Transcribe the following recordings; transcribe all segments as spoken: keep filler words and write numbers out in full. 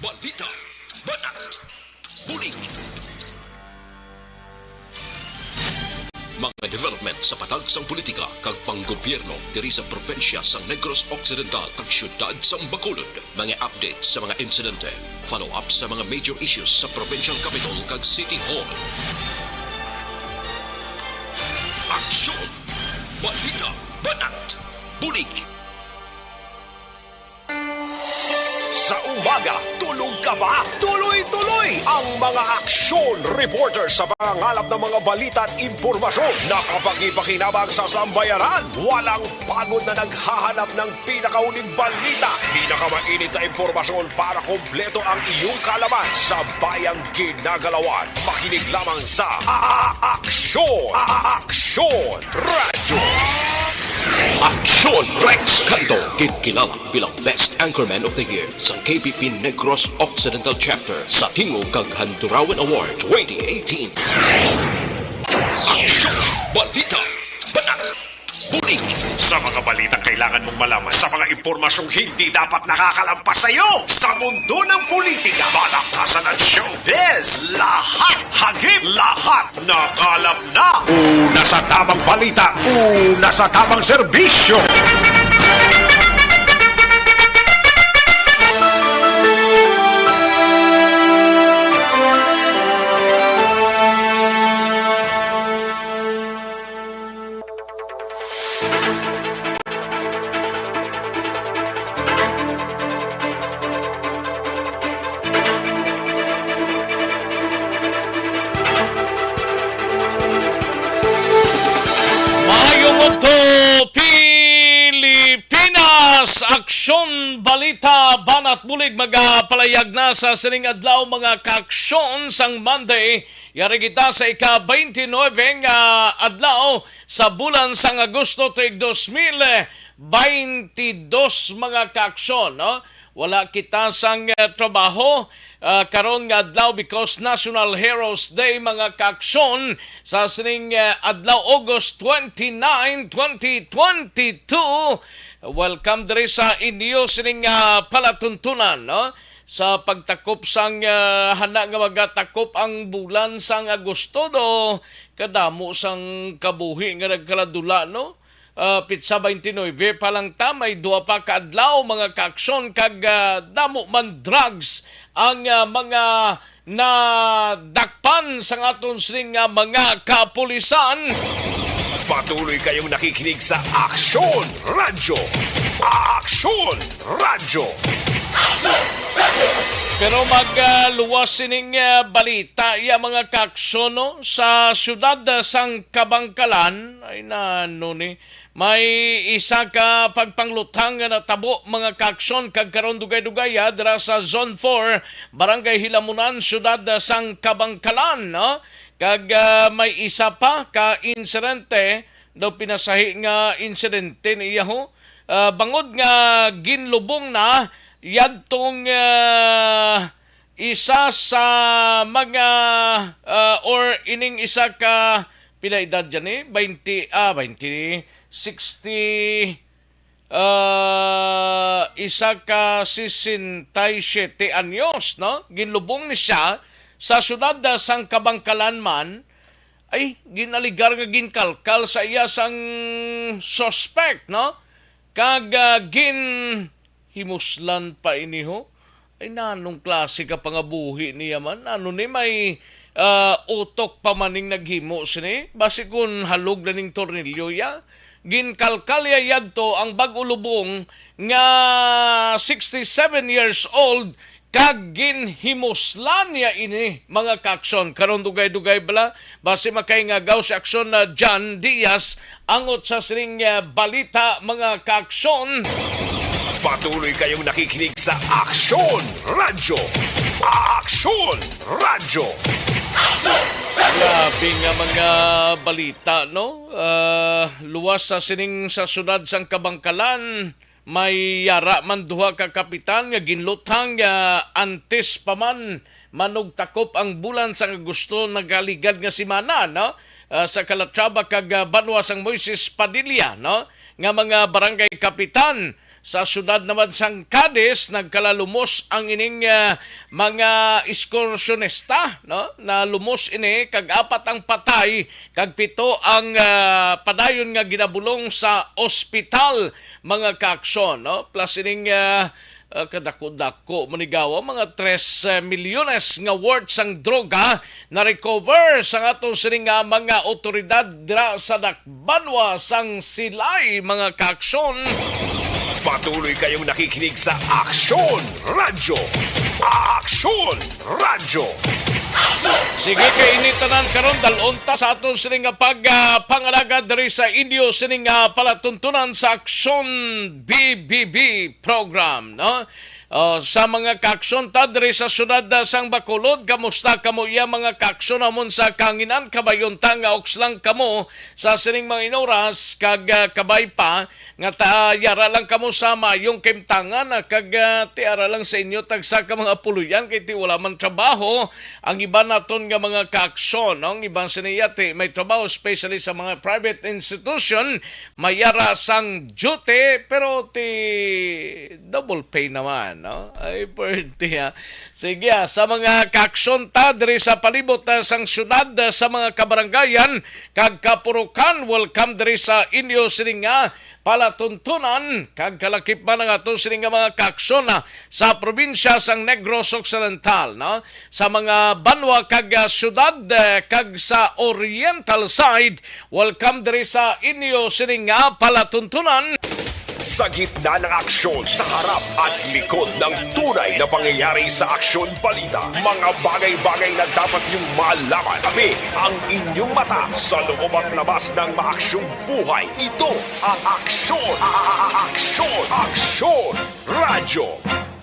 Balita, banat, bulig. Mga development sa patag sang politika kag panggobyerno diri sa probinsya sang Negros Occidental kag siyudad sang Bacolod. Mga update sa mga insidente, follow-up sa mga major issues sa provincial capital kag city hall. Aksyon! Balita, banat, bulig. Sa umaga, tulog ka ba? Tuloy-tuloy ang mga aksyon reporter sa pangangalap ng mga balita at impormasyon na kapakipakinabang sa sambayanan. Walang pagod na naghahanap ng pinakahuling balita, pinakamainit na impormasyon para kompleto ang iyong kaalaman sa bayang ginagalawan. Makinig lamang sa A-, A-, Aksyon! A-, A-, Aksyon Radyo! Aksyon Rex Canto, ginkilala bilang Best Anchorman of the Year sa K P P Negros Occidental Chapter sa Tingog kag Handurawan Award twenty eighteen. Aksyon! Balita! Banat! Bulig! Sa mga balitang kailangan mong malaman, sa mga impormasyong hindi dapat nakakalampas sa iyo, sa mundo ng politika, balakasan at showbiz, lahat hagip, lahat nakalap na. Una sa tamang balita, una sa tamang serbisyo. Maayong udto, Pilipinas! Aksyon, balita, banat bulig magapalayag na sa sining adlaw, mga kaaksyon, sang Monday. Yari kita sa ika-twenty-nine nga adlaw sa bulan sang Agosto tuig dos mil twenty-two, mga kaaksyon, no? Wala kita sang, eh, trabaho, ah, karon nga adlaw because National Heroes Day, mga kaaksyon, sa sining, eh, adlaw, August twenty-nine, twenty twenty-two. Welcome diri sa inyo sining, ah, palatuntunan, no? Sa pagtakop sang, ah, hana nga magatakop ang bulan sang Agosto, do, kadamo sang kabuhi nga nagkaladula, no? Ah, pitsa twenty-nine pa lang ta, may duha pa ka adlaw, mga kaaksyon, kag, ah, damo man drugs ang, ah, mga nadakpan sang aton sining, ah, mga kapulisan. Patuloy kayong nakikinig sa Aksyon Radyo. Aksyon Radyo. Pero mag, ah, luwas sining, ah, balita, ya, mga kaaksyon, no? Sa siyudad, ah, sang Kabangkalan, ay, nano ni, may isa ka pagpangluthang nga natabo, mga kaaksyon, kag karon dugay-dugay, ah, dira sa Zone four, Barangay Hilamunan, siyudad, ah, sang Kabangkalan, no? Kag, ah, may isa pa ka insidente, daw pinasahi nga insidente niya, ho. Ah, bangod nga ginlubong na yadtong, ah, isa sa mga, ah, or ining isa ka, pila edad dyan, eh? Twenty, ah, twenty, sixty, ah, isa ka sesenta y siete anyos, no? Ginlubong ni siya sa siyudad, ah, sang Kabangkalan man. Ay, ginaligar nga ginkalkal sa iya sang suspect, no? Kag, ah, ginhimuslan pa ini, ho. Ay, nanong klase ka pangabuhi niya man? Ano ni, may, ah, utok pa man ning naghimo sini? Basi kun halog na ning tornilyo ya. Ginkalkal ya yadto ang bag-o lubong nga sixty-seven years old, kag ginhimuslan niya ini, mga kaaksyon. Karon dugay-dugay bala, basi makaingagaw si Aksyon na John Diaz angot sa sining, ah, balita, mga kaaksyon. Patuloy kayong nakikinig sa Aksyon Radyo. Aksyon Radyo. Grabe nga mga balita, no? Ah, luwas sa sining sa siyudad sang Kabangkalan, may yara man duha ka kapitan nga ginluthang nga antes pa man manugtakop ang bulan sang Agosto nagaligad nga semana, no? Ah, sa Calatrava kag, ah, banwa sang Moises Padilla, no? Nga mga barangay kapitan Sa siyudad naman sang Cadiz, nagkalalumos ang ining, ah, mga ekskursyonista, no? Nalumos ini kag apat ang patay kag pito ang, ah, padayon nga ginabulong sa ospital, mga kaaksyon, no? Plus ining, ah, ah, kadako-dako, manigawa, mga tres milyones nga worth sang droga na-recover sang aton sini nga mga awtoridad dira sa dakbanwa sang Silay, mga kaaksyon. Patuloy kayong nakikinig sa Aksyon Radyo. Aksyon Radyo. Sige, kay ini tanan karon, dalon ta sa aton sini nga pag, ah, pangalagad diri sa inyo sini nga palatuntunan sa Aksyon B B B program, no? Oh, sa mga kaaksyon ta diri sa siyudad, ah, sang Bacolod, kamusta kamo iya mga kaaksyon amon sa kanginan? Kabayon ta nga uks lang kamo sa sining mga inoras kag, ah, kabay pa nga ta yara lang kamo sa mayong kahimtangan, ah, kag, ah, ti ara lang sa inyo tagsa ka mga puloy-an kay ti wala man trabaho ang iban naton nga mga kaaksyon, no? Ang iban sini iya ti may trabaho, especially sa mga private institution, may yara sang duty, pero ti double pay naman, no? Ay, pwerte, ha? Sige, ah, sa mga kaaksyon ta diri sa palibot, ah, sang syudad, ah, sa mga kabarangayan kag kapurukan, welcome diri sa inyo sini nga palatuntunan, kag kalakip man ang ato sini nga mga kaaksyon, ah, sa probinsya sang Negros Occidental, no? Sa mga banwa kag, ah, syudad, eh, kag sa oriental side, welcome diri sa inyo sini nga palatuntunan. Sa gitna ng aksyon, sa harap at likod ng tunay na pangyayari sa Aksyon Balita, mga bagay-bagay na dapat niyong malaman. Kami ang inyong mata sa loob at labas ng maaksyong buhay. Ito ang Aksyon, a-, a-, a-, Aksyon, Aksyon Radyo.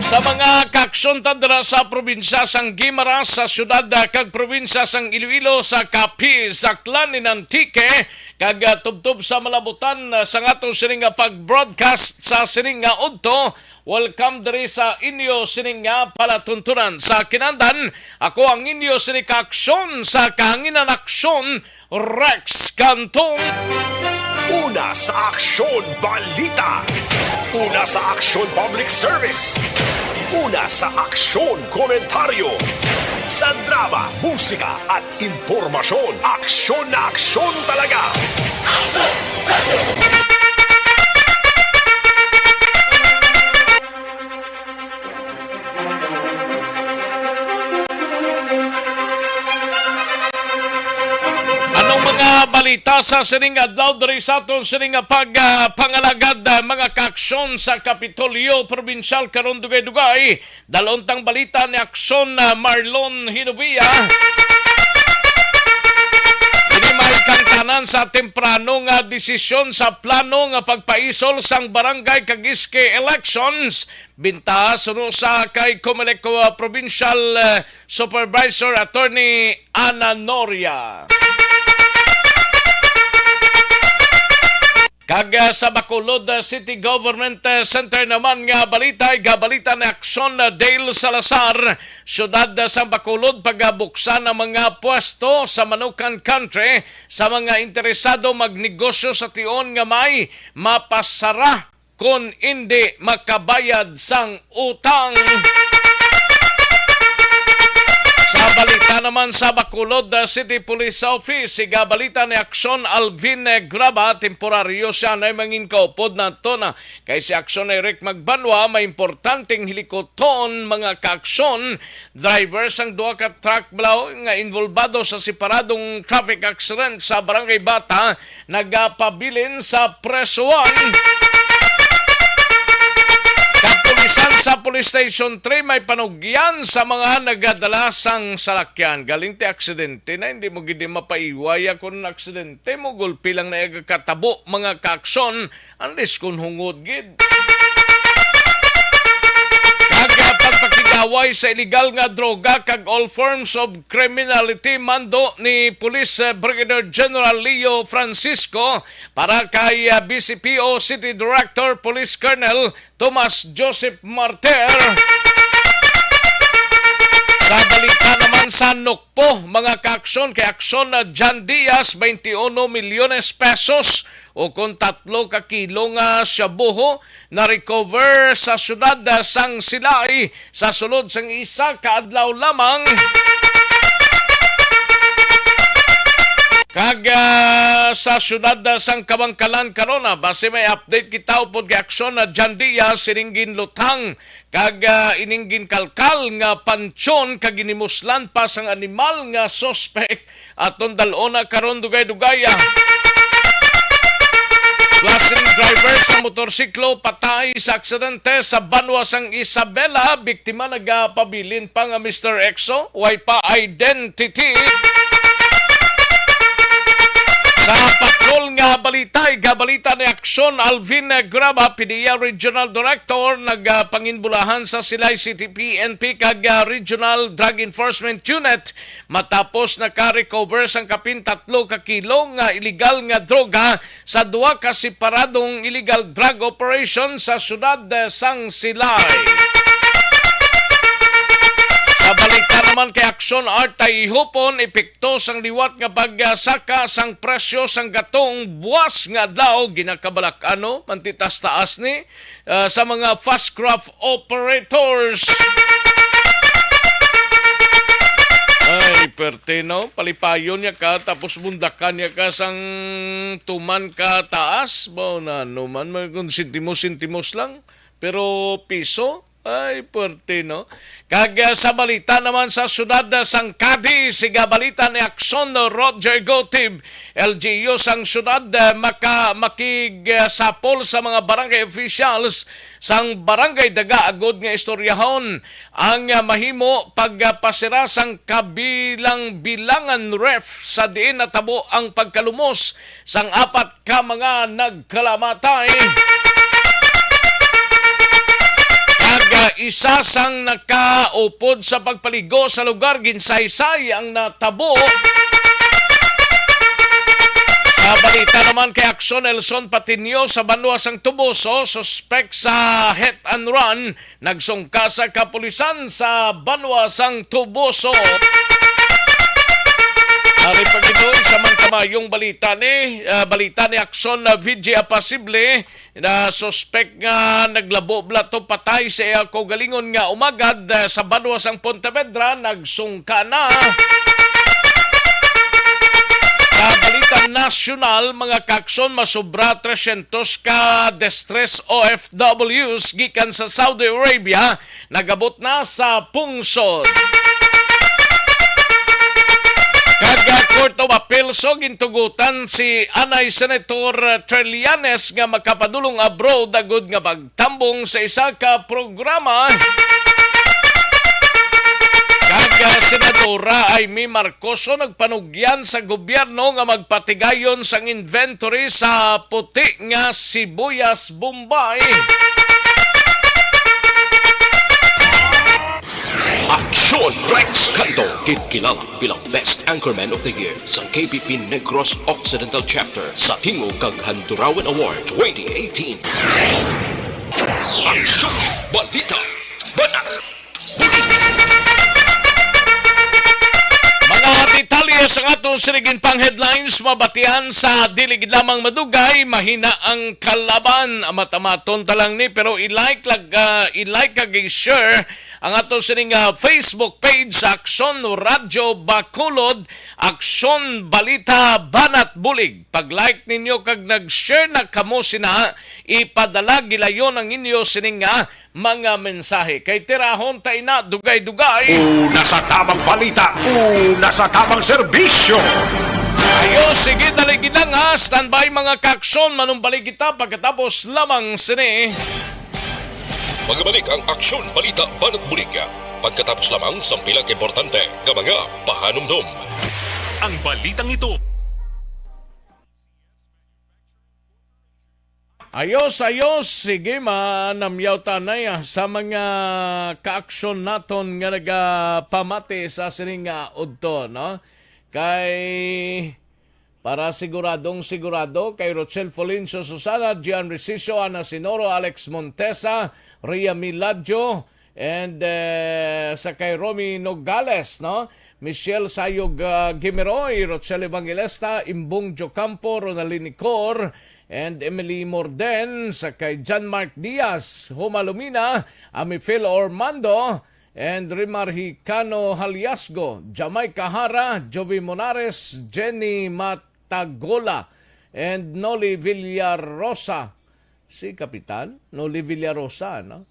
Sa mga kaaksyon ta dira sa probinsya sang Guimaras, sa syudad, ah, kag probinsya sang Iloilo, sa Capiz, Aklan, in Antique, kag, ah, tubtob sa malabutan, ah, sang ato sining nga pag-broadcast sa sining nga udto, welcome diri sa inyo sining nga palatuntunan. Sa kinandan, ako ang inyo sini kaaksyon sa kahanginan, aksyon, Rex Cantong. Una sa Aksyon Balita. Una sa Aksyon Public Service. Una sa Aksyon Komentaryo. Sa drama, musika, at impormasyon, aksyon na aksyon talaga. Anong mga balita sa sining adlaw diri sa aton sining nga pag, ah, pangalagad, ah, mga kaaksyon sa Kapitolyo Probinsyal karon, dugay-dugay? Dalon tang balita ni Aksyon, ah, Marlon Hinovia. Ini may kangtanan sa temprano nga desisyon sa plano nga pagpaisol sang barangay kag S K elections. Bintaha suno sa kay Comelec, uh, Provincial, uh, Supervisor Attorney Ana Noria. Kag, uh, sa Bacolod, uh, City Government, uh, Center naman nga balita, igabalita ni Aksyon, uh, Dale Salazar, Siyudad, uh, sa Bacolod, pagabuksan ang mga pwesto sa Manukan Country sa mga interesado magnegosyo sa tion nga may mapasara kon indi makabayad sang utang. Sa balita naman sa Bacolod, uh, City Police Office, igabalita ni Aksyon Alvin, eh, Graba, temporaryo siya na mangin kaupod nato na kay si Aksyon Eric Magbanwa, may importanteng hilikuton, mga kaaksyon, driver sang duha ka truck balaw nga involbado sa separadong traffic accident sa Barangay Bata, nagapabilin sa presuhan. Kapulisan sa Police Station three may panugyan sa mga nagadala sang salakyan. Galing ti aksidente na, hindi mo gid mapaiway ako ng aksidente mo. Gulpi lang na katabo, mga kaaksyon, unless kung hungod gid. Kag, ah, pagpakig-away sa iligal nga droga kag all forms of criminality, mando ni Police, eh, Brigadier General Leo Francisco para kay, ah, B C P O City Director Police Colonel Tomas Joseph Martir. Sa balita naman sa Nokpo, mga kaaksyon, kay aksyon na John Diaz, twenty-one milyones pesos o kon tatlo ka kilo nga shabuho na-recover sa siyudad sang Silay sa sulod sang isa ka adlaw lamang. Kag, ah, sa siyudad, ah, sang Kabankalan karon, ah, basi may update kita upod kay aksyon na John Diaz, sining ginluthang kag, ah, ining ginkalkal nga pansyon kag ginimuslan pa sang animal nga suspek. Aton dal-on na karon, dugay-dugay, ah. Plus, sining driver sa motorsiklo patay sa aksidente sa banwa sang Isabela. Biktima nagapabilin pa nga Mister Exo, way pa identity. Sa patrol nga balita, igabalita ni Aksyon Alvin Graba, P D E A Regional Director, nagpanginbulahan sa Silay City P N P kag, ah, Regional Drug Enforcement Unit matapos naka-recover sang kapin tatlo ka kilo nga iligal nga droga sa duha ka separadong illegal drug operation sa siyudad, eh, sang Silay. Sa balita naman kay Aksyon Artay Ihupon, epekto sang liwat nga pagsaka sang presyo sang gatong buwas nga adlaw, ginakabalak-an, no? Mantitas-taas ni, ah, sa mga fast craft operators. Ay, perte, no? Palipayon niya ka, tapos bundakan niya ka sang tuman ka taas. Ba, na, no man, mga kung sentimos-sentimos lang. Pero piso, ay, perte, no? Kag, ah, sa balita naman sa siyudad, ah, sang Cadiz, siga balita ni Aksyon Roger Gotib, L G U sang siyudad, ah, maka-, makigsapol sa mga barangay officials sang Barangay Daga agod nga istoryahon ang, ah, mahimo pagpasira sang kabilang-bilangan ref sa diin natabo ang pagkalumos sang apat ka mga nagkalamatay. Kag, ah, isa sang nakaupod sa pagpaligo sa lugar, ginsaysay ang natabo. Sa balita naman kay Aksyon Nelson Patiño sa banwa sang Toboso, suspek sa hit and run, nagsungka sa kapulisan sa banwa sang Toboso. Ari pa gid, oy, sa man kamayong balita ni, ah, balita ni Aksyon na V J Apasible na suspek nga naglabo bala to patay sa iya kaugalingon nga umagad, ah, sa banwa sang Pontevedra, nagsungka na. Sa balita nasyonal, mga kaaksyon, masobra tresyentos ka distress O F Ws gikan sa Saudi Arabia nag-abot na sa pungsod. Kag, ah, Court of Appeal so gintugutan si anay Senator Trillanes nga makapadulong abroad agud nga pagtambong sa isa ka programa. Kag, ah, Senadora Imee Marcos so nagpanugyan sa gobyerno nga magpatigayon sang inventory sa puti nga sibuyas Bombay. Aksyon Rex Cando, ginkilala bilang Best Anchorman of the Year sa K B P Negros Occidental Chapter sa Tingog kag Handurawan Award twenty eighteen. Aksyon, balita, banat, bulig. Mga detalye sa aton sining pang headlines mabatian sa dili gid lamang madugay, mahina ang kalaban. Amat-amaton ta lang ni, pero i-like lag, ah, i-like kag i-share ang ato sining, ah, Facebook page sa Aksyon Radyo Bacolod, Aksyon Balita Banat Bulig. Pag-like ninyo kag nag-share na kamo sina, ipadala gilayon ang inyo sining, ah, mga mensahe. Kay tirahon ta ina, dugay-dugay. Una sa tamang balita, una sa tamang serbisyo. Ayo, sige, dali gid lang, ha. Standby, mga kaaksyon. Manumbalik kita pagkatapos lamang sini. Magabalik ang Aksyon Balita Banat Bulig pagkatapos lamang sang pila ka importante nga mga pahanumdom. Ang balitang ito. Ayos, ayos. Sige, manamyaw ta anay, ah, sa mga kaaksyon naton nga nagapamati sa sining, ah, udto, no? Kay para siguradong sigurado, kay Rochelle Fulencio Susana, Gian Reciso, Ana Sinoro, Alex Montesa, Ria Miladjo, And, eh, sa kay Romy Nogales, no? Michelle Sayog, ah, Gimiroy, Rochelle Evangelista, Imbong Jocampo, Ronaldin Nicor, and Emily Morden, sa kay John Mark Diaz, Homa Lumina, Ami Phil Ormando, and Rimar Hicano Haliasgo, Jamaica Hara, Jovi Monares, Jenny Matagola, and Noli Villarosa. Si Kapitan Noli Villarosa, no?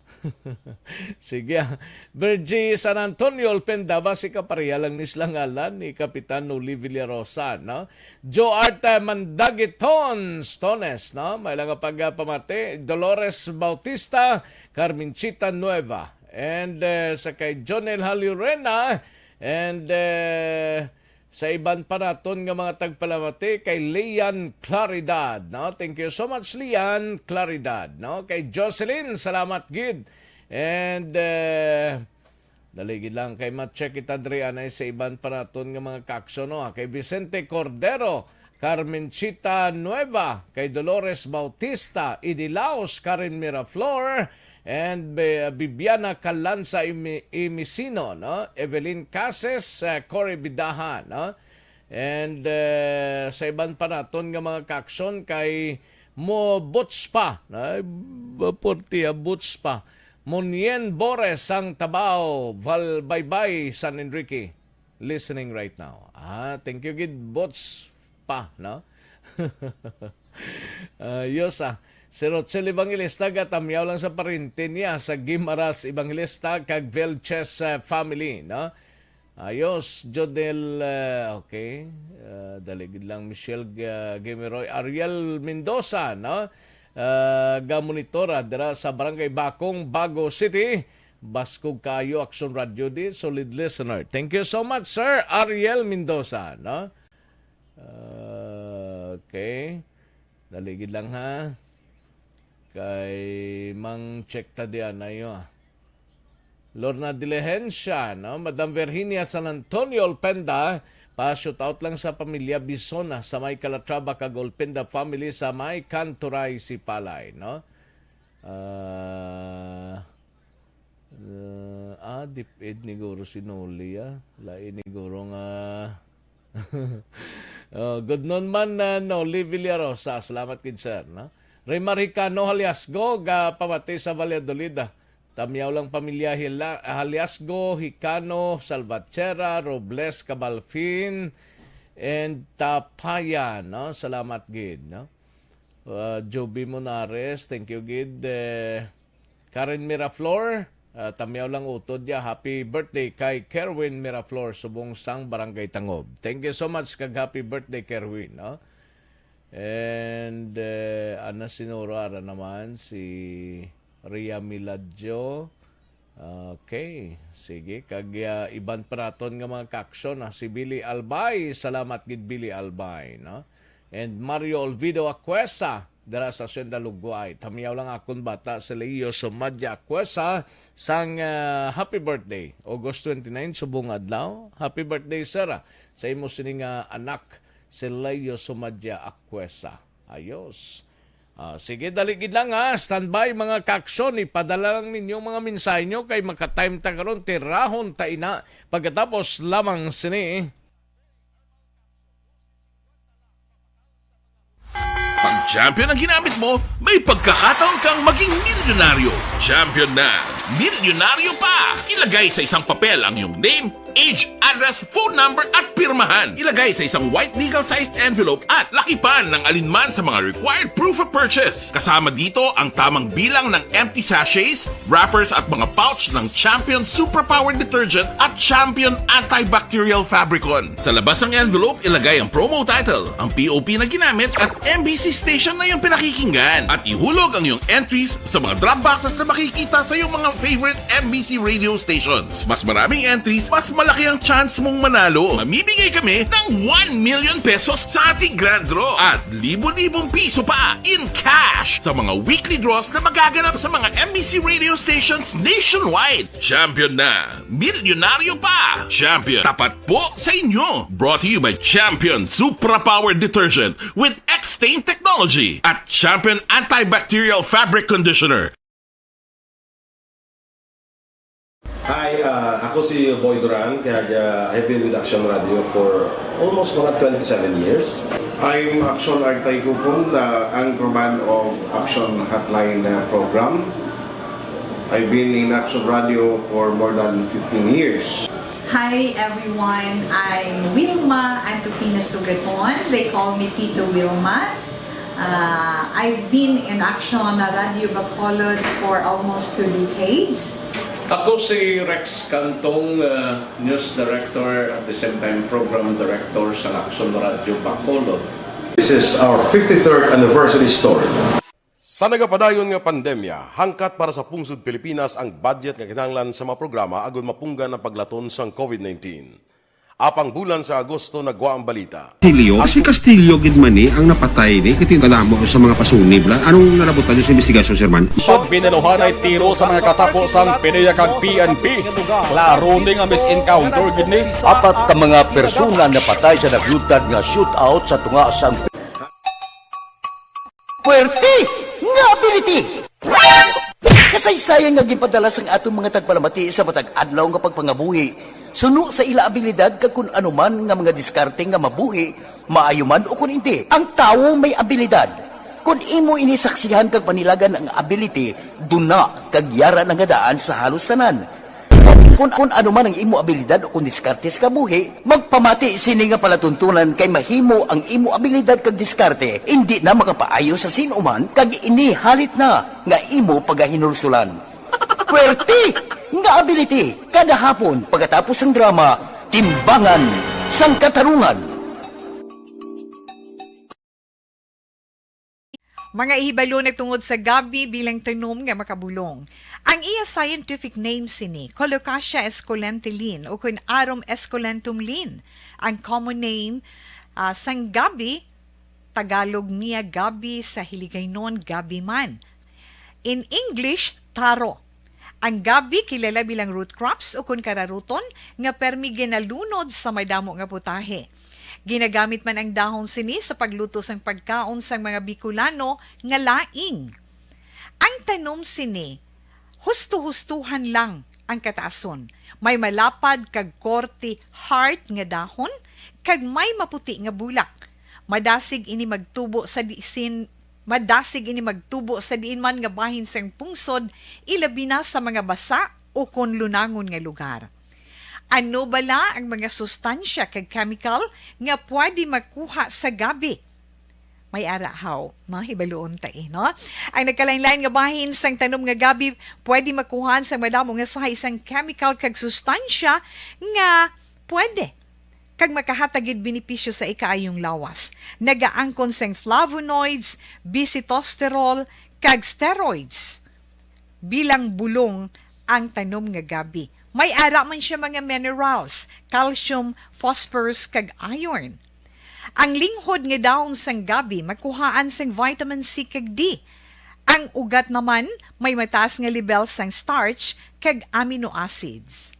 Sige, ah. Virgie San Antonio Alpendaba, si kapareha lang ni sila ngalan ni Kapitan Noli Villarosa, no? Joe Arte Mandagiton Stones, no? May lang pagpamati. Dolores Bautista, Carmencita Nueva. And, eh, sa kay Jonel Halurena, and, eh, sa iban pa naton nga mga tagpalamati, kay Lian Claridad, no? Thank you so much, Lian Claridad, no? Kay Jocelyn, salamat gid. And, eh, dali gid lang, kay ma-check kita diri, anay, sa iban pa naton nga mga kakso, no? Kay Vicente Cordero, Carmencita Nueva, kay Dolores Bautista, Idi Laos, Karen Miraflor, and Bi-, Bibiana Calanza Imi-, Imisino, no? Evelyn Cases, uh, Cory Bidaha, no? And, uh, sa iban pa naton nga mga kakson kay Mo Boots pa, ay, maporti, ah, Boots pa. Monien Bores sang Tabao, Val-, Baybay, San Enrique. Listening right now. Ah, thank you gid, Boots pa, no? Ayos, ah. Si Rochelle Evangelista, gatamyaw lang sa parente niya sa Guimaras Evangelista kag Velches, ah, family, no? Ayos, Jodel, ah, okay. Ah, dali gid lang, Michelle Ga-, Gameroy. Ariel Mendoza, no? Ah, gamonitora dira sa Barangay Bacong, Bago City. Baskog kaayo, Aksyon Radio di, solid listener. Thank you so much, Sir Ariel Mendoza, no? Ah, okay. Dali gid lang, ha. Kay mang-check ta diyan, ayo, ah. Lorna Diligencia, no? Madam Virginia San Antonio Olpenda, pa-shout out lang sa pamilya Bisona sa may Calatrava kag Olpenda family sa may Kanturay, Sipalay, no? Ah, ah, ah, dip-ed ni guro si Noli, ah. Lain ni guro nga Oh, good noon man, uh, Noli Villarosa. Salamat gid, sir, no? Raymar Hicano Haliasgo, ga pamati sa Valladolid, ah. Tamyaw lang pamilya Hila-, Haliasgo, Hicano, Salvatierra, Robles, Cabalfin, and Tapaya, no? Salamat gid, no? Uh, Joby Monares, thank you gid. Eh, Karen Miraflor, ah, tamyaw lang utod niya. Happy birthday kay Kerwin Miraflor, subong sang Barangay Tangob. Thank you so much kag happy birthday, Kerwin, no? And, eh, ana sinuro ara naman si Ria Miladjo. Okay, sige. Kag, ah, iban pa naton nga mga kaaksyon, ah, si Billy Albay. Salamat gid, Billy Albay, no? And Mario Olvido Acuesa, dira sa Hacienda Lugway. Tamyaw lang akon bata si Leo Sumadya Acuesa sang, ah, happy birthday, August twenty-nine, subong adlaw. Happy birthday, sir, ah, sa imo sini nga anak, si Leo Sumadya Acuesa. Ayos. Ah, sige, dali gid lang, ha. Standby, mga kaaksyon. Ipadala lang ninyo mga mensahe nyo kay maka-time ta karon. Tirahon ta ina pagkatapos lamang sini. Pag champion ang ginamit mo, may pagkakataon kang maging milyonaryo. Champion na, milyonaryo pa! Ilagay sa isang papel ang iyong name, age, address, phone number, at pirmahan. Ilagay sa isang white legal-sized envelope at lakipan ng alinman sa mga required proof of purchase. Kasama dito ang tamang bilang ng empty sachets, wrappers, at mga pouch ng Champion Suprapower Detergent at Champion Antibacterial Fabricon. Sa labas ng envelope, ilagay ang promo title, ang P O P na ginamit, at M B C station na iyong pinakikinggan. At ihulog ang iyong entries sa mga drop boxes na makikita sa iyong mga favorite M B C radio stations. Mas maraming entries, mas malaki ang chance mong manalo. Mamimigay kami ng one million pesos sa ating grand draw at libo-libong piso pa in cash sa mga weekly draws na magaganap sa mga M B C radio stations nationwide. Champion na! Milyonaryo pa! Champion, tapat po sa inyo! Brought to you by Champion Supra Power Detergent with X-Stain Technology at Champion Antibacterial Fabric Conditioner. Hi, uh, ako si Boy Duran, kag uh, I've been with Action Radio for almost mga twenty-seven years. I'm Action Artay Kupon, the anchorman of Action Hotline uh, program. I've been in Action Radio for more than fifteen years. Hi everyone, I'm Wilma Antupina Sugaton. They call me Tito Wilma. Uh, I've been in Action Radio Bacolod for almost two decades. Ako si Rex Cantong, uh, News Director at the same time Program Director sa Action Radio Bacolod. This is our fifty-third anniversary story. Sa nagapadayon nga pandemya, hangkat para sa pungsod Pilipinas ang budget nga kinahanglan sa mga programa agud mapunggan ang paglaton sang COVID nineteen. Apang bulan sa Agosto nagwa ang balita. Castillo? Si Castillo gid man ni ang napatay ni kay tingala mo sa mga pasunib la. Anong nalabutan niyo sa investigasyon, Sir Man? Pag binaluhanay tiro sa mga katapo sang PDEA kag P N P, klaro ni nga mis-encounter gid ni. Apat ka mga persona napatay sa naglutad nga shootout sa tunga sang Puwerte nga ability! Kasaysayan nga ginpadala sang aton mga tagpalamati sa matag adlaw nga pagpangabuhi suno sa ila abilidad kag kun ano man nga mga diskarte nga mabuhi, maayo man o kun indi. Ang tawo may abilidad. Kun imo ini saksihan kag panilagan ang ability, duna kag yara na nga daan sa halos tanan. Gani, kun, kun ano man ang imo abilidad o kun diskarte sa kabuhi, magpamati sini nga palatuntunan kay mahimo ang imo abilidad kag diskarte indi na makapaayo sa sin-o man kag ini halit na nga imo pagahinulsulan. Puwerte nga ability kada hapon pagkatapos sang drama, Timbangan sang Katarungan. Mga ihibalo nagtungod sa gabi bilang tanom nga makabulong. Ang iya scientific name sini, Colocasia esculenta Linn o kun Arum esculentum Linn. Ang common name ah, sang gabi, Tagalog niya gabi, sa Hiligaynon gabi man. In English, taro. Ang gabi kilala bilang root crops o kun kararuton nga permi ginalunod sa madamo nga putahe. Ginagamit man ang dahon sini sa pagluto sang pagkaon sang mga Bicolano nga laing. Ang tanom sini, husto-hustohan lang ang kataason. May malapad kag korte heart nga dahon kag may maputi nga bulak. Madasig ini magtubo sa disin Madasig ini magtubo sa diin man nga bahin sang pungsod, ilabi na sa mga basa o kon lunangon nga lugar. Ano bala ang mga sustansya kag chemical nga pwede makuha sa gabi? May ara haw, no? Hibaluon ta eh, no? Ang nagkalain-lain nga bahin sang tanom nga gabi pwede makuhaan sang madamo nga sahay sang chemical kag sustansya nga pwede kag makahatag gid benepisyo sa ikaayong lawas. Nagaangkon sang flavonoids, bisitosterol, kag steroids. Bilang bulong ang tanom nga gabi. May ara man siya mga minerals, calcium, phosphorus, kag iron. Ang linghod nga dahon sang gabi makuhaan sang vitamin C kag D. Ang ugat naman may mataas nga lebel sang starch kag amino acids.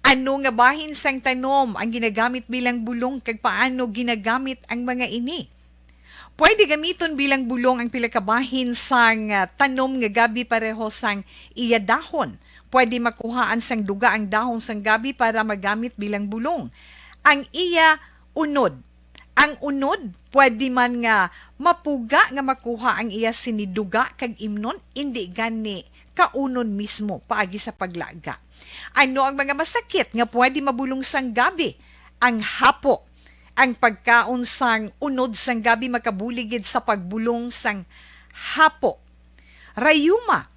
Ano nga bahin sang tanom ang ginagamit bilang bulong kag paano ginagamit ang mga ini? Pwede gamiton bilang bulong ang pila ka bahin sang ah, tanom nga gabi pareho sang iya dahon. Pwede makuhaan sang duga ang dahon sang gabi para magamit bilang bulong. Ang iya unod. Ang unod, pwede man nga mapuga nga makuha ang iya sini duga kag imnon, indi gani kaunon mismo paagi sa paglaga. Ano ang mga masakit nga pwede mabulong sang gabi? Ang hapo. Ang pagkaon sang unod sang gabi makabulig gid sa pagbulong sang hapo. Rayuma,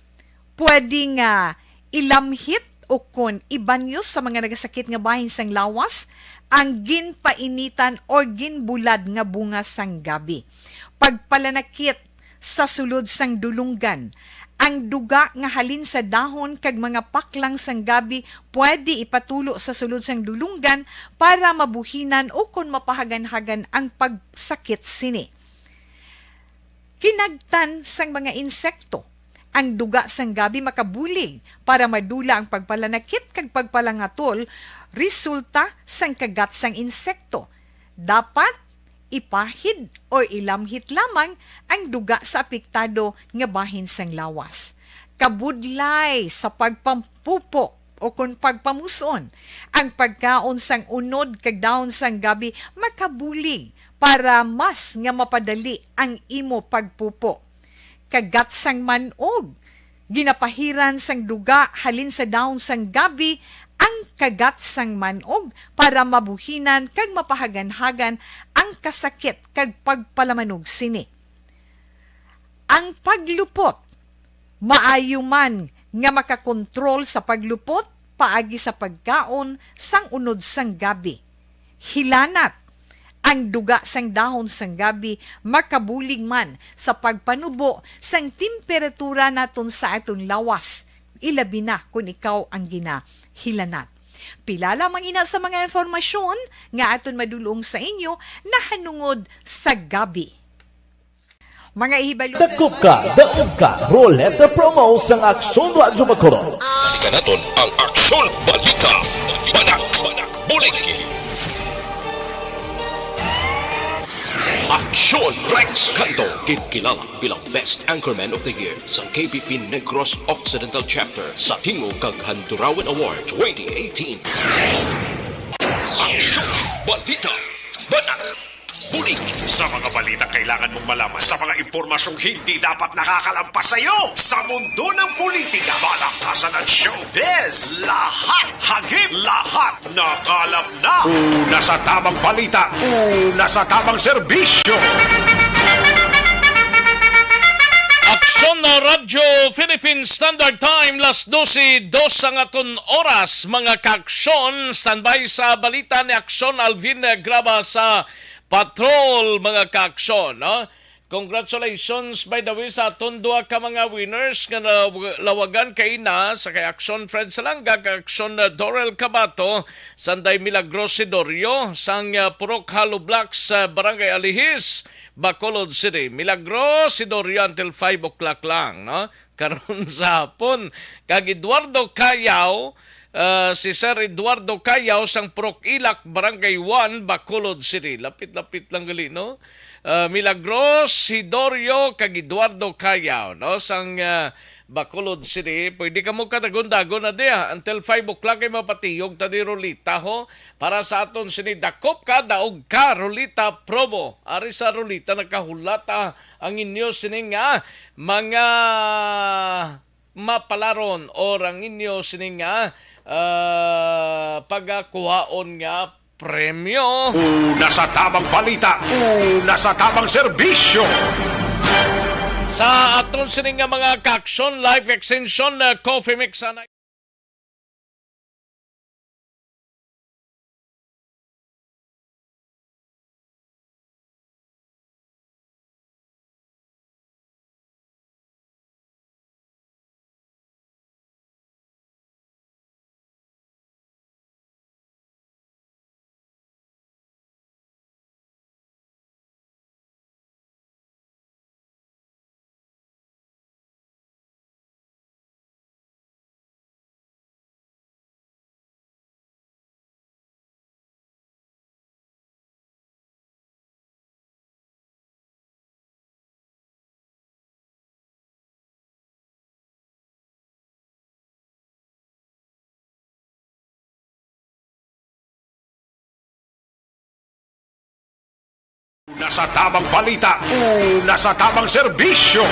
pwede nga ilamhit o kon ibanyo sa mga nagasakit nga bahin sang lawas ang ginpainitan or ginbulad nga bunga sang gabi. Pagpalanakit sa sulod sang dulunggan. Ang duga nga halin sa dahon kag mga paklang sang gabi pwede ipatulo sa sulod sang dulunggan para mabuhinan o kon mapahaganhagan ang pagsakit sini. Kinagtan sang mga insekto. Ang duga sang gabi makabulig para madula ang pagpalanakit kag pagpalangatol resulta sang kagat sang insekto. Dapat ipahid o ilamhit lamang ang duga sa apektado nga bahin sang lawas. Kabudlay sa pagpampupo Ukon pagpamus-on, ang pagkaon sang unod kag dahon sang gabi makabulig para mas nga mapadali ang imo pagpupo. Kagat sang man-og. Ginapahiran sang duga halin sa dahon sang gabi ang kagat sang man-og para mabuhinan kag mapahaganhagan ang kasakit kag pagpalamanog sini. Ang paglupot. Maayo man nga makakontrol sa paglupot paagi sa pagkaon sang unod sang gabi. Hilanat. Ang duga sang dahon sang gabi makabulig man sa pagpanubo sang temperatura naton sa aton lawas, ilabi na kon ikaw ang ginahilanat. Pila lamang ina sa mga impormasyon nga aton madul-ong sa inyo nahanungod sa gabi. Mga ihibalo. Dakop ka, daog ka, Roleta Promo sang Aksyon Radyo Bacolod. Balikan naton ang Aksyon Balita. Banat, bulig. Aksyon Rex Canto, kinkilala bilang Best Anchorman of the Year sa K P P Negros Occidental Chapter sa Tingog kag Handurawan Award twenty eighteen. Aksyon Balita. Banat. Bulig. Sa mga balitang kailangan mong malaman, sa mga impormasyong hindi dapat nakakalampas sa iyo, sa mundo ng politika, balakasan at showbiz, lahat, hagip, lahat, nakalap na. Una sa tamang balita, una sa tamang serbisyo. Aksyon na Radyo Philippine Standard Time, las dose dos ang aton oras, mga kaaksyon. Standby sa balita ni Aksyon Alvin Graba sa Patrol, mga kaaksyon, no? Congratulations, by the way, sa aton duha ka mga winners nga na-, lawagan kaina sa kay Aksyon Fred Salanga kag Aksyon, uh, Dorel Cabato, sanday Milagros Sidorio sang, uh, Purok Hollow Blocks, uh, Barangay Alihis, Bacolod City. Milagros Sidorio until five o'clock lang, no? Karon sa hapon. Kag Eduardo Cayao, ah, si Sir Eduardo Cayao sang Purok Ilak, Barangay one, Bacolod City. Lapit-lapit lang gali, no? Ah, Milagros Sidorio kag Eduardo Cayao, no? Sang, ah, Bacolod City. Pwede kamo kadagon-dagon na diya. Until five o'clock ay mapatiyog ta ni Rolita, ho. Para sa aton sini, dakop ka, daog ka, Rolita Promo. Ari sa Rolita, nakahulat, ah, ang inyo sini nga mga mapalaron or ang inyo sini nga, ah, pagakuhaon nga premyo. Una sa tamang balita, una sa tamang serbisyo. Sa aton sini nga mga kaaksyon, Life Extension, ah, Coffee Mix, ah, Una sa tamang balita, una sa tamang serbisyo.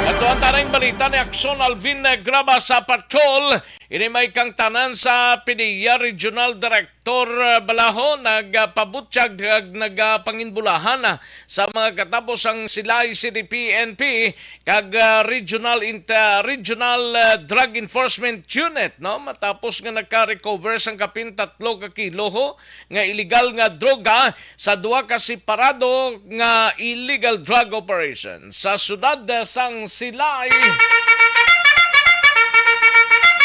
Ato ang tanang balita ni Aksyon Alvin Graba sa Patrol. Ini may kang tanan sa P D E A Regional Director, ah, Balaho nagpabutyag ag nagapanginbulahan, ah, sa mga katapos ang Silay City P N P kag, ah, Regional Inter-, Regional, ah, Drug Enforcement Unit, no? Matapos nga naka-recover sang kapin tatlo ka kilo, ho, nga iligal nga droga sa duha ka separado nga illegal drug operation sa siyudad sang Silay.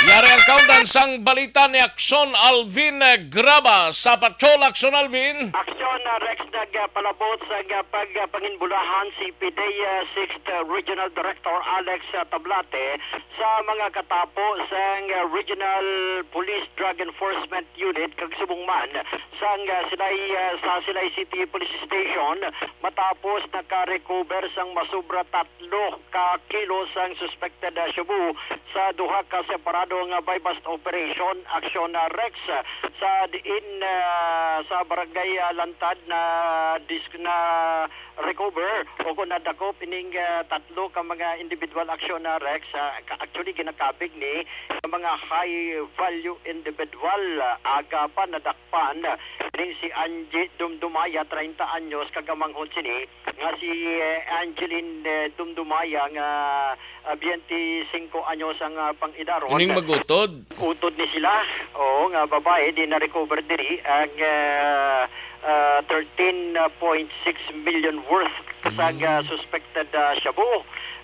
Yari ang kaundan sang balita ni Aksyon Alvin Graba sa Patrol. Aksyon Alvin. Aksyon, uh, Rex, nagpalabot sa, uh, pagpanginbulahan si P D E A Sixth Regional Director Alex, uh, Tablate sa mga katapo sang, uh, Regional Police Drug Enforcement Unit kag subong man sang, uh, Silay, uh, sa Silay City Police Station matapos naka-recover sang masobra tatlo ka kilo sang suspected, uh, shabu sa duha ka separado nga buy-bust operation, Action, ah, Rex, ah, sa diin, ah, sa barangay, ah, Lantad na dis-, na recover o kung nadakop ining, ah, tatlo ka mga individual, Action, ah, Rex, ah, ka-, actually ginakabig ni nga mga high value individual, ah, aga pa nadakpan ining si Angie Dumdumaya, treinta anyos, kagamanghod sini nga si, eh, Angeline, eh, Dumdumaya nga, ah, biyente singko anyos ang, ah, pang-idaron. Ining mag-utod? Utod ni sila. Oo, nga babae, di na-recover diri ang, ah, ah, thirteen point six million worth sa, ah, suspected, ah, shabu.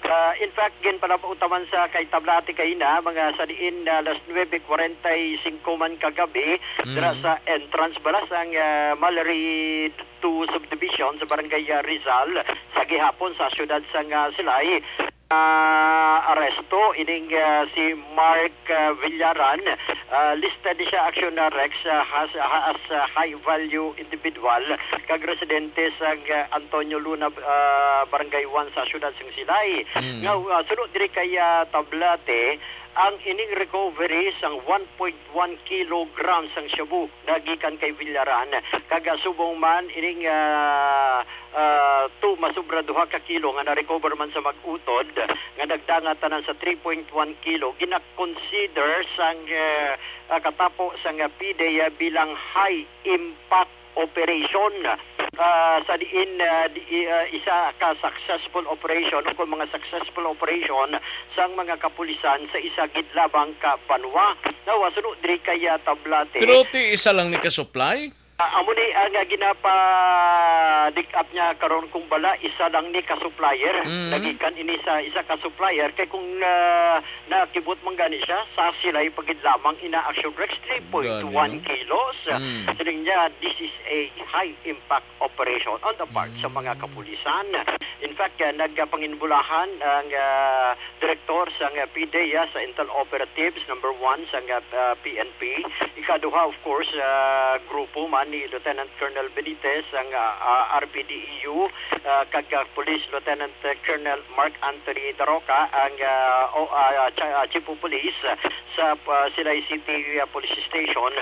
Ah, in fact, ginpalabaw ta man sa kay Tablate kay na mga sa diin, ah, alas nuebe kwarenta y singko man kagabi, dira sa entrance bala sang, ah, Mallory two subdivision sa Barangay, ah, Rizal sa gihapon sa siyudad sang, ah, Silay. Ah, aresto ining, ah, si Mark, ah, Villaran. Ah, listed siya, Action, ah, Rex, ah, has, ah, as, ah, high value individual kag residente sa, ah, Antonio Luna, ah, Barangay one sa siyudad sang Silay. Nga, ah, suno diri kay, ah, Tablate, ang ining recovery sang one point one kilograms sang shabu nagikan kay Villaran, kag, ah, subong man ining, ah, ah, tu-, masubra duha ka kilo nga na-recover man sa mag-utod nga nagdangat tanan sa three point one kilo, gina-consider sang, ah, ah, katapo sang, ah, PDEA bilang high impact operation, ah, sa diin, ah, di, ah, isa ka successful operation o kung mga successful operation sang mga kapulisan sa isa gid lamang ka banwa. Nawa, suno diri kay, ah, Tablate. Pero ti isa lang ni ka-supply? Ah, amo ni ang, ah, ginapa-dig up niya karon kung bala isa lang ni ka-supplier. Mm. Nagikan ini sa isa ka-supplier kay kung, ah, nakibot man gani siya sa Silay pa gid lamang ina Action Rex three point one kilos. Mm. Siling niya, this is a high impact operation on the part sa mga kapulisan. In fact, ah, nagpanginbulahan ang, ah, direktor sang, ah, PDEA sa Intel Operatives number one sang, ah, ah, PNP. Ikaduha, of course, ah, grupo man ni Lieutenant Colonel Benitez ang, ah, ah, RPDEU, ah, kag, ah, Police Lieutenant Colonel Mark Anthony Daroca ang, ah, o, ah, cha-, ah, Chief of Police sa, ah, Silay City, ah, Police Station.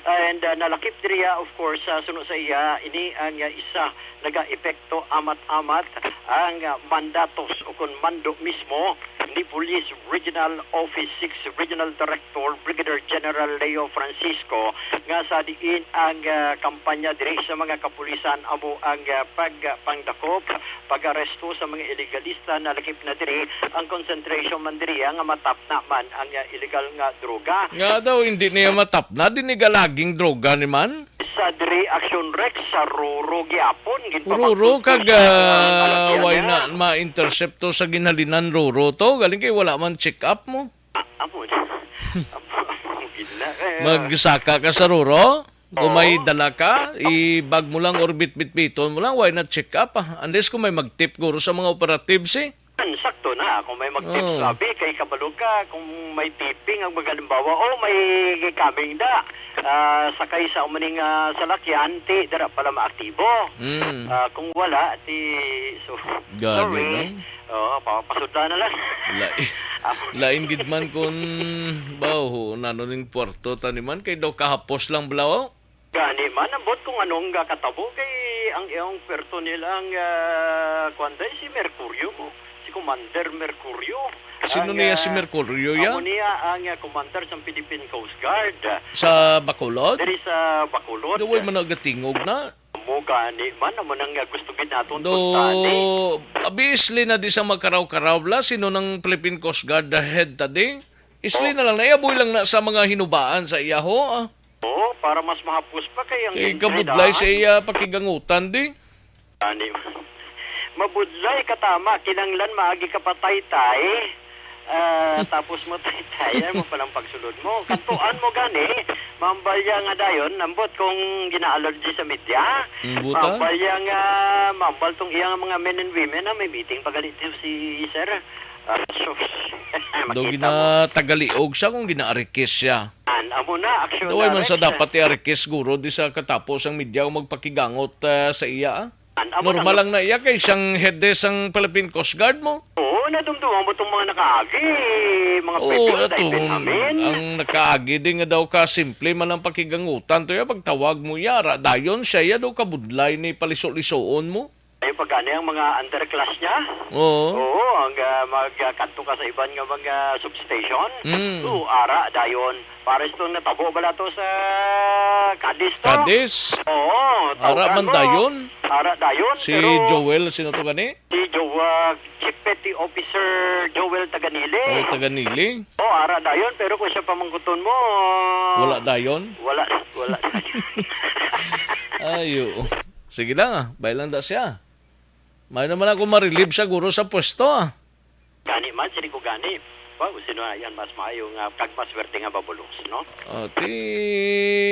And, ah, nalakip diri, ah, of course, ah, suno sa iya, ini ang, ah, isa nagaepekto amat-amat ang, ah, mandatos o kon mando mismo ni Police Regional Office six Regional Director Brigadier General Leo Francisco, nga sa diin ang, ah, kampanya diri sa mga kapulisan amo ang, ah, pagpangdakop, pag-aresto sa mga iligalista. Nalakip na diri ang concentration man diri, ah, nga matapna man ang, ah, illegal nga droga. Nga daw hindi niya matapna, di ni galaging droga ni man? Sa diri Action Rex sa Roro gihapon, ginpabakod Roro ko kag, sa ah, alagyan why niya. Na ma-intercept to sa ginhalinan Roro to? Galing kay wala man check up mo. Ah, amo na. Amo, amo gid na. Eh, Magsaka ka sa Roro? Kung may Oo. dala ka, i-bag mo lang or bitbit-biton mo lang, why not check up, ah? Unless kung may mag-tip guro sa mga operatives, eh. Yan, sakto na. Kung may mag-tips Oo. labi, kay kabalo ka, kung may tipping, ang magalimbawa, oh, may coming da. Ah, sakay sa umaning, ah, salakyan, ti, dara pala maaktibo. Mm. Ah, kung wala, ti, so, Gani, sorry. No? Oh, pa-, pasudla na lang. Lai-, Ah. lain gid man kun, bawo, nano ning puerto, taniman, kay daw kahapos lang, bala, oh. Gani man, ambot kung anong gakatabo kay ang iyang puerto nila ang, ah, kuwan day, si Mercurio mo, si Commander Mercurio. Sino Ang, niya si ah, Mercurio, ya? amo niya ang, ah, commander sa Philippine Coast Guard. Sa Bacolod? Diri sa Bacolod. Daw way man nagatingog na. Amo gani man, amo nang, ah, gusto gid naton Do, puntahan, eh. Abisli na di sa makaraw-karaw la, sino nang Philippine Coast Guard head ta di? Isli Oh. na lang, naiaboy lang na sa mga hinubaan sa iya, ho, ah. Oo, para mas mahapos pa kay ang Kay entry kabudlay daan. sa iya pakigangutan, di? Ani, mabudlay ka tama, kinanglan maagi ka patay-tay. Ah, tapos mo tay-tay, ay mo palang pagsulod mo. Kantuan mo gani, mambalya nga dayon, ambot kung gina-allergy sa media. Ang buta? Mambalya nga, mambal tong iyang mga men and women na may meeting pa gali dito si sir. Ah, sus. Daw Makita mo. ginatagaliog siya kung ginaarikis siya. An, amo na, aksyon Daw ay na, man sa Rex. dapat iarikis, guro, di sa katapos ang media o magpakigangot, ah, sa iya, ah. An-, amo Normal na, lang na iya kay siyang head desk sang Philippine Coast Guard mo. Oo, nadumduman mo tong mga nakaagi, mga Oo, Pedro, ato, Day Benjamin. Ang nakaagi din nga daw ka simple man ang pakigangutan to iya, pagtawag mo iya, ara dayon siya iya daw kabudlay ni paliso-lisuon mo. Ay, pag ano yung mga underclass niya? Oo. Oo, ang, ah, mag, ah, kadto ka sa iban nga mga substation. Mm. Oo, ara dayon. Pares tong natabo bala to sa Cadiz to. Cadiz? Oo, Ara tawgan man mo. dayon? Ara dayon, Si pero Joel, sino to gani? Si Jo-, ah, Chief Petty Officer Joel Taganili. Oh, Taganili? Oh, ara dayon, pero kung siya pamangkuton mo, Wala dayon? wala, wala dayon. Ay, oo. Sige lang, ah. Bay lang da siya. May naman ako ma-relieve siguro sa pwesto, ah. Gani man, sini ko gani. Wow, sino na yan mas maayo nga kag maswerte nga babulos, no? Ah, ti,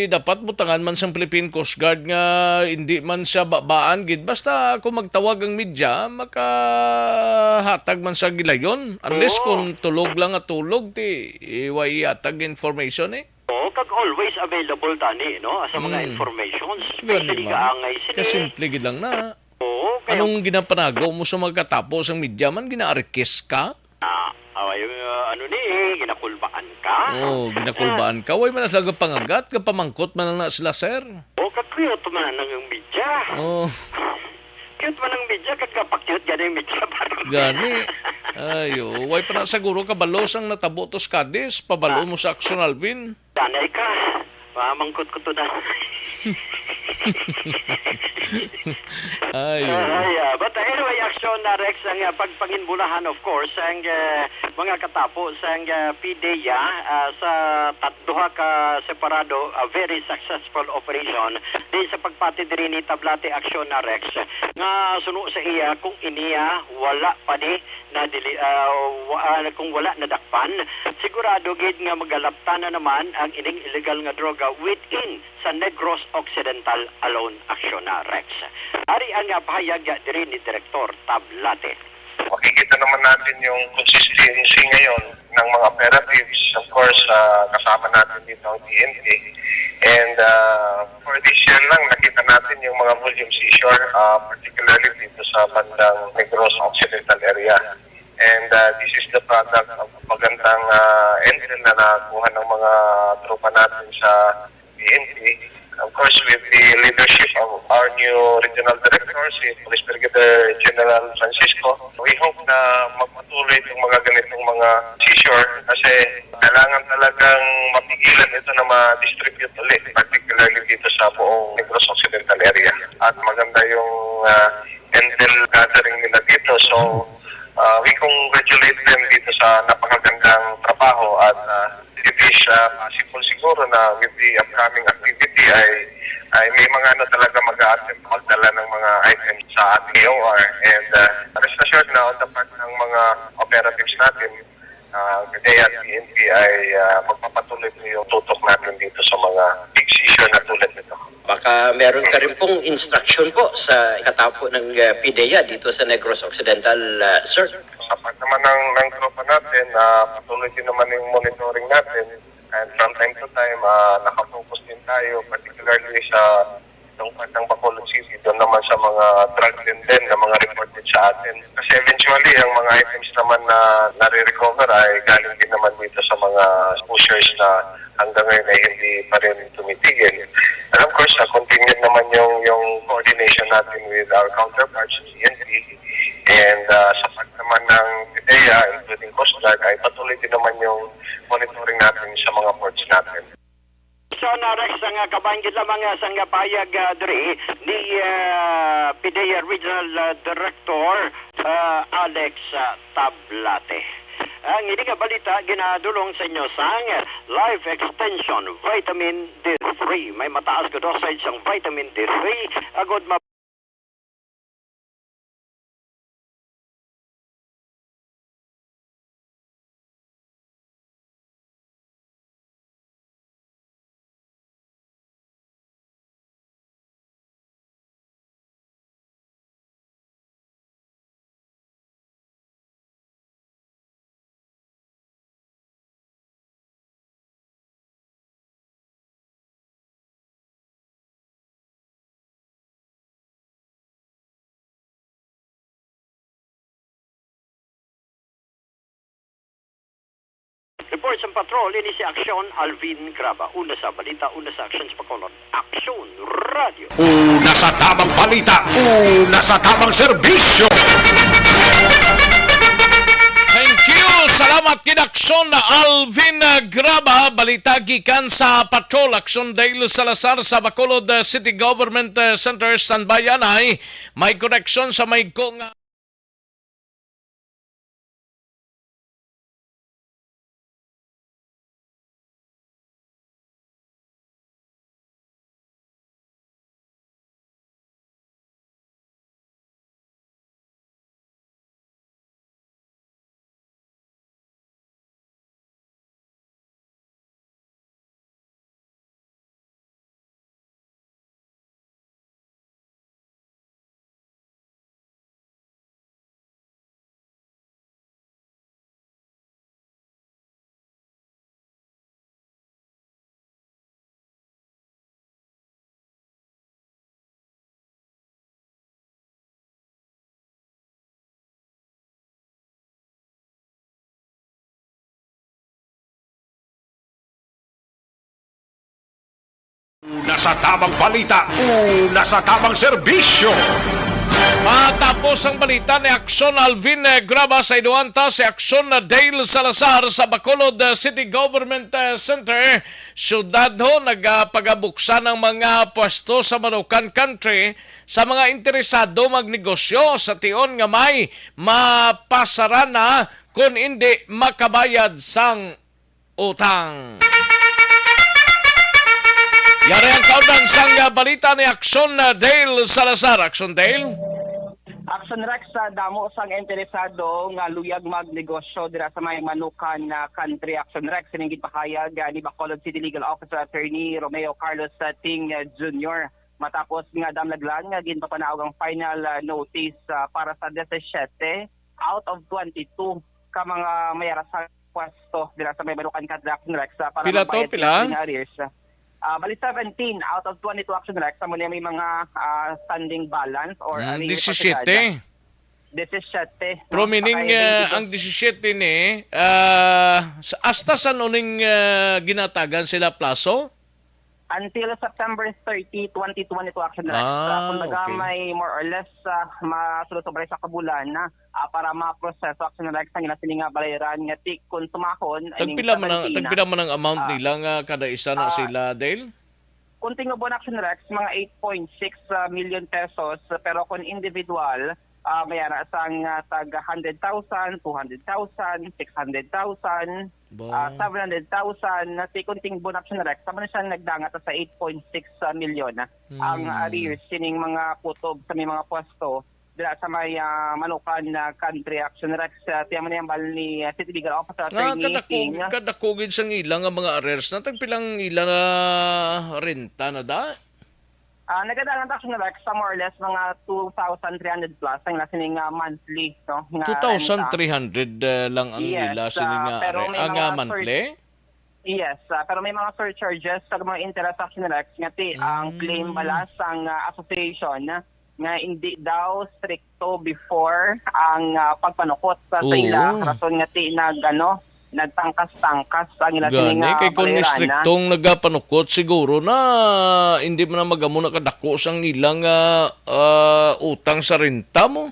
dapat butangan man sang Philippine Coast Guard nga hindi man siya babaan gid. Basta kung magtawag ang media, makahatag man sa gilayon. Unless Oo. kung tulog lang nga tulog, ti, eh, way ihatag information, eh. Oo, kag always available tani, no, sa mga Mm. informations, Gani especially man. kaangay sini. Kasimple gid lang na. Oo, kaya Anong ginapanago mo sa mga katapo sang media man, ginaarikis ka? Ah, away, uh, ano ni, ginakulbaan ka? Oh, ginakulbaan ka. Way man na sila gapangagat, gapamangkot man lang na sila, sir. Oh, ka-cute man ang media. Oh. Cute man ang media, kag kapakyut gani ang media, parang Gani. Ayo, way pa na siguro kabalo sang natabo to sa Cadiz, pabalo Ah. mo sa Action Alvin. Danay ka. Mamangkot ko to na. Ay, oo. Ay, ah, but anyway, Action, ah, Rex, ang, ah, pagpanginbulahan, of course, ang, ah, mga katapo sang, ah, PDEA, ah, sa tat-, duha ka separado, ah, very successful operation di sa pagpati diri ni Tablate, Action, ah, Rex, nga suno sa iya kung iniya wala pa ni na dili, ah, wa-, ah, kung wala nadakpan, sigurado gid nga magalaptan na naman ang ining illegal nga droga within sa Negros Occidental alone, Action na, Rex. Ari ang, ah, pahayag, ah, diri ni Direktor Tablate. Makikita naman natin yung consistency ngayon ng mga operatives. Of course, ah, kasama natin dito ang P N P. And, ah, for this year lang, nakita natin yung mga volume seizure, ah, particularly dito sa bandang Negros Occidental area. And, uh, this is the product of magandang, uh, intel na nakuha ng mga tropa natin sa P N P. Of course, with the leadership of our new regional director, si Police Brigadier General Francisco, we hope na magpatuloy itong mga ganitong mga seizure kasi kailangan talagang mapigilan ito na ma-distribute ulit, particularly dito sa buong Negros Occidental area. At maganda yung, uh, intel gathering nila dito. So, uh, we congratulate them dito sa napakagandang trabaho at, uh, it is, uh, possible siguro na with the upcoming activity ay, ay may mga ano talaga mag-a-attempt magdala ng mga items sa ating A O R. And, uh, rest assured na on the part ng mga operatives natin, ah, kaya ang P N P ay, ah, magpapatuloy po yung tutok natin dito sa mga big seizure na tulad nito. Baka meron ka rin pong instruction po sa katapo ng, ah, PDEA dito sa Negros Occidental, ah, sir? Sa part naman ng, ng tropa natin, ah, patuloy din naman yung monitoring natin. And from time to time, ah, nakafocus din tayo, particularly sa itong part ng Bacolod City, doon naman sa mga drug den din na mga reported sa atin. Kasi eventually, ang mga items naman na nare-recover ay galing din naman dito sa mga pushers na hanggang ngayon ay hindi pa rin tumitigil. And of course, uh, continued naman yung, yung coordination natin with our counterparts sa P N P. And, uh, sa part naman ng PDEA, including Coast Guard, ay patuloy din naman yung monitoring natin sa mga ports natin. So, na, Rex, ang, ah, kabahin gid lamang, ah, sang, ah, pahayag, ah, diri ni, ah, PDEA Regional, ah, Director, ah, Alex, ah, Tablate. Ang ini nga balita ginadulong sa inyo sang Life Extension Vitamin D three. May mataas nga dosage sang vitamin D three, agod ma- Report sang patrol, ini si Aksyon Alvin Graba. Una sa balita, una sa aksyon sa Bacolod. Aksyon Radio. Una sa tamang balita, una sa tamang serbisyo. Thank you. Salamat kid Aksyon Alvin Graba. Balita gikan sa Patrol. Aksyon Dale Salazar sa Bacolod, uh, City Government, uh, Center, standby anay. May koneksyon sa may ko nga Una sa tamang balita, una sa tamang serbisyo. Matapos ang balita ni Aksyon Alvin, eh, Graba, sa iduanta si Aksyon na Dale Salazar sa Bacolod, eh, City Government, eh, Center, syudad ho, nagapagabuksan ang mga pwesto sa Manukan Country sa mga interesado magnegosyo sa tion nga may mapasarana kon indi makabayad sang utang. Yari ang kaundan sang, ah, balita ni Aksyon, ah, Dale Salazar. Aksyon Dale. Aksyon Rex, sa damo sang interesado nga luyag magnegosyo dira sa may Manukan na Country. Aksyon Rex, sining gipahayag, ah, ni Bacolod City Legal Officer Attorney Romeo Carlos, ah, Ting, ah, Junior, matapos nga damlag lang nga ginpapanaog ang final, ah, notice, ah, para sa disisiete out of twenty-two ka mga may arasang pwesto dira sa may Manukan Country, Aksyon Rex, ah, para Pila to? Magbayad Pila? Sila nga arrears. Ah, bali, seventeen out of twenty-two, Aksyon Rex, amo niya may mga, ah, standing balance or Mm, arrears pa sila. Disisiete. Disisiete, Pero no? Meaning, Pakaibig ah, dito. Ang disisiete ni, ah, sa, hasta san uning, ah, ginatagan sila plaso? Until September thirty, twenty twenty-two, Aksyon Rex. Ah, Ah, kumbaga, okay. May more or less, ah, masulod-sobra sa kabulan na, ah, para maproseso, Aksyon Rex, ang ila sini nga balayran nga ti-, kung sumahon, I mean, Tagpila man ang, seventeen na. Tagpila man ang amount Ah. Nila nga kada isa na Ah. Sila, Dale? Kung tingubon, Aksyon Rex, mga eight point six, ah, million pesos, pero kung individual, ah, may ara sang, ah, tag hundred thousand, two hundred thousand, six hundred thousand, Ba? Ah, seven hundred thousand na ti kunting bon, Aksyon Rex, tama na siya nagdangat sa eight point six million, ah, ang Mm. arrears sining mga kutob sa may mga pwesto dira sa may, ah, Manukan na Country, Aksyon Rex. Ah, tiyan mo na yung bal ni, ah, City Legal Officer Ah, Attorney kadako, King. Kadako gid sang ila nga mga arrears na. Tagpilang ila na renta na da? Ah, nagadangat, Aksyon Rex, sa more or less mga two thousand three hundred plus ang ila sining, ah, monthly, no, nga renta. Two thousand three hundred, eh, lang ang Yes, ila sining, ah, ah, pero are-, may ang, mga ah, sur-, monthly? Yes, ah, pero may mga surcharges sa mga interest, Aksyon Rex, nga ti ang claim Mm. bala sang, ah, association nga hindi daw stricto before ang, ah, pagpanukot sa, sa ila. Oo. Rason nga ti nag, ano, nagtangkas-tangkas ang ila sining, Gani, ah, kay kung balayran, ah. Istriktong nagapanukot, siguro na hindi man na magamo na kadako sang ilang, ah, ah, utang sa renta mo.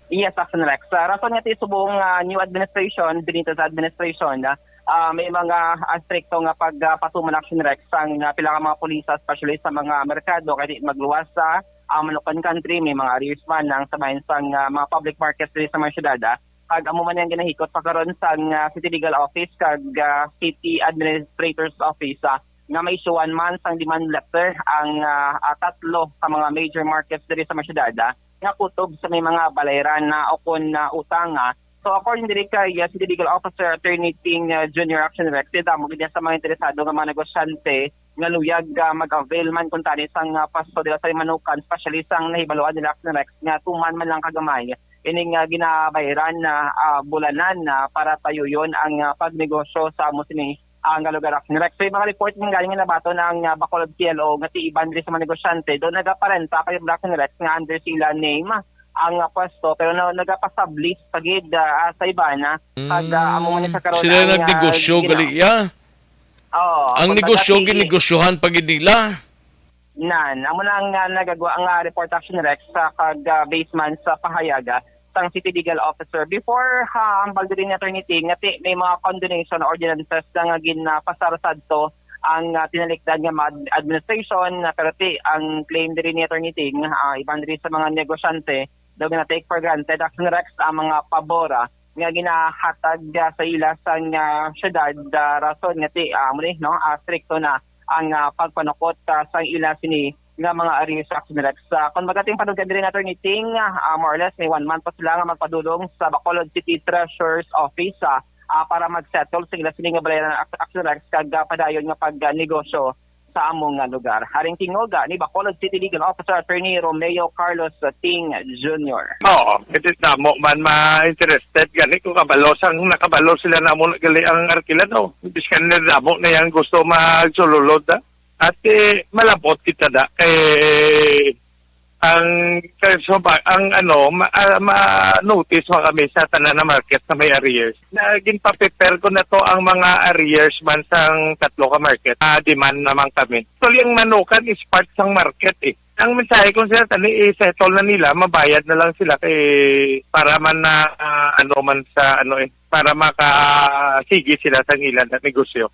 Yes, Aksyon Rex. Sa rason nga ti subong, ah, new administration, Benitez administration, ah, ah, may mga, ah, strikto nga pag, ah, patuman, Aksyon Rex, sang, ah, pila ka mga pulis, especially sa mga merkado, kay di magluwas sa, ah, Manukan Country, may mga arrears man ang sa bahin sang, ah, mga public markets diri sa mga syudad, ah. Kag amo man ang ginahikot pa karon sang, ah, City Legal Office kag, ah, City Administrator's Office, ah, nga ma-issuean man sang demand letter ang, ah, ah, tatlo ka mga major markets diri sa mga syudad, ah, nga kutob sa may mga balayran na o kon, ah, utang, ah. So, according diri kay, ah, City Legal Officer Attorney Ting, ah, Junior, Aksyon Rex, damo gid sa mga interesado nga mga negosyante nga luyag, ah, mag-avail man kuntani sang, ah, pwesto dira sa Manukan, especially sang nahibaluan nila, Aksyon Rex, nga tuman man lang kagamay ining, ah, ginabayran na, ah, bulanan na para tayuyon ang, ah, pagnegosyo sa amo sini, ah, nga lugar, Aksyon Rex. So, yung mga report nga galing nga nabaton ang, ah, Bacolod P L O nga ti iban diri sa mga negosyante, doon nagaparenta kayo, Aksyon Rex, nga under sila name, ang, ah, pwesto, pero na, nagapasublease pa gid, ah, sa iba na. Kag, ah, amo man ni sa karon sila ang, ah, nagnegosyo gina- gali, ya? Oo, Ang kumbaga, negosyo, si ginegosyohan pa gid nila. Nan, amo na ang, ah, nagagwa ang, ah, report, Action Rex, sa kag, ah, base man sa pahayag, ah, sang City Legal Officer. Before, ha, ang bagdo din ni Attorney Ting, nga ti, may mga condonation ordinances na nga ginapasar sadto ang, ah, tinalikdan nga mga ad-, administration, na pero ti, ang claim diri ni Attorney Ting, ah, iban diri sa mga negosyante, daw gina-take for granted, Action Rex, ang mga pabor, ah, nga ginahatag, ah, sa ila sang, ah, syudad, ah, rason nga ti, ah, amo ni, no, ah, strikto na ang, ah, pagpanukot, ah, sang ila sini nga mga arrears, Action Rex. Ah, kung magating panugyan diri na, Attorney Ting, ah, more or less may one month pa sila nga magpadulong sa Bacolod City Treasurer's Office, ah, ah, para mag-settle sa ila sini nga bayaran, Action Rex, kag, ah, padayon nga pagnegosyo sa among nga lugar. Haring tingog, ah, ni Bacolod City Legal Officer Attorney Romeo Carlos, ah, Ting Junior. Oo, it is damo man ma-interested gani kung kabalo sang nakabalo sila na amo na gali ang arkila, no? Biskan na damo na yang gusto magsululod, ah. At, eh, malabot kita da kay ang, kay so ba, ang ano, ma-, ah, ma-notice man kami sa tanan na market na may arrears. Na ginpa-prepare ko na to ang mga arrears man sang tatlo ka market. Ah, demand naman kami. Actually, ang manukan is part sang market, eh. Ang mensahe ko, sir, tani, i-settle na nila, mabayad na lang sila kay para man na, ah, ano man sa, ano, eh, para makasigi sila sa ilang negosyo.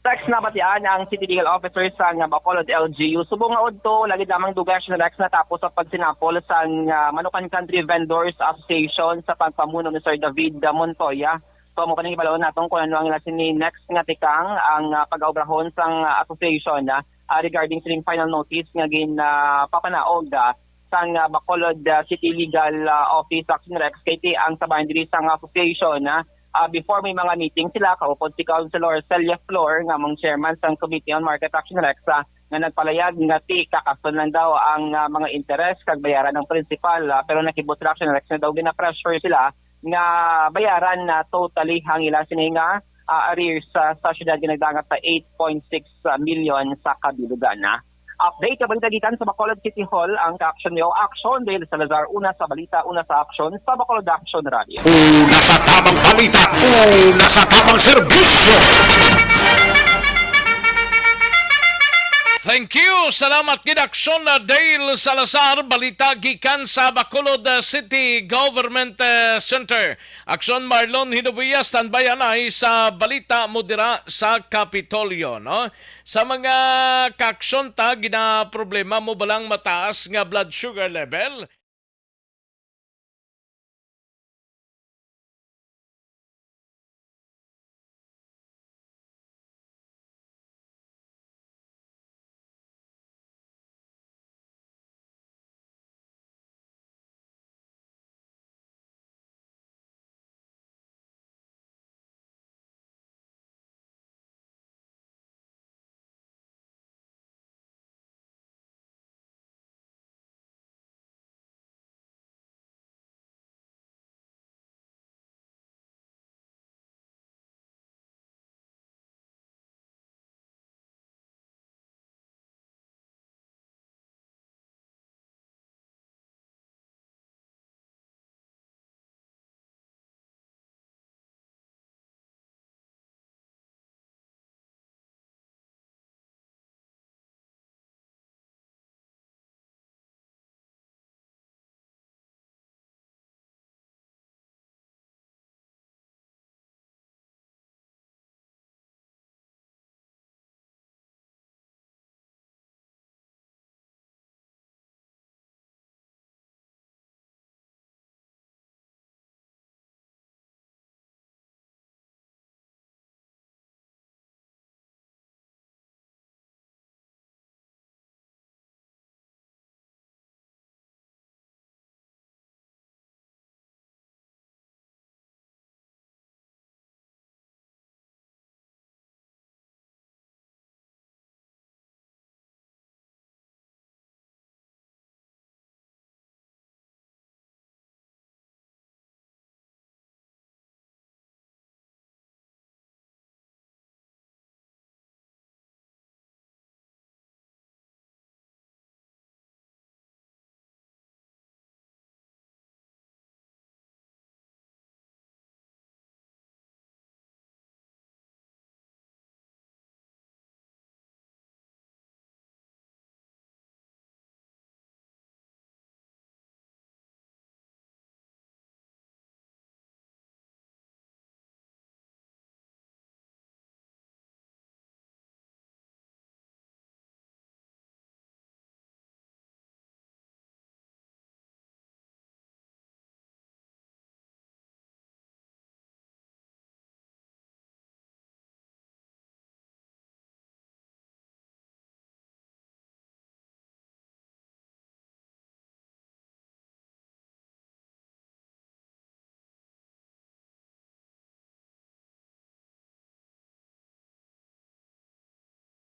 Text na batian ang City Legal Officer sang Bacolod L G U. Subong nga udto, lagi lamang dugay siya next natapos sa pagsinapol sang, ah, Manukan Country Vendors Association sa pagpamuno ni Sir David, ah, Montoya. So, mo pa ning ibalon naton kung ano ang ila sini next nga tikang ang, ah, pag-aubrahon sang, ah, association, ah, ah, regarding sining final notice nga gin, ah, papanaog, ah, sang, ah, Bacolod, ah, City Legal, ah, Office, Action Rex, kay ti ang sabayan diri sang association, ah, ah, before may mga meeting sila, kaupod si Councilor Celia Flor, nga mong chairman sang Committee on Market, Action Rex, ah, nga nagpalayag nga ti kakaston lang daw ang, ah, mga interes kag bayaran ang principal, ah, pero nakibot sila, Action Rex, na daw gina-pressure sila nga bayaran na totally ang ila sini nga, ah, arrears sa, sa syudad nga nagdangat sa eight point six million sa kabilugan na. Update ka balita gikan sa Bacolod City Hall, ang kaaksyon niyo, Aksyon Dale Salazar, una sa balita, una sa aksyon, sa Bacolod Action Radio. Una sa tamang balita, una sa tamang serbisyo. Thank you. Salamat gid, Aksyon, uh, Dale Salazar. Balita gikan sa Bacolod, uh, City Government, uh, Center. Aksyon, Marlon Hinubuya, standby anay sa balita mo dira sa Kapitolyo, no? Sa mga kaaksyon ta, ginaproblema mo balang mataas nga blood sugar level?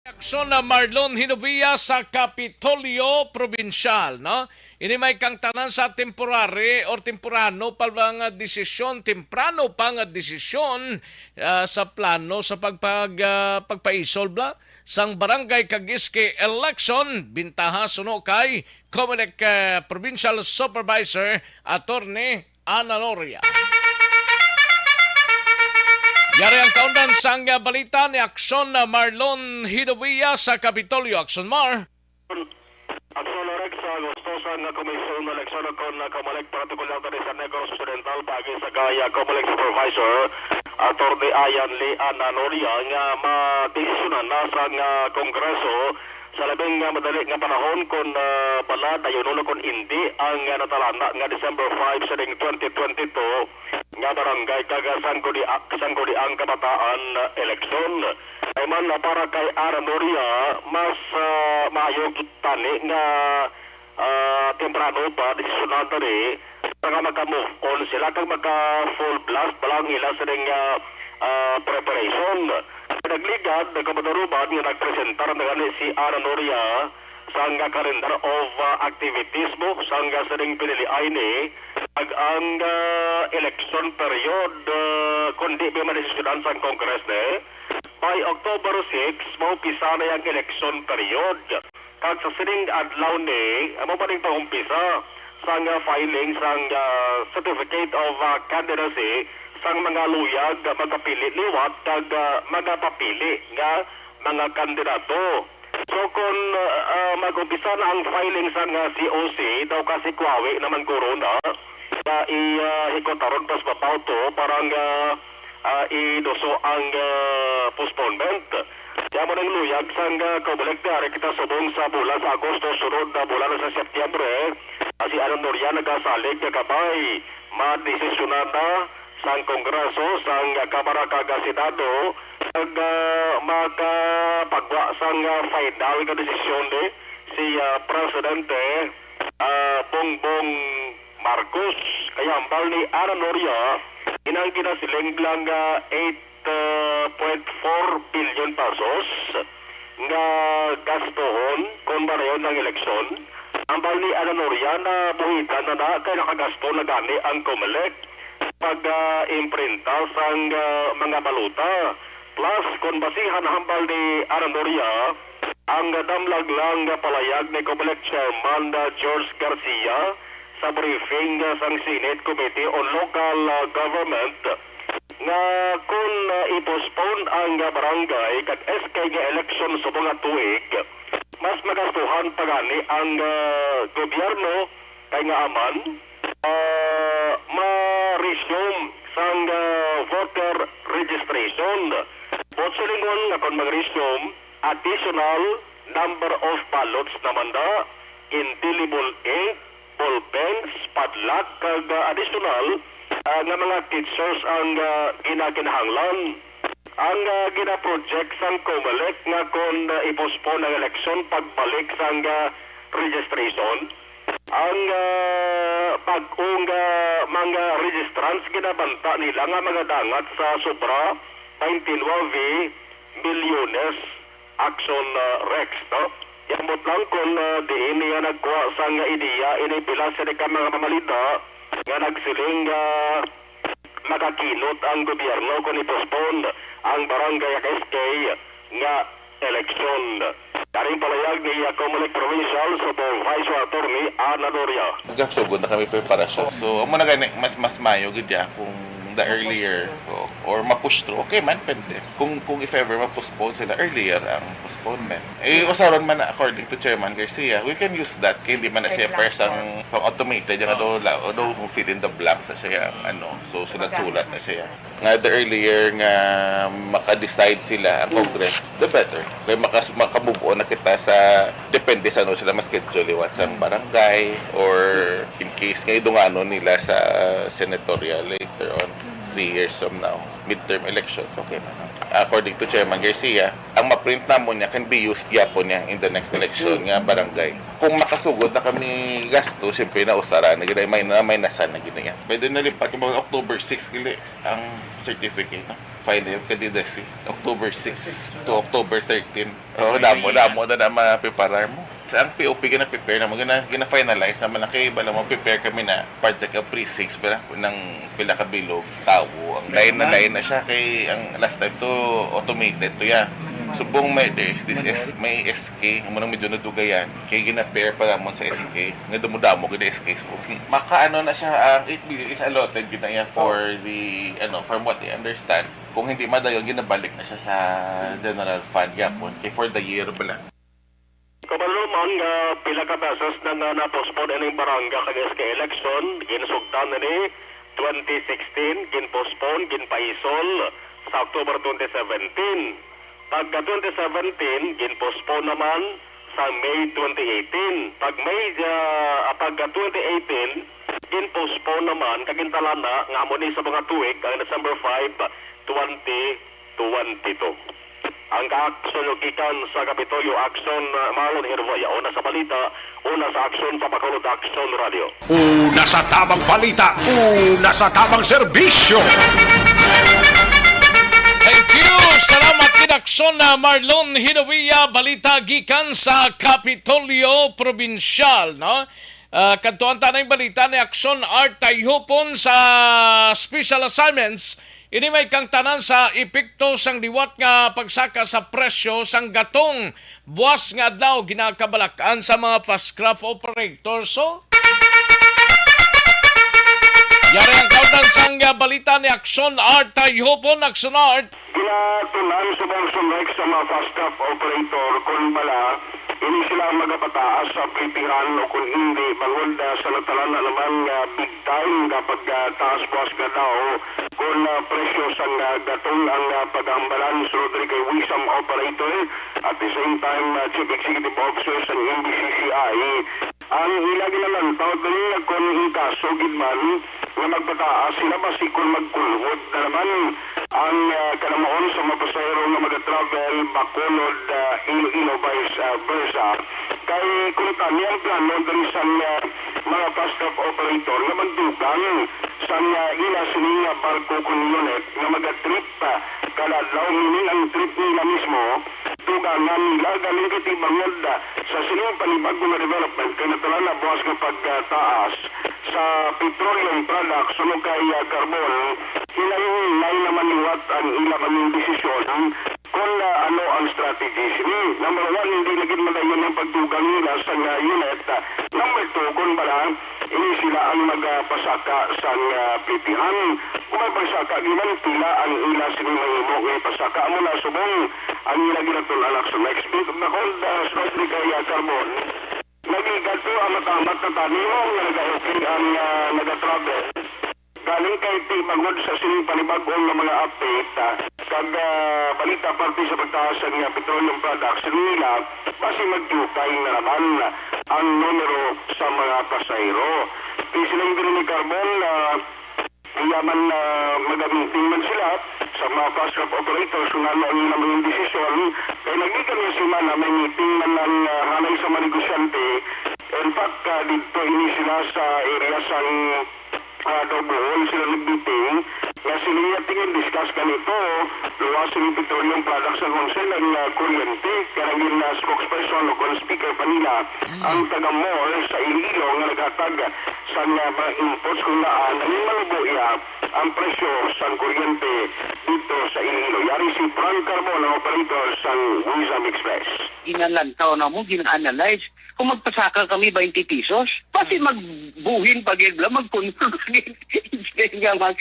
Aksyon na Marlon Hinovia sa Kapitolyo Probinsyal, no? Ini may kangtanan sa temporary or temprano pa nga desisyon, temprano pa nga desisyon, ah, sa plano sa pagpag-, ah, pagpaisol bla sang barangay kag S K election, bintaha suno kay Comelec, ah, Provincial Supervisor Attorney Ana Noria. Yari ang kaundan sang, ah, balita ni Aksyon, ah, Marlon Hinovia sa Kapitolyo. Aksyon, Mar. Aksyon, Rex, sa gusto sa nga Komisyon ng Eleksyon kon, ah, Comelec, partikular diri sa Negros Occidental, paagi sa kay, ah, Comelec Supervisor, Attorney Ian Lee Ana Noria, nga madesisyonan na sa nga Kongreso sa labing, ah, madali nga panahon kon, ah, bala dayon na kon indi ang, ah, natalana nga December five sa ding twenty twenty-two nga barangay kag, ah, sangguniang, sangguniang kabataan, ah, eleksyon. Ay man, ah, para kay Ana Noria, mas, ah, maayo tani nga, ah, temprano pa, desisyonan tani, para nga maka-move on sila kag maka-full blast pa lang ila sa ding, ah, ah, preparation. Nagligad, nagkabadaruban nga nagpresentar na gani si Ana Noria sang, ah, calendar of, ah, activities mo sang, ah, sa ding piniliay ni ag ang, ah, election period, ah, kundi may madesisyonan sang Congress ni by October six, maumpisa na ang election period. Kag sa sining adlaw ni, amo pa ning pag-umpisa sang, ah, filing sang, ah, certificate of, ah, candidacy sang mga luyag nga magapili liwat kag, ah, magapapili nga mga kandidato. So, kung, ah, mag-umpisa na ang filing sang, ah, C O C, daw kasi kuwawi naman korona, nga i, ah, hikutaron pas mabaw to para nga, ah, iduso ang, ah, postponement. Kaya mo nang luyag sang, ah, Comelec, ari kita subong sa bulan sa Agosto, sunod na bulan sa Setyembre, ah, si Ana Noria nagasalig nga kabay madesisyonan na sang Kongreso, sang Kamara kag Senado, kag, ah, makapagwa sang, ah, final nga desisyon ni si, ah, Presidente, ah, Bongbong Marcos. Kaya hambal ni Ana Noria, inang ginasiling lang, ah, eight point four billion pesos nga gastuhon kon marayon ang eleksyon. Hambal ni Ana Noria, nabuhitan na na kay nakagasto na gani ang Comelec pag, ah, imprinta sang, ah, mga balota. Plus, kon basihan, hambal ni Ana Noria, ang damlag lang nga palayag ni Comelec Chairman, ah, George Garcia sa briefing, ah, sang Senate Committee on Local, ah, Government nga kon, ah, i-postpone ang, ah, barangay kag S K nga eleksyon subong nga tuig, mas magastuhan pa gani ang, ah, gobyerno kay ngaa man, ah, ma-resume sang, ah, voter registration. Buot silingon nga kon mag-resume, additional number of ballots naman na, indelible ink, ballpens, padlock, kag, ah, additional, ah, nga mga teachers ang, ah, ginakinahanglan. Ang, ah, ginaproject sang Comelec nga kon, ah, i-postpone ang eleksyon pagbalik sang, ah, registration, ang, ah, bag-ong, ah, mga registrants ginabanta nila nga magadangat sa sobra twenty-nine milyones. Aksyon, ah, Rex, no? Ambot lang kon, ah, diin niya nagkuha sang ideya ini pila sini ka mga mamalita nga nagsiling nga makakinot ang gobyerno kon i-postpone ang barangay kag S K nga eleksyon. Karing palayag ni Comelec Provincial Supervisor Attorney Ana Doria. Nagasugod na kami preparasyon. So, amo na gani, mas, mas mayo gid ya kung the earlier, o, or ma-push through. Okay man, pwede. Kung, kung if ever ma-postpone sila, earlier ang postponement. Eh, usaron man na, according to Chairman Garcia, we can use that. Kaya hindi man na siya first ang pang-automated, yung ano, la-, ano, fill in the blanks na siya, ang ano. So, sulat-sulat na siya. Nga the earlier nga maka-decide sila ang Congress, the better. Kaya makas-, makamove on na kita sa, depende sa ano sila ma-schedule liwat sa barangay or in case nga idunganon nila sa senatorial later on. Three years from now, midterm elections, okay na. According to Chairman Garcia, ang ma-print namon niya can be used gyapon niya in the next election nga barangay. Kung makasugod na kami gasto, siyempre na usara na gid, may na, may nasan na gid niya. Pwede na lipat yung mga October six, gali ang certificate, no? File yung candidacy, October six to October thirteen. Oh, damo, damo na na mapreparar mo. Sa ang P O P gina-prepare naman, gina, gina-finalize naman na kay bala mo prepare kami na project ang precincts, bala, ng pila ka bilog, tawo, ang lain na, lain na siya kay ang last time to automated to ya. Subong may, there's this S, may S K, amo nang medyo nadugayan. Kay gina-pair pa namon sa S K. Nga damo-damo gid ang S K. So, maka ano na siya, ang eight billion is allotted gid na iya for the, ano, from what I understand. Kung hindi madayon, ginabalik na siya sa general fund gyapon. Kay for the year bala. Kabalo man nga pila ka beses na nga na-postpone ining Barangay kag S K election, ginsugtan ini twenty sixteen, gin-postpone, ginpaisol sa October twenty seventeen. Pagka twenty seventeen, gin-postpone naman sa May twenty eighteen. Pag May, ah, pagka twenty eighteen, gin-postpone naman, kag gintalana nga amo ni sa mga tuig ang December five, twenty twenty-two. Ang kaaksyon gikan sa Kapitolyo Aksyon, uh, Marlon Herboya. Una sa balita, una sa aksyon, Papakulod Aksyon Radio. Una sa tabang balita, una sa tabang serbisyo. Thank you. Salamat kinaksyon na Marlon Hidawiya. Balita gikan sa Kapitolyo Probinsyal, no? Ah, kadtuan ta na yung balita ni Aksyon Art Tayhupon sa special assignments. Ini may kangtanan sa epekto sang liwat nga pagsaka sa presyo sang gatong buwas nga adlaw ginakabalak-an sa mga fast craft operator. So, yari ang kaundan sang, ah, balita ni Aksyon Art Tayhupon. Aksyon Art. Ginatun-an sa Bangson Rex sa mga fast craft operator kung bala ini sila ang magapataas sa pritihan o kung hindi, bangod, ah, sa natalana naman nga big time nga pagtaas buwas nga daw kung, ah, presyo sang, ah, gatong ang, ah, paghambalan sulod diri kay Wisam Operator, at the same time, ah, Chief Executive Officer sang M B C C I. Ang ila ginalantaw diri nga kon in kaso gid man nga magpataas sila, basi kon magkulhod na naman ang, ah, kalamuon sa mga pasahero nga maga-travel Bacolod, ah, Iloilo, vice, ah, versa. Kay kuntani ang plano diri sang, ah, mga fast craft operator nga magdugang sang, ah, ila sini nga barko kon unit nga maga-trip, ah, kada adlaw, meaning ang trip nila mismo dugangan nila galing kay tibangod sa sining panibag-o nga development kay natural na buwas nga pagtaas sa petroleum products suno kay, ah, carbon, hinay-hinay naman liwat ang ila maging desisyon kon, ah, ano ang strategy sini. Number one, hindi na gid madayon ang pagdugang nila sa nga unit. Ah, number two, kon bala, ini sila ang magapasaka sang, ah, plitihan. Kung may pagsaka, giman pila ang ila sini mahimo nga ipasaka. Amo na subong ang ila ginatun-an, Aksyon Rex. Bakod, ah, sa kay, ah, carbon, naging kadto ang matamat na tanimo nga nagaupig ang, ah, nagatravel. Galing kay ti bangod sa sining panibag-o nga mga update, ah, kag, ah, balita parte sa pagtaas sa nga petroleum products nila, basi magdugay na naman ang numero sa mga pasahero. Di sila yung ni carbon, ah, yaman, ah, magamiting man sila sa mga fast craft operators kung ano ang ilang mga desisyon. Kaya nagdi kami simana, may meeting man ang, ah, hanay sa mga negosyante. In fact, ah, dito ini sila sa area sang, ah, Daug Bohol sila nagmeeting. Nga sila niya tingin discuss kanito, luwas sa petroleum products sa Council ang, ah, kuryente. Kaya naging, ah, spokesperson o kon speaker pa nila ang taga MORE sa Iloilo nga naghatag sa nga mga inputs kung naan ang malubo iya ang presyo sang kuryente dito sa Iloilo. Yari si Frank Carbon, ang operator sang Wisam Express. Ginalantaw na mo, gina-analyze. Kung magpasaka kami twenty pesos, basi magbuhin pa gid bala, magkunol pa gid. Instead nga mag,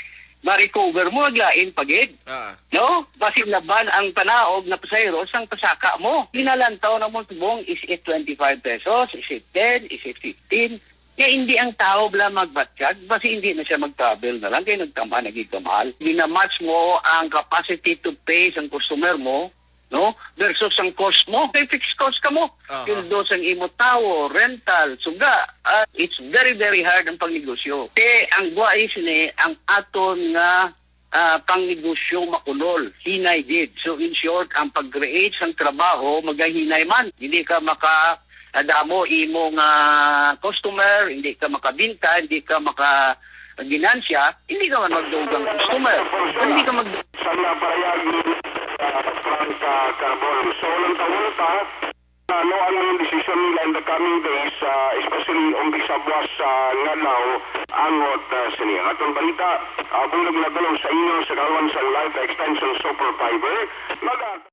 ma-recover mo, maglain pa gid. Ah. No? Basi laban ang panaog na pasahero sang pasaka mo. Ginalantaw na mo subong, is it twenty-five pesos? Is it ten? Is it fifteen? Kaya hindi ang tao bala magbatyag, basi hindi na siya mag-travel na lang, kaya nagtama, naging kamahal. Ginamatch mo ang capacity to pay sang customer mo, no? Versus ang cost mo. Kay fixed cost ka mo. Aha. Pildo sang imo tawo, rental, suga. Ah, it's very, very hard ang pagnegosyo. Te, ang buhay sini, ang aton nga ah, pangnegosyo makulol, hinay gid. So, in short, ang pag-create sang trabaho, magahinay man. Hindi ka maka-, ah, damo imong, ah, customer, hindi ka makabinta, hindi ka maka-, ginansya, hindi ka man magdugang customer. Hindi ka mag- Sa mga parayag ni, ah, Frank, ah, Carbon. So, walang tawon pa. Ano ang mga desisyon nila in the coming days, ah, especially umpisa buwas sa ngalaw, angot, ah, sini? Ang atong balita, ah, bulag na tulong sa inyo sa kawan sa Life Extension Super Fiber. Mag-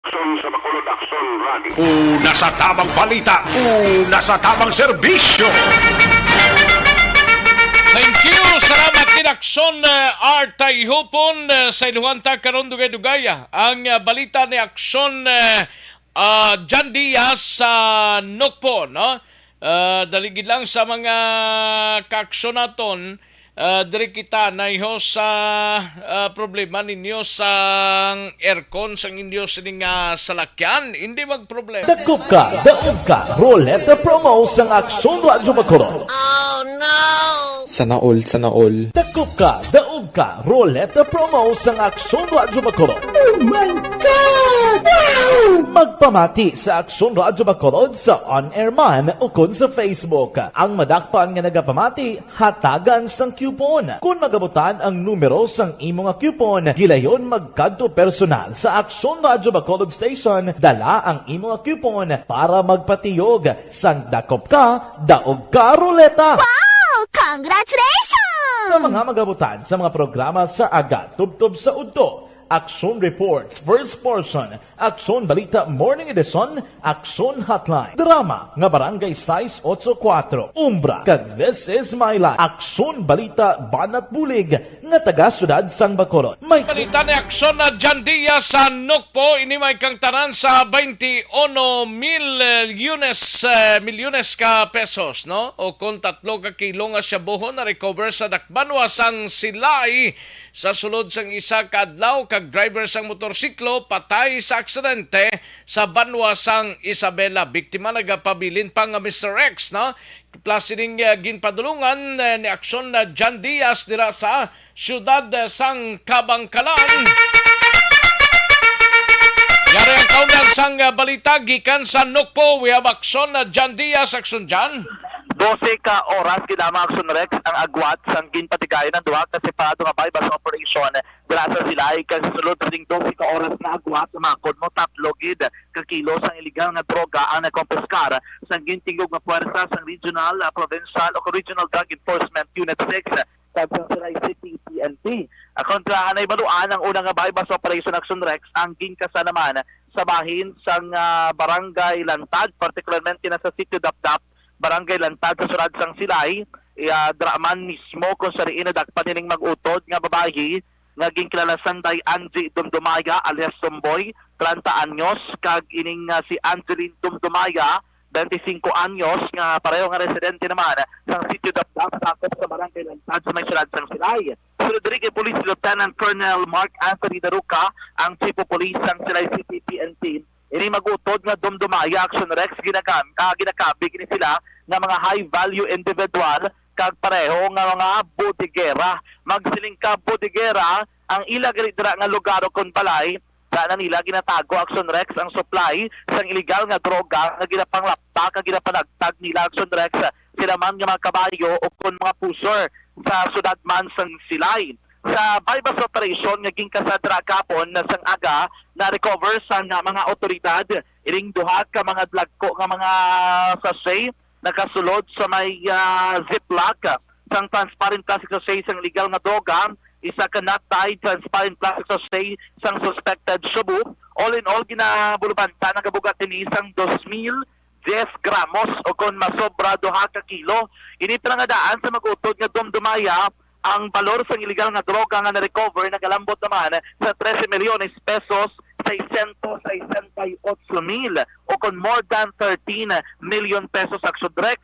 Aksyon sa Bacolod, Aksyon Rally. Una sa tabang balita, una sa tabang serbisyo. Thank you. Salamat din, Aksyon, eh, Art Tayhupon, eh, sa iluhan ta karon dugay-dugay, ah, ang, ah, balita ni Aksyon, eh, ah, John Diaz sa Nokpo, no? Ah, dali gid lang sa mga kaaksyon naton, ah, diri kita naiho sa, ah, problema ninyo sang aircon sang inyo sining, ah, salakyan. Hindi magproblema. Dakop ka, daog ka, Roleta Promo sang Aksyon Radyo Bacolod. Sana all, sana all. Dakop ka, daog ka, Roleta Promo sang Aksyon Radyo Bacolod. Oh my God! Wow! Magpamati sa Aksyon Radyo Bacolod sa on-air man ukon sa Facebook. Ang madakpan nga nagapamati, hatagan sang coupon. Kon magabutan ang numero sang imo nga coupon, gilayon magkadto personal sa Aksyon Radyo Bacolod Station, dala ang imo nga coupon para magpatiyog sang dakop ka, daog ka, Roleta. Wow! Congratulations! Sa mga magabutan sa mga programa sa aga, tubtob sa udto, Aksyon Reports, First Portion, Aksyon Balita Morning Edition, Aksyon Hotline, drama nga Barangay sais otso kuwatro, Umbra, kag This Is My Life, Aksyon Balita Banat Bulig nga taga Siyudad sang Bacolod. May Balita ni Aksyon na John Diaz sa Nokpo, ini may kang tanan sa twenty-one milyones, eh, milyones ka pesos, no? O kon tatlo ka kilo nga shabuhon na recover sa dakbanwa sang Silay sa sulod sang isa ka adlaw, kag driver sang motorsiklo patay sa aksidente sa banwa sang Isabela. Biktima nagapabilin pa nga Mister X, no? Plus ining, uh, ginpadulungan, uh, ni aksyon na John Diaz dira sa siyudad, uh, sang Kabangkalan. Yari ang kaunang sang, uh, balita gikan sa Nokpo. We have aksyon na John Diaz, aksyon John. Dose ka oras ginama, aksyon Rex, ang agwat sang ginpatigayon ang duha ka separado nga buy-bust operation dira sa Silay, kag sa sulod sining dose ka oras nga agwat, mga kudmo, tatlo gid ka kilo sang iligal nga droga ang nakompiskar sang gintingog nga puwersa sang Regional, ah, Provincial o Regional Drug Enforcement Unit six kag sang Silay City P N P. Ah, kontra anay baluan, ang una nga buy-bust operation, aksyon Rex, ang ginkasa naman sa bahin sang, ah, Barangay Lantad, partikularmente na sa Sitio Dapdap, Barangay Lantad sa siyudad sang Silay. Iya, dira man mismo kung sa diin nadakpan ining mag-utod nga babayi nga ginkilala sang Day Angie Dumdumaya alias Tomboy, treinta anyos, kag ining, ah, si Angeline Dumdumaya, twenty-cinco anyos, nga pareho nga residente naman sang Sitio Dapdap, sakop sa Barangay Lantad sa may siyudad sang Silay. Pero diri kay Police Lieutenant Colonel Mark Anthony Daruca, ang Chief of Police sang Silay City P N P, ini mag-utod nga dumdumaya, aksyon Rex, ginagam-, ah, ginakabig ni sila nga mga high value individual kag pareho nga mga bodegera. Magsiling ka, bodegera ang ila gali dira nga lugar o kon balay, sa na nila ginatago, aksyon Rex, ang supply sang iligal nga droga nga ginapanglapta kag ginapanagtag nila, aksyon Rex, sila man nga mga kabayo o kon mga pusher sa siyudad man sang Silay. Sa buy-bust operation nga ginkasa dira gahapon na sang aga, na-recover sang mga awtoridad ining duha ka mga dlagko nga mga sachet nakasulod sa may, ah, ziplock sang transparent plastic sachet sang illegal nga droga, isa ka knot-tied transparent plastic sachet sang suspected shabu. All in all, ginabulubanta, nagabugat ini sang dos mil diyes gramos o kon masobra duha ka kilo. Ini pa nga daan sa mag-utod nga dumdumaya, ang balor sang illegal nga droga nga na-recover nagalambot naman sa trese milyones pesos, seiscientos sesenta y ocho mil, o kon more than thirteen million pesos, aksyon Rex.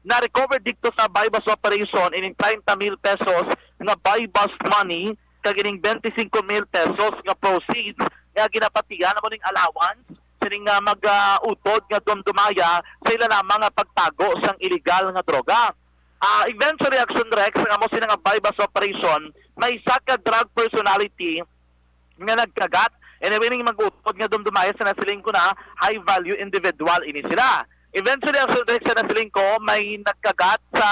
Na-recover didto sa buy-bust operation ining treinta mil pesos nga buy-bust money kag ining twenty-cinco mil pesos nga proceeds nga ginapatihan amo ning allowance sining, ah, mag-, ah, utod nga dumdumaya sa ila lamang nga pagtago sang iligal nga droga. Ah, eventually, Action Rex, ang amo sila nga buy-bust operation, may isa ka drug personality nga nagkagat. Anyway, ning mag-utod nga dumdumaya sa nasiling ko na high value individual ini sila. Eventually, Action Rex, sa nasiling ko, may nagkagat sa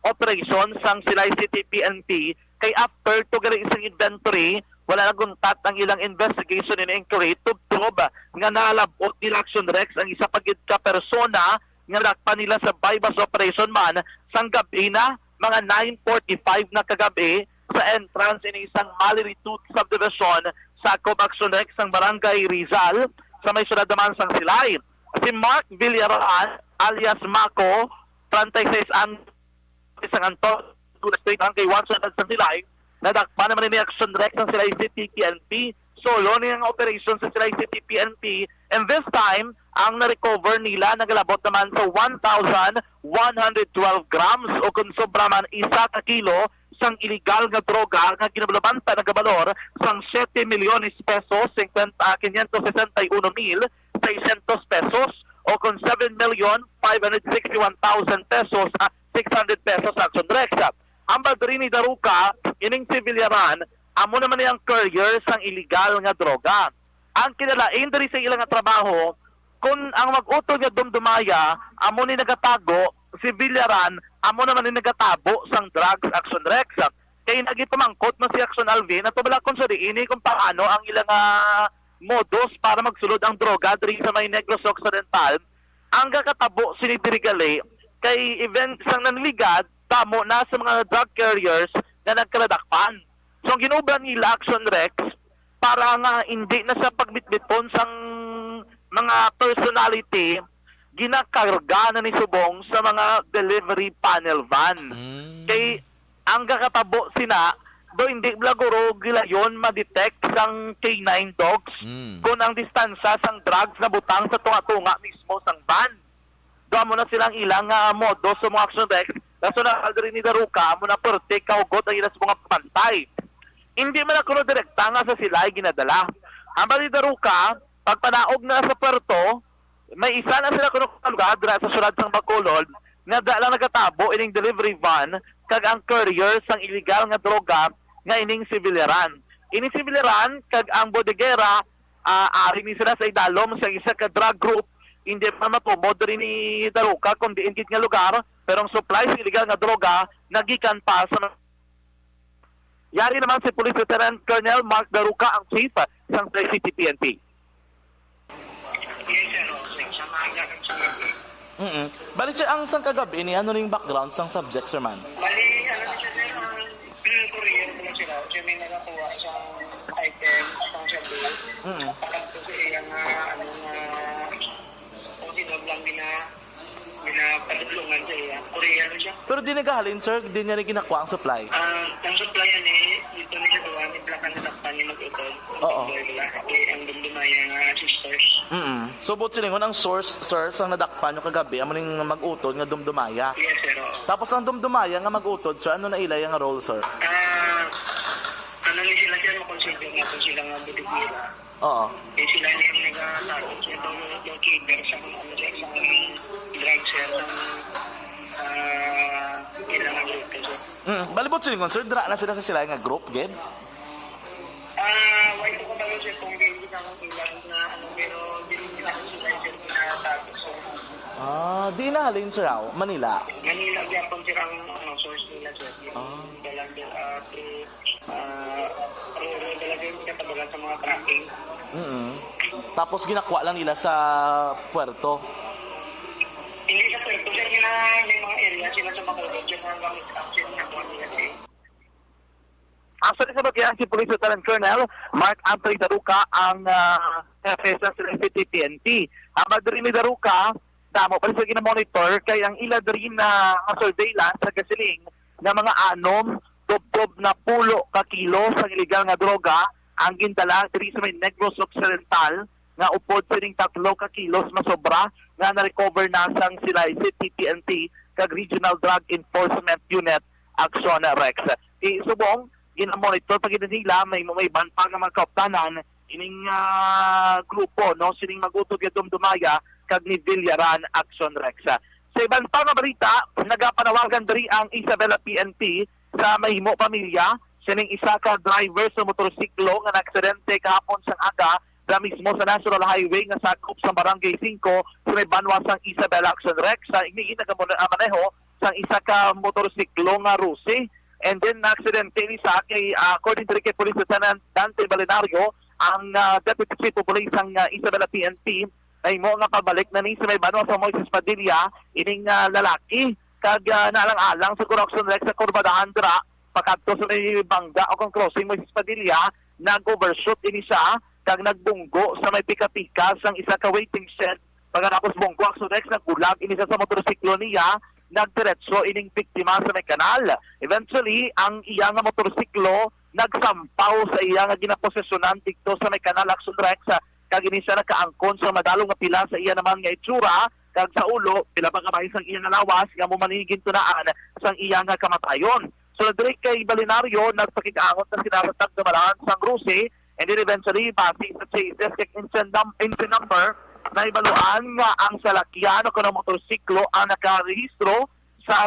operation sang Silay City P N P kay after to gali isang inventory, wala naguntat ang ilang investigation and inquiry tubtob nga nalab-ot nila, Action Rex, ang isa pa gid ka persona nga nadakpan nila sa buy-bust operation man sang gab-i na mga nine forty-five na kagab-i sa entrance ini isang Maliritud subdivision sa Cobac Sunex sang Barangay Rizal sa may siyudad naman sang Silay. Si Mark Villaran alias Mako, treinta y seis anyos, sang Anton Street, Barangay one, siyudad sang Silay, nadakpan naman ni Action Rex ang Silay City P N P. Solo ni ang operation sa Silay City P N P, and this time, ang na-recover nila nagalabot naman sa one thousand one hundred twelve grams o kung sobra man isa ka kilo sang iligal nga droga nga ginabulabanta nagabalor sang siete milyones pesos, cincuenta, quinientos sesenta y uno mil seiscientos pesos, o kung seven million five hundred sixty-one thousand pesos, ah, six hundred pesos, Action Rex. Ang badri ni Daruka, ining si Villaran, amo naman ni ang courier sang iligal nga droga. Ang kinalain diri sa ila nga trabaho, kung ang mag-utod nga dumdumaya amo ni nagatago, si Villaran amo naman ni nagatabo sang drugs, Action Rex. Kay nagipamangkot man si Action Alvin, ato bala kung sa diin ni kung paano ang ila nga modus para magsulod ang droga diri sa may Negros Occidental. Ang gakatabo sini diri gali kay event sang nanligad, damo na sa mga drug carriers nga nagkaladakpan. So, ang ginuban nila, Action Rex, para nga hindi na sa pagbitbiton sang mga personality, ginakarga na ni subong sa mga delivery panel van. Mm. Kay ang gakatabo sina, do hindi bala guro gilayon ma-detect sang K nine dogs Mm. kung ang distansya sang drugs nabutang sa tunga-tunga mismo sang van. Do amo na silang ilang, ah, modus sa mga Action Rex. Kaso na diri ni Daruka, amo na perti kahugot ang ila sa mga pamantay. Hindi man na kuno direkta nga sa Silay ginadala. Ang bali Daruka, pagpanaog na sa puerto, may isa na sila kuno ka lugar dira sa siyudad sang Bacolod nga da lang nagatabo ining delivery van kag ang courier sang iligal nga droga nga ining si Villaran. Ini si Villaran kag ang bodegera, ah, ari ni sila sa idalom sa isa ka drug group. Hindi pa matumo diri ni Daruka kung diin gid nga lugar, pero ang supply sa iligal nga droga nagikan pa sa Yari naman si Police Lieutenant Colonel Mark Daruca, ang chief sang Silay City P N P. Yes, sir. Okay. Sa maaga, sir. Mm-mm. Bali, sir, ang sang kagabi ini, ano ning background sang subject, sir, man? Bali, ano ni siya, sir, ang, mm, courier ko lang sila. Siya may nakakuha sa item, sa siya doon. Mm-mm. Pagkatapos sa iya nga, ano nga, kung sino lang gina-, ginapadulungan sa iya. Koreano siya. Pero di nagahalin, sir, di niya ni ginakuha ang supply? Ah, ang supply yan eh, dito ni sa duwa, ni Black ang natakpan ni mag-utod. Oo. Boy nila, pati ang dumdumaya nga sisters. Mm-mm. So, buot silingon, ang source, sir, sang nadakpan nyo kagabi, amo ning mag-utod nga dumdumaya. Yes, sir, oo. Tapos ang dumdumaya nga mag-utod, sir, ano na ilay nga role, sir? Ah, ano ni sila, sir, makonsider natin sila nga budig nila. Oo. Eh, sila ni ang nagatago sa itong locator sa kung ano, sir, sa kung drug, sir, ng, ah, kailangan dito, sir. Mm, bali, buot silingon, sir, dira na sila sa sila nga group, gid? Ah, wala ko kabalo, sir, kung hindi na akong ilan na, ano, pero hindi nila ako sila, sir, pinatago, sir. Ah, di na halin, sir, aw? Manila? Manila, gyapon, sir, ang, ano, source nila, sir. Yung Ah. Dalang, ah, through Ah, pero, pero talaga yung pinatabagan sa mga tracking. Mm. Tapos ginakuha lang nila sa puerto? Hindi sa puerto, sir. Yung, ah, may mga area sila sa mga probinsya na gamit ang sila na kuha nila, sir. Actually, sa bagay, si Police Lieutenant Colonel Mark Anthony Daruca ang, ah, hepe sa Silay City P N P. Ang madri ni Daruca, damo pa rin sa ginamonitor kay ang ila diri na nga surveillance nagasiling nga mga anom tubtob na pulo ka kilo sang iligal nga droga ang gindala diri sa may Negros Occidental, nga upod sining tatlo ka kilos masobra nga na-recover na sang Silay City P N P kag Regional Drug Enforcement Unit Action Rex. Subong, ginamonitor pa gid nila, may, may iban pa nga mga kaupdanan ining, ah, grupo, no, sining mag-utod nga dumdumaya kag ni Villaran, Action Rex. Sa iban pa nga balita, nagapanawagan diri ang Isabela P N P sa mahimo pamilya sining isa ka driver sa motorsiklo nga naaksidente kahapon sang aga dira mismo sa National Highway nga sakop sa Barangay Cinco sa may banwa sang Isabela, Action Rex. Sa ini nagamaneho sang isa ka motorsiklo nga Rusi. And then, naaksidente ini sa kay, ah, according diri kay Police Lieutenant Dante Balinario, ang, ah, Deputy Chief of Police sang, ah, Isabela P N P, nahimo nga pabalik na ni sa may banwa sa Moises Padilla ining, ah, lalaki. Kag, ah, naalang-alang sa Action Rex sa kurbadahan dira, pakadto sa may bangga o kung crossing Moises Padilla, nag-overshoot ini siya kag nagbunggo sa may pika-pika sang isa ka waiting shed. Pagkatapos bunggo, Action Rex, nagbulag ini siya sa motorsiklo niya, nagdiretso ining biktima sa may kanal. Eventually, ang iya nga motorsiklo nagsampaw sa iya nga ginaposesyonan didto sa may kanal, Action Rex, kag ini siya nakaangkon sa madalom nga pila sa iya naman nga itsura, kag sa ulo, pila pa ka bahis sang iya nga lawas nga amo man ini gintunaan sang iya nga kamatayon. So, diri kay Balinario, nagpakig-angot na sila sa tagdamalahan sang Rusi, and then eventually, base sa chases kag engine, num- engine number, nahibaluan nga ang salakyan o kanang motorsiklo ang nakarehistro sa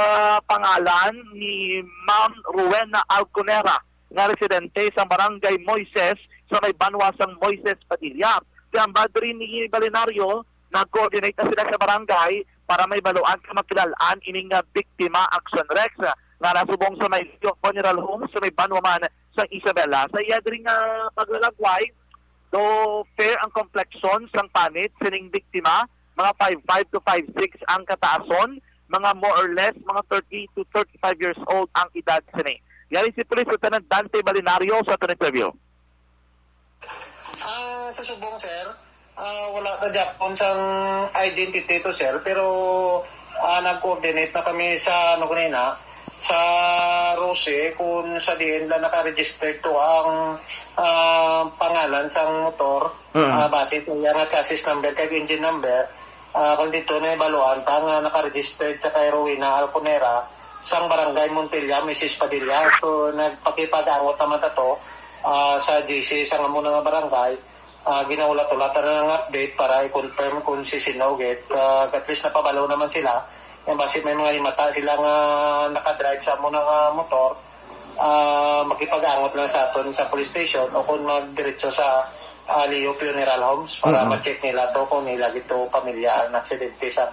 pangalan ni Ma'am Rowena Alconera, nga residente sa Barangay Moises sa may banwa sang Moises Padilla. Kaya ang badri ni Balinario, nag-coordinate na sila sa barangay para may baluan ka makilal-an ining, ah, biktima, Action Rex, nga nasubong sa may Funeral Home sa may banwa man sa Isabela. Sa iya diri nga paglalagway, do fair ang complexion sang panit sining biktima, mga five five to five six ang kataason, mga more or less, mga thirty to thirty-five years old ang edad sini. Yari si Police Lieutenant Dante Balinario sa aton interview. Ah, sa subong, sir, ah, wala na gyapon sang identity to, sir, pero, ah, nag-coordinate na kami sa, ano, kanina, sa Rose kung sa diin lang naka-register to ang, ah, pangalan sang motor, Mm. ah, base sa iya nga chassis number kag engine number. Ah, kung dito na ibaluan ta nga naka-registered sa kay Rowena Alconera, sang Barangay Montilla, Misis Padilla. So, nagpakipag-angot naman ta to, ah, sa G C sang amo na nga barangay. Ah, ginaulat-ulatan na nga update para i-confirm kung si sino gid. Ah, at least napabalo naman sila. Nga basi may mga himata sila nga nakadrive sa amo na nga motor, ah, makipag-angot lang sa aton sa police station o kung magdiretso sa, ah, Leo Funeral Homes para Mm-mm. ma-check nila to kung nila gid to pamilya ang aksidente sa,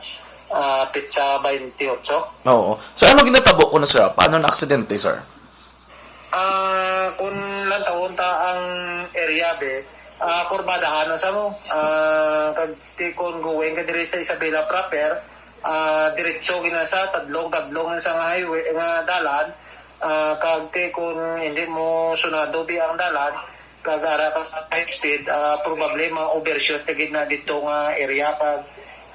ah, petsa twenty-eight. Oo. So, ano ginatabo ko na, sir? Paano na aksidente, sir? Ah, kung lantawon ta ang area, be, ah, kurbadahan na sa mo. Ah, kag ti-, kung going ka diri sa Isabela proper, ah, diretso gina sa tadlong-tadlong sa nga highway, nga dalan. Ah, kag ti-, kung hindi mo sunado di ang dalan, kag ara ka sa high speed, ah, probably ma-overshoot ka gid na dito nga area. Kag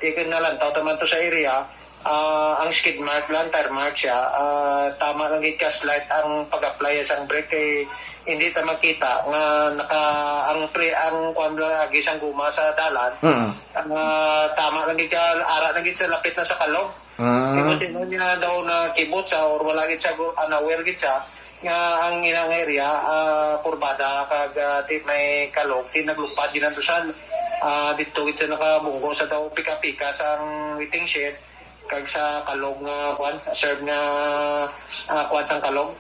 ti-, kung nalantaw ta man to sa area, ah, ang skid mark lang, tire mark siya. Ah, tama lang gid ka slight ang pag-apply sang brake kay hindi ta makita nga naka, ang pre-, ang kuwan lang agi sang guma sa dalan. Mm. Ang, ah, tama lang gid ka, ara lang gid sa lapit na sa kalog. Ah. Imo, imo niya daw na kibot sa or wala gid siya gu-, unaware gid siya nga ang ilang area, ah, kurbada kag, ah, ti may kalog, ti naglupad gid ang tusan. Ah, dito gid siya nakabunggo sa daw pika-pika sang waiting shed kag sa kalog nga kuan, serve nga, ah, kuan sang kalog.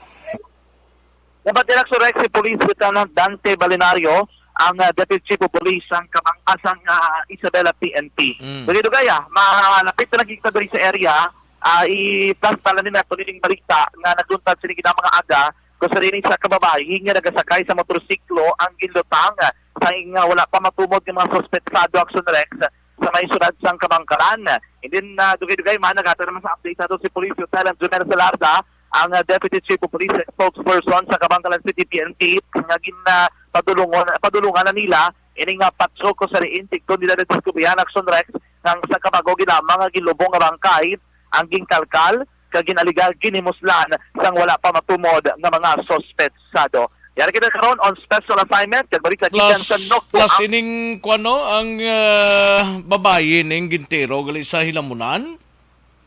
Dapat ilak sa Rex si Police Lieutenant Dante Balinario, ang, ah, Deputy Chief of Police sang Kabang-, ah, sang, ah, Isabela P N P. Mm. Dugay-dugay, ah, malapit na lagi kita diri sa area, ah, i-flash pala ni nato nining balita nga nagluntad sini gid mga aga, kung sa rin sa kababayi nga nagasakay sa motorsiklo ang ginlutang, ah, sa ing, ah, wala pa matumod nga mga suspetsado, Action Rex, sa may siyudad sang Kabangkalan. And then, ah, dugay-dugay man, naghatag naman sa update nato si Police Lieutenant Jumel Salarda, ang, ah, Deputy Chief of Police spokesperson sa Kabangkalan City P N P, nga gin, ah, padulungon, padulungan na nila ini nga patsyo kung sa diin tikton nila nadiskubrihan, Action Rex, nga sa kabago gid lamang nga ginlubong nga bangkay ang ginkalkal kag gin-aliga ginhimuslan sang wala pa matumod nga mga suspetsado. Yari kita karon on special assignment, kag balik sa gikan Plus, sa Nokpo plus ang ining, kuwan, no, ang, ah, babayi ning gintiro gali sa hilamunan?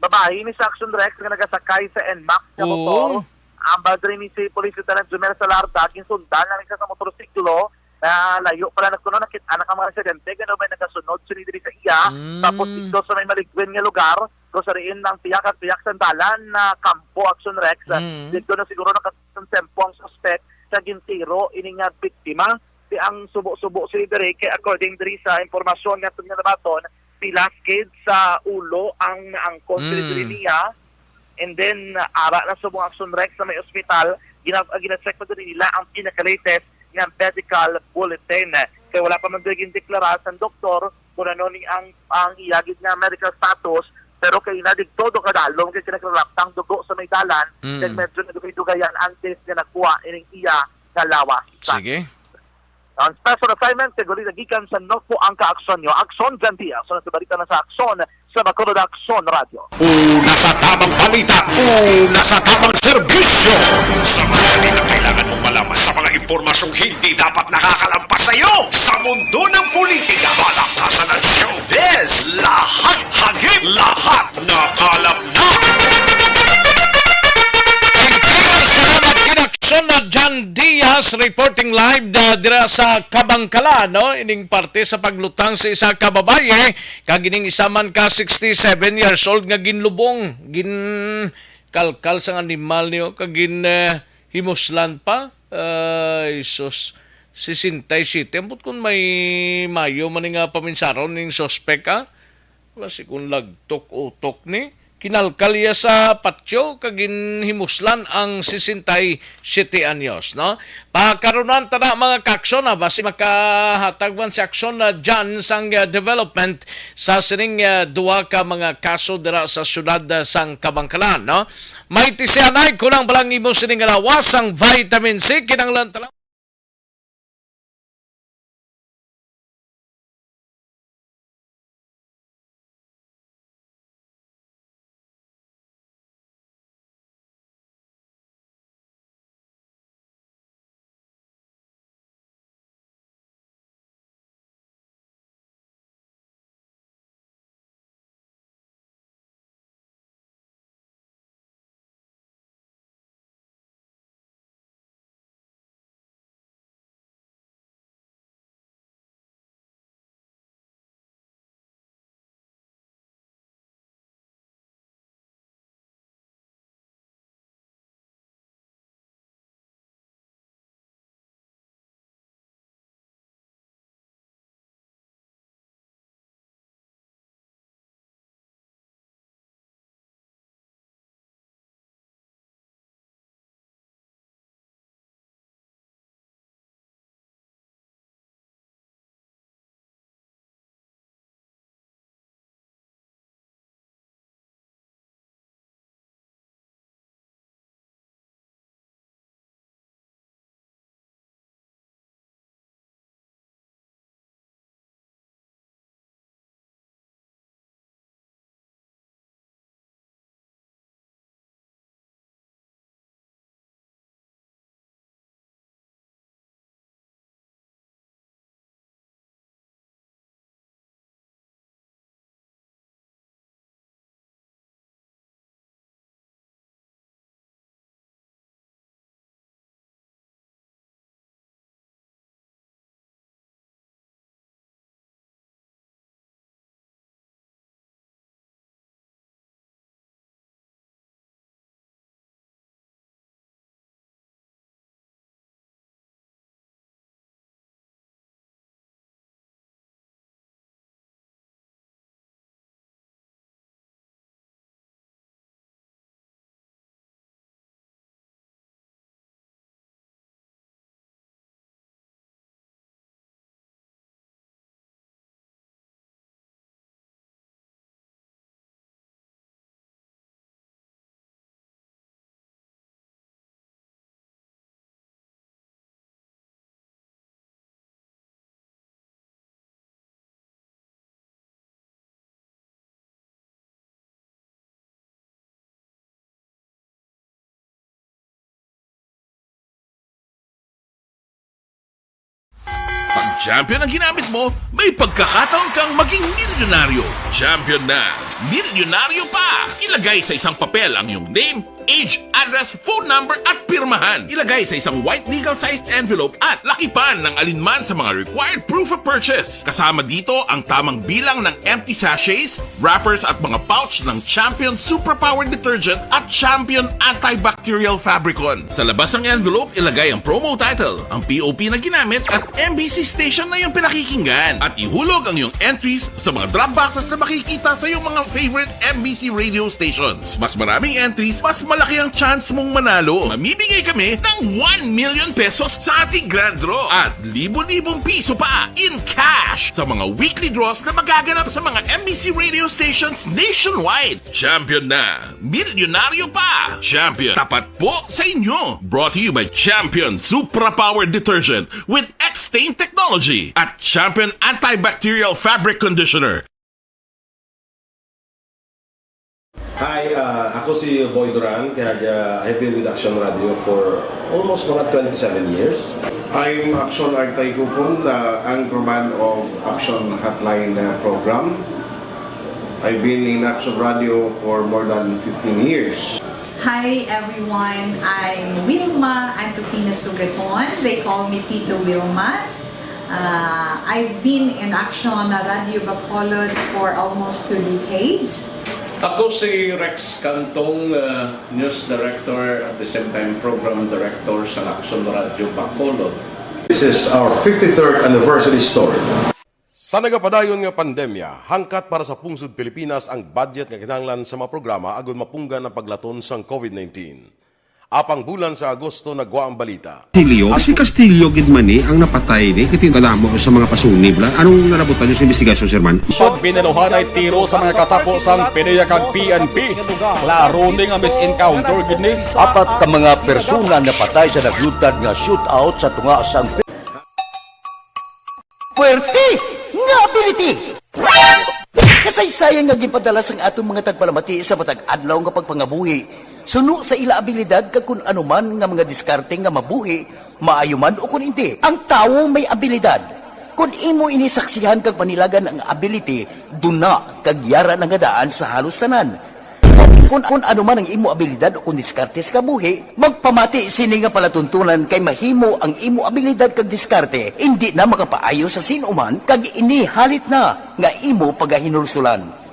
Babayi ni sa Action Rex nga nagasakay sa Nmax nga Oo. motor. Ang badri ni si Police Lieutenant Jumel Salarda, ginsundan lang siya sa motorsiklo, Na layo pala na kuno, nakit-an ang mga residente, gano may nagasunod sini diri sa iya. Mm. Tapos dito sa may maligwin nga lugar, kung sa diin ang pihak at pihak sa dalan na Kampo Action Rex, Mm. dito na siguro nakatempo ang suspek sa gintiro ini nga biktima. Di ang subo-subo sini diri, kay according diri sa impormasyon nga aton nga nabaton, pilas gid sa ulo ang naangkon sini Mm. diri niya. And then, uh, ara na sa mga Action Rex sa may ospital, gina-, uh, gina-check na diri nila ang pinaka-latest nga medical bulletin. Kay wala pa man diri gindeklara sang doktor kung ano ni ang, ang iya gid nga medical status, pero kay nadig todo kadalom kay kinakralaptang dugo sa may dalan, Mm. kay medyo nagdugay-dugayan ang test nga nakuha ining iya nga lawas. Sige. Ang special assignment kay gali nagikan sa Nokpo ang kaaksyon nyo. Aksyon, Jan Diaz. So, nasa balita na sa Aksyon sa Bacolod Aksyon Radyo. Una sa tamang balita, una sa tamang serbisyo. Sa mga hindi na kailangan mong malaman, sa mga impormasyong hindi dapat nakakalampas sa iyo, sa mundo ng politika, palakasan at showbiz, lahat hagip, lahat nakalap na. Salamat, Kinaksyon na John Diaz, reporting live da, dira sa Kabangkalan, no? Ining parte sa paglutang sa isa ka babaye, kag ining isa man ka sixty-seven years old nga ginlubong, ginkalkal sang animal niyo, kag gin, eh, himuslan pa. Ay, sus, sesenta y siete. Ambot kung may mayo man ni nga paminsaron ning suspek, ah. Basi kung lagtok utok ni, kinalkal iya sa patio kag ginhimuslan ang sesenta y siete anyos, no? Pakarunan ta na, mga kaaksyon, ha, basi makahatag man si aksyon na dyan sang, uh, development sa sining, uh, duha ka mga kaso dira sa syudad, uh, sang Kabangkalan, no? May tisianay, kulang ba lang imo sining lawas ang vitamin C? Kinahanglan ta lang Pag champion ang ginamit mo, may pagkakataon kang maging milyonaryo. Champion na, milyonaryo pa! Ilagay sa isang papel ang iyong name, age, address, phone number, at pirmahan. Ilagay sa isang white legal-sized envelope at lakipan ng alinman sa mga required proof of purchase. Kasama dito ang tamang bilang ng empty sachets, wrappers, at mga pouch ng Champion Superpower Detergent at Champion Antibacterial Fabricon. Sa labas ng envelope, ilagay ang promo title, ang P O P na ginamit, at M B C station na iyong pinakikinggan. At ihulog ang iyong entries sa mga drop boxes na makikita sa iyong mga favorite M B C radio stations. Mas maraming entries, mas malaki ang chance mong manalo. Mamimigay kami ng one million pesos sa ating grand draw at libo-libong piso pa in cash sa mga weekly draws na magaganap sa mga M B C radio stations nationwide. Champion na! Milyonaryo pa! Champion, tapat po sa inyo! Brought to you by Champion Supra Power Detergent with X-Stain Technology at Champion Antibacterial Fabric Conditioner. Hi, uh, ako si Boy Duran, kag uh, I've been with Action Radio for almost mga twenty-seven years. I'm Action Artay Kupon, the anchorman of Action Hotline uh, program. I've been in Action Radio for more than fifteen years. Hi everyone, I'm Wilma Antupina Sugaton. They call me Tito Wilma. Uh, I've been in Action Radio Bacolod for almost two decades. Ako si Rex Cantong, uh, News Director at the same time Program Director sa Action Radio Bacolod. This is our fifty-third anniversary story. Sa nagapadayon nga pandemya, hangkat para sa pungsod Pilipinas ang budget nga kinahanglan sa mga programa agud mapunggan ang paglaton sang COVID nineteen. Apang bulan sa Agosto nagwa ang balita. Castillo, si Castillo gid man ni ang napatay ni kay kadamo sa mga pasunib la. Anong nalabutan niyo sa investigasyon, Sir Man? Pag binaluhanay tiro sa mga katapo sang PDEA kag P N P, klaro ni nga mis-encounter gid ni. Apat ka mga persona napatay sa naglutad nga shootout sa tunga sang Puwerte nga ability! Kasaysayan nga ginpadala sang aton mga tagpalamati sa matag adlaw nga pagpangabuhi suno sa ila abilidad kag kun ano man nga mga diskarte nga mabuhi, maayo man o kun indi. Ang tawo may abilidad. Kun imo ini saksihan kag panilagan ang ability, duna kag yara na nga daan sa halos tanan. Kun, kun ano man ang imo abilidad o kun diskarte sa kabuhi, magpamati sini nga palatuntunan kay mahimo ang imo abilidad kag diskarte indi na makapaayo sa sin-o man kag ini halit na nga imo pagahinulsulan.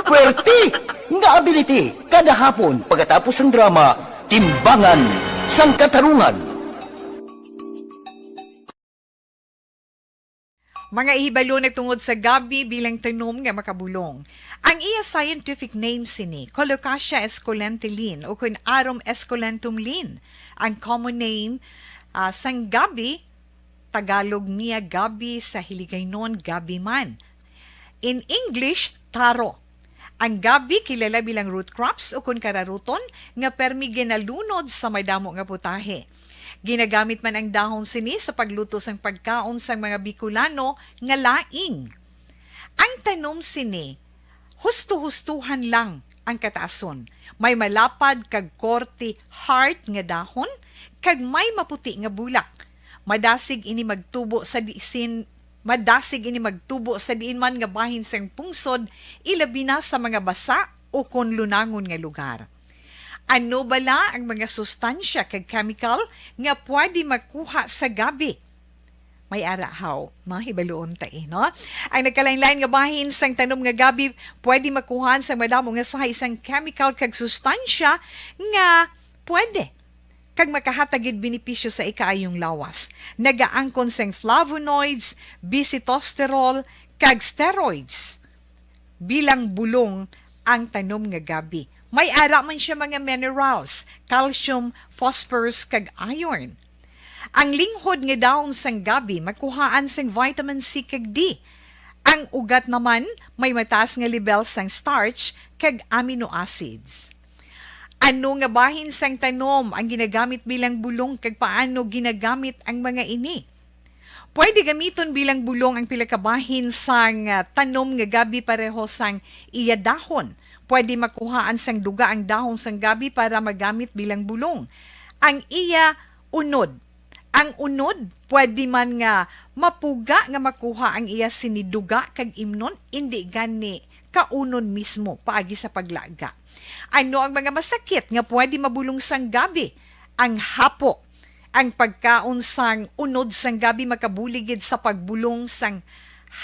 Puwerte nga ability kada hapon pagkatapos sang drama, Timbangan sang Katarungan. Mga ihibalo na tungod sa gabi bilang tanom nga makabulong. Ang iya scientific name sini, Colocasia esculenta Lin, ukon Arum esculentum Lin. Ang common name, ah, sang gabi, Tagalog niya gabi, sa Hiligaynon gabi man. In English, taro. Ang gabi kilala bilang root crops ukon kararuton nga permi ginalunod sa madamo nga putahe. Ginagamit man ang dahon sini sa pagluto sang pagkaon sang mga Bicolano nga laing. Ang tanom sini, husto-hustohan lang ang kataason. May malapad kag korte heart nga dahon kag may maputi nga bulak. Madasig ini magtubo sa disin Madasig ini magtubo sa diin man nga bahin sang pungsod, ilabi na sa mga basa ukon lunangon nga lugar. Ano bala ang mga sustansya kag chemical nga pwede makuha sa gabi? May ara haw, no? Hibaluon ta, eh, no? Ang nagkalain-lain nga bahin sang tanom nga gabi pwede makuhaan sang madamo nga sahi sang chemical kag sustansya nga pwede kag makahatag gid benepisyo sa ikaayong lawas. Nagaangkon sing flavonoids, bisitosterol, kag steroids. Bilang bulong ang tanom nga gabi. May ara man siya mga minerals, calcium, phosphorus, kag iron. Ang linghod nga dahon sang gabi makuhaan sang vitamin C kag D. Ang ugat naman may mataas nga lebel sang starch kag amino acids. Ano nga bahin sang tanom ang ginagamit bilang bulong kag paano ginagamit ang mga ini? Pwede gamiton bilang bulong ang pila ka bahin sang, ah, tanom nga gabi pareho sang iya dahon. Pwede makuhaan sang duga ang dahon sang gabi para magamit bilang bulong. Ang iya unod. Ang unod, pwede man nga mapuga nga makuha ang iya sini duga kag imnon, indi gani kaunon mismo paagi sa paglaga. Ano ang mga masakit nga pwede mabulong sang gabi? Ang hapo. Ang pagkaon sang unod sang gabi makabulig gid sa pagbulong sang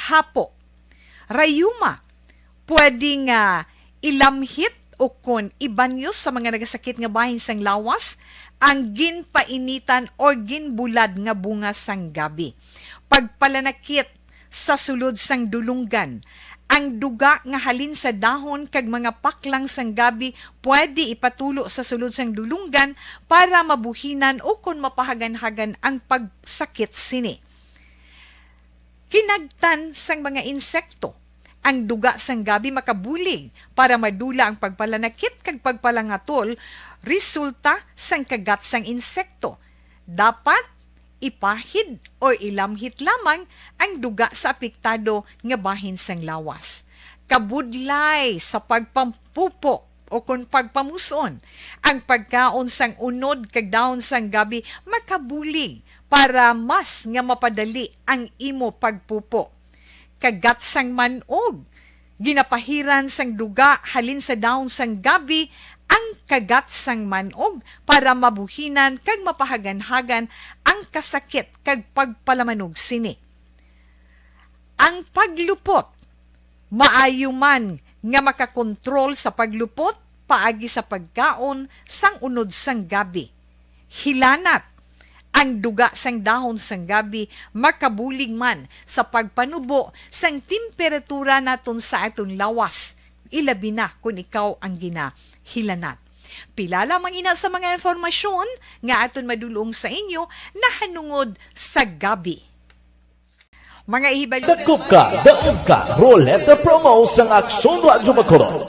hapo. Rayuma, pwede nga ilamhit o kon ibanyos sa mga nagasakit nga bahin sang lawas ang ginpainitan or ginbulad nga bunga sang gabi. Pagpalanakit sa sulod sang dulonggan. Ang duga nga halin sa dahon kag mga paklang sang gabi pwede ipatulo sa sulod sang dulonggan para mabuhinan o kon mapahaganhagan ang pagsakit sini. Kinagtan sang mga insekto. Ang duga sang gabi makabulig para madula ang pagpalanakit kag pagpalangatol resulta sang kagat sang insekto. Dapat ipahid o ilamhit lamang ang duga sa apektado nga bahin sang lawas. Kabudlay sa pagpampupo o kon pagpamus-on, ang pagkaon sang unod kag dahon sang gabi makabulig para mas nga mapadali ang imo pagpupo. Kagat sang man-og. Ginapahiran sang duga halin sa dahon sang gabi ang kagat sang man-og para mabuhinan kag mapahaganhagan ang kasakit kag pagpalamanog sini. Ang paglupot. Maayo man nga makakontrol sa paglupot paagi sa pagkaon sang unod sang gabi. Hilanat. Ang duga sang dahon sang gabi makabulig man sa pagpanubo sang temperatura naton sa aton lawas, ilabi na kon ikaw ang ginahilanat. Pila lamang ina sa mga impormasyon nga aton madulong sa inyo nahanungod sa gabi. Mga ihibalo. Dakop ka, daog ka, Roleta Promo sang Aksyon Radyo Bacolod.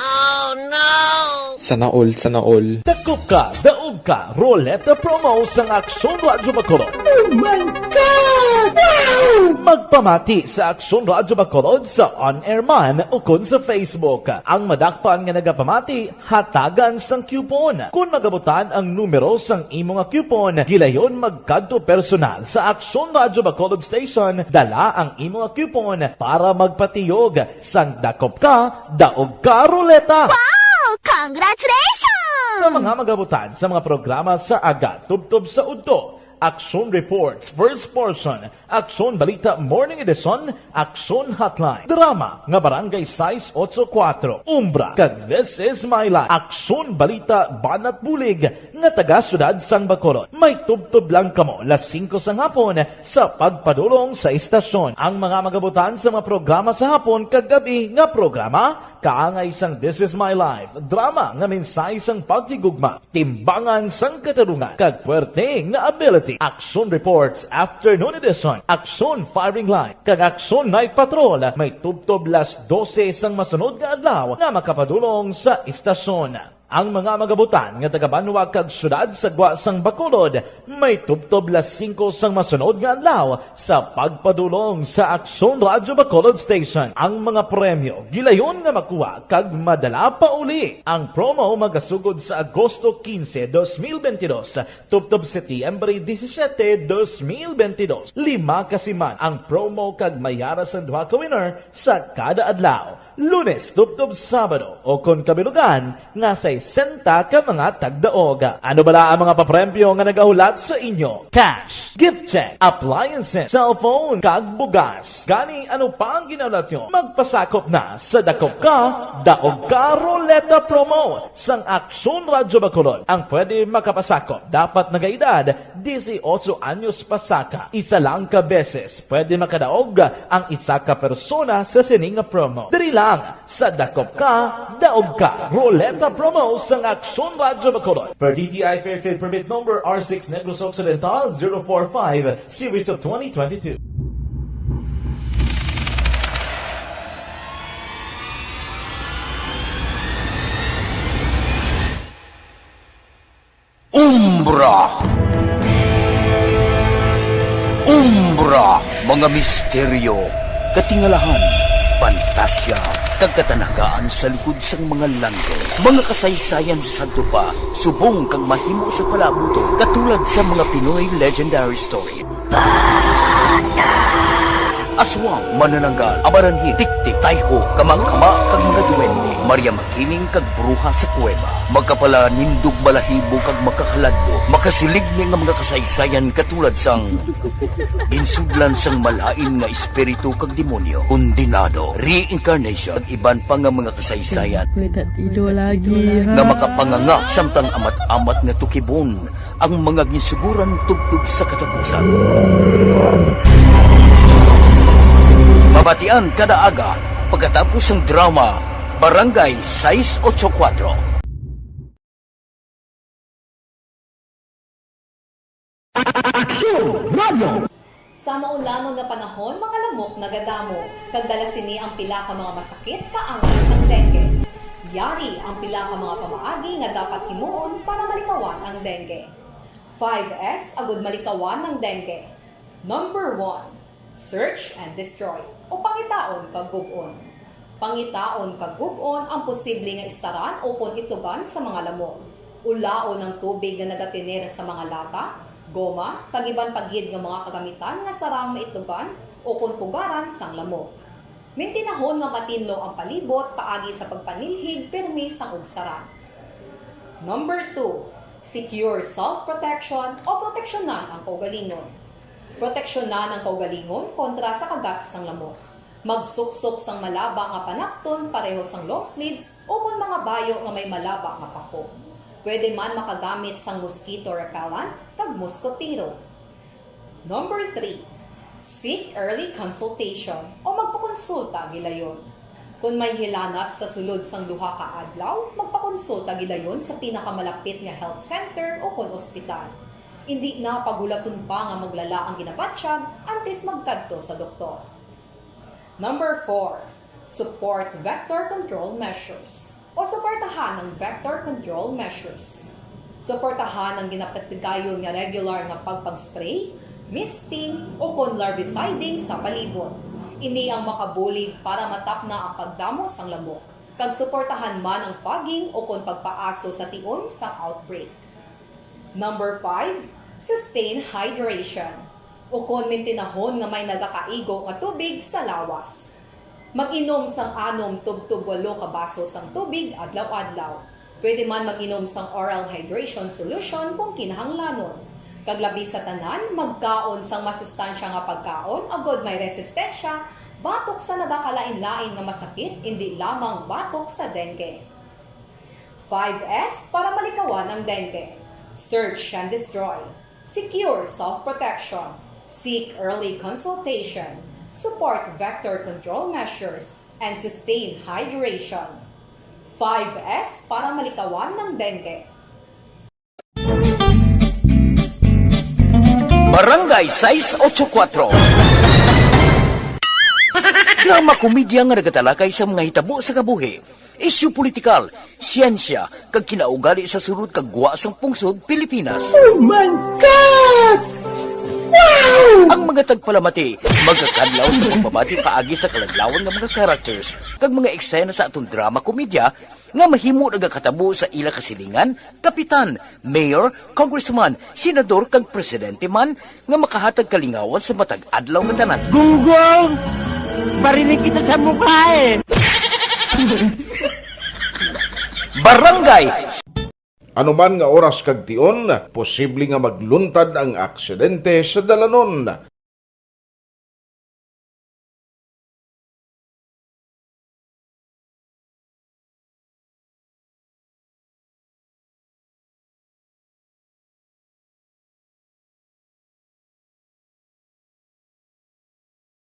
Sana all, sana all. Dakop ka, daog ka, Roleta Promo sang Aksyon Radyo Bacolod. Oh my God! Wow! Magpamati sa Aksyon Radyo Bacolod sa on-air man ukon sa Facebook. Ang madakpan nga nagapamati, hatagan sang coupon. Kon magabutan ang numero sang imo nga coupon, gilayon magkadto personal sa Aksyon Radyo Bacolod Station, dala ang imo nga coupon para magpatiyog sang dakop ka, daog ka, Roleta! Wow! Congratulations! Sa mga magabutan sa mga programa sa aga, tubtob sa udto, Aksyon Reports, First Portion, Aksyon Balita Morning Edition, Aksyon Hotline, drama nga Barangay sais otso kuwatro, Umbra, kag This Is My Life, Aksyon Balita Banat Bulig nga taga Siyudad sang Bacolod. May tubtob lang kamo las singko sang hapon sa pagpadulong sa istasyon. Ang mga magabutan sa mga programa sa hapon kag gab-i nga programa, kaangay sang This Is My Life, drama nga mensahe sang paghigugma, timbangan sang katarungan, kag puwerte nga ability. Aksyon Reports Afternoon Edition, Aksyon Firing Line, kag Aksyon Night Patrol may tubtob las dose sang masunod nga adlaw nga makapadulong sa istasyon. Ang mga magabutan nga taga-banwa kag siyudad sa gwa sang Bacolod may tubtob las singko sang masunod nga adlaw sa pagpadulong sa Aksyon Radyo Bacolod Station. Ang mga premyo gilayon nga makuha kag madala pauli. Ang promo magasugod sa Agosto quince, dos mil veintidós, tubtob Setyembre disisiete, dos mil veintidós. Lima ka siman ang promo kag may ara sang duha ka winner sa kada adlaw, Lunes tubtob Sabado, o kon kabilugan nga sesenta ka mga tagdaog. Ano bala ang mga papremyo nga nagahulat sa inyo? Cash, gift check, appliances, cellphone, kag bugas. Gani, ano pa ang ginahulat nyo? Magpasakop na sa Dakop Ka, Daog Ka Roleta Promo sang Aksyon Radyo Bacolod. Ang pwede makapasakop dapat nagaedad dieciocho anyos pasaka. Isa lang ka beses pwede makadaog ang isa ka persona sa sini nga promo. Diri lang sa Dakop Ka, Daog Ka Roleta Promo sang Aksyon Radyo Bacolod. Per D T I Fair Trade Permit Number R six Negros Occidental zero four five, Series of twenty twenty-two. Umbra. Umbra, mga misteryo, katingalahan, pantasya, kag katanagaan sa likod sang mga langit. Mga kasaysayan sa sadto pa, subong kag mahimo sa palaabuton, katulad sa mga Pinoy legendary story. Aswang, manananggal, amaranhil, tiktik, tayho, kamangkama, kag mga duwende, Maria Makiling, kag bruha sa kuweba. Makapalanindog balahibo kag makakaladlo, makasiligni nga mga kasaysayan katulad sang ginsudlan sang malain nga espiritu kag demonyo, kondenado, reincarnation, kag iban pa nga mga kasaysayan May tatido lagi, ha? Nga makapanganga samtang amat-amat nga tukibon ang mga ginsuguran tubtob sa katapusan. Mabatian kada aga pagkatapos sang drama Barangay sais ocho kuwatro. Aksyon! Radyo! Sa maulanon nga panahon, mga lamok nagadamo, kag dala sini ang pila ka mga masakit kaangay sang dengue. Yari ang pila ka mga pamaagi nga dapat himuon para malikawan ang dengue. Five S agud malikawan ang dengue. Number one, search and destroy, o pangitaon kag gub-on. Pangitaon kag gub-on ang posible nga istaran ukon itlugan sa mga lamok. Ulaon ang tubig nga nagatener sa mga lata, goma, kag iban pa gid nga mga kagamitan nga sarang maitlugan ukon pugaran sang lamok. Mintinahon nga matinlo ang palibot paagi sa pagpanilhig pirmi sang ugsaran. Number two, secure self-protection o proteksyonan ang kaugalingon. Proteksyonan ang kaugalingon kontra sa kagat sang lamok. Magsuksok sang malaba nga panakton pareho sang long sleeves ukon mga bayo nga may malaba nga pako. Pwede man makagamit sang mosquito repellent kag moskotero. Number three, seek early consultation o magpakonsulta gilayon. Kon may hilanat sa sulod sang duha ka adlaw, magpakonsulta gilayon sa pinakamalapit nga health center ukon ospital. Indi na paghulaton pa nga maglala ang ginabatyag antes magkadto sa doktor. Number four, support vector control measures o suportahan ang vector control measures. Suportahan ang ginapatigayon nga regular nga pagpag-spray, misting, ukon larviciding sa palibot. Ini ang makabulig para matapna ang pagdamo sang lamok, kag suportahan man ang fogging ukon pagpaaso sa tion sang outbreak. Number five, sustain hydration, ukon mintinahon nga may nagakaigo nga tubig sa lawas. Mag-inom sang anom tubtob walo ka baso sang tubig adlaw-adlaw. Pwede man mag-inom sang oral hydration solution kung kinahanglanon. Kag labi sa tanan, magkaon sang masustansya nga pagkaon agod may resistensya batok sa nagakalain-lain nga masakit, indi lamang batok sa dengue. Five S para malikawan ang dengue. Search and destroy. Secure self-protection. Seek early consultation. Support vector control measures. And sustain hydration. Five S para malikawan ang dengue. Barangay sais ocho kuwatro. Drama komedya nga nagatalakay sa mga hitabo sa kabuhi, isyu politikal, siyensya, kag kinaugali sa sulod kag gwa sang pungsod Pilipinas. Oh my God! Wow! Ang mga tagpalamati magakadlaw sa pagbabati paagi sa kaladlawan nga mga characters kag mga eksena sa aton drama komedya nga mahimo nagakatabo sa ila kasilingan, kapitan, mayor, congressman, senador, kag presidente man nga makahatag kalingawan sa matag adlaw nga tanan. Gunggong! Barinig kita sa mukha eh! Barangay. Ano man nga oras kag tion, posible nga magluntad ang aksidente sa dalanon.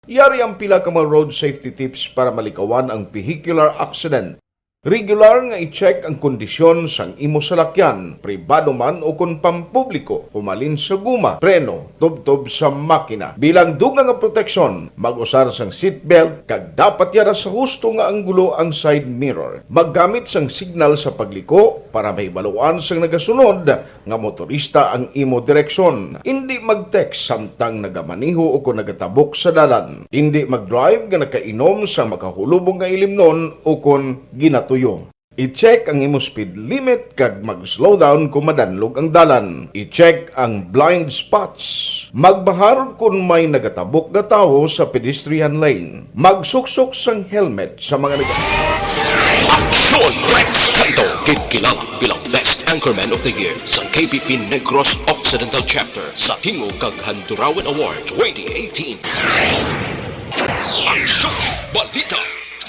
Yari ang pila ka mga road safety tips para malikawan ang vehicular accident. Regular nga i-check ang kondisyon sang imo salakyan, pribado man o kon pampubliko, humalin sa guma, preno, tubtob sa makina. Bilang dugang nga proteksyon, mag-usar sang seatbelt kag dapat yara sa husto nga anggulo ang side mirror. Maggamit sang signal sa pagliko para mahibaluan sang nagasunod nga motorista ang imo direksyon. Indi mag-text samtang nagamaneho o kon nagatabok sa dalan. Indi mag-drive nga nakainom sa makahulubong nga ilimnon o kon ginatuyo. I-check ang imo speed limit kag mag-slow down kung madanlog ang dalan. I-check ang blind spots. Magbahar kon may nagatabok nga tawo sa pedestrian lane. Magsuksok sang helmet sa mga nag- Aksyon Rex Canto, gid kilala bilang Best Anchorman of the Year sa K P P Negros Occidental Chapter sa Tingog kag Handurawan Award twenty eighteen. Aksyon! Balita!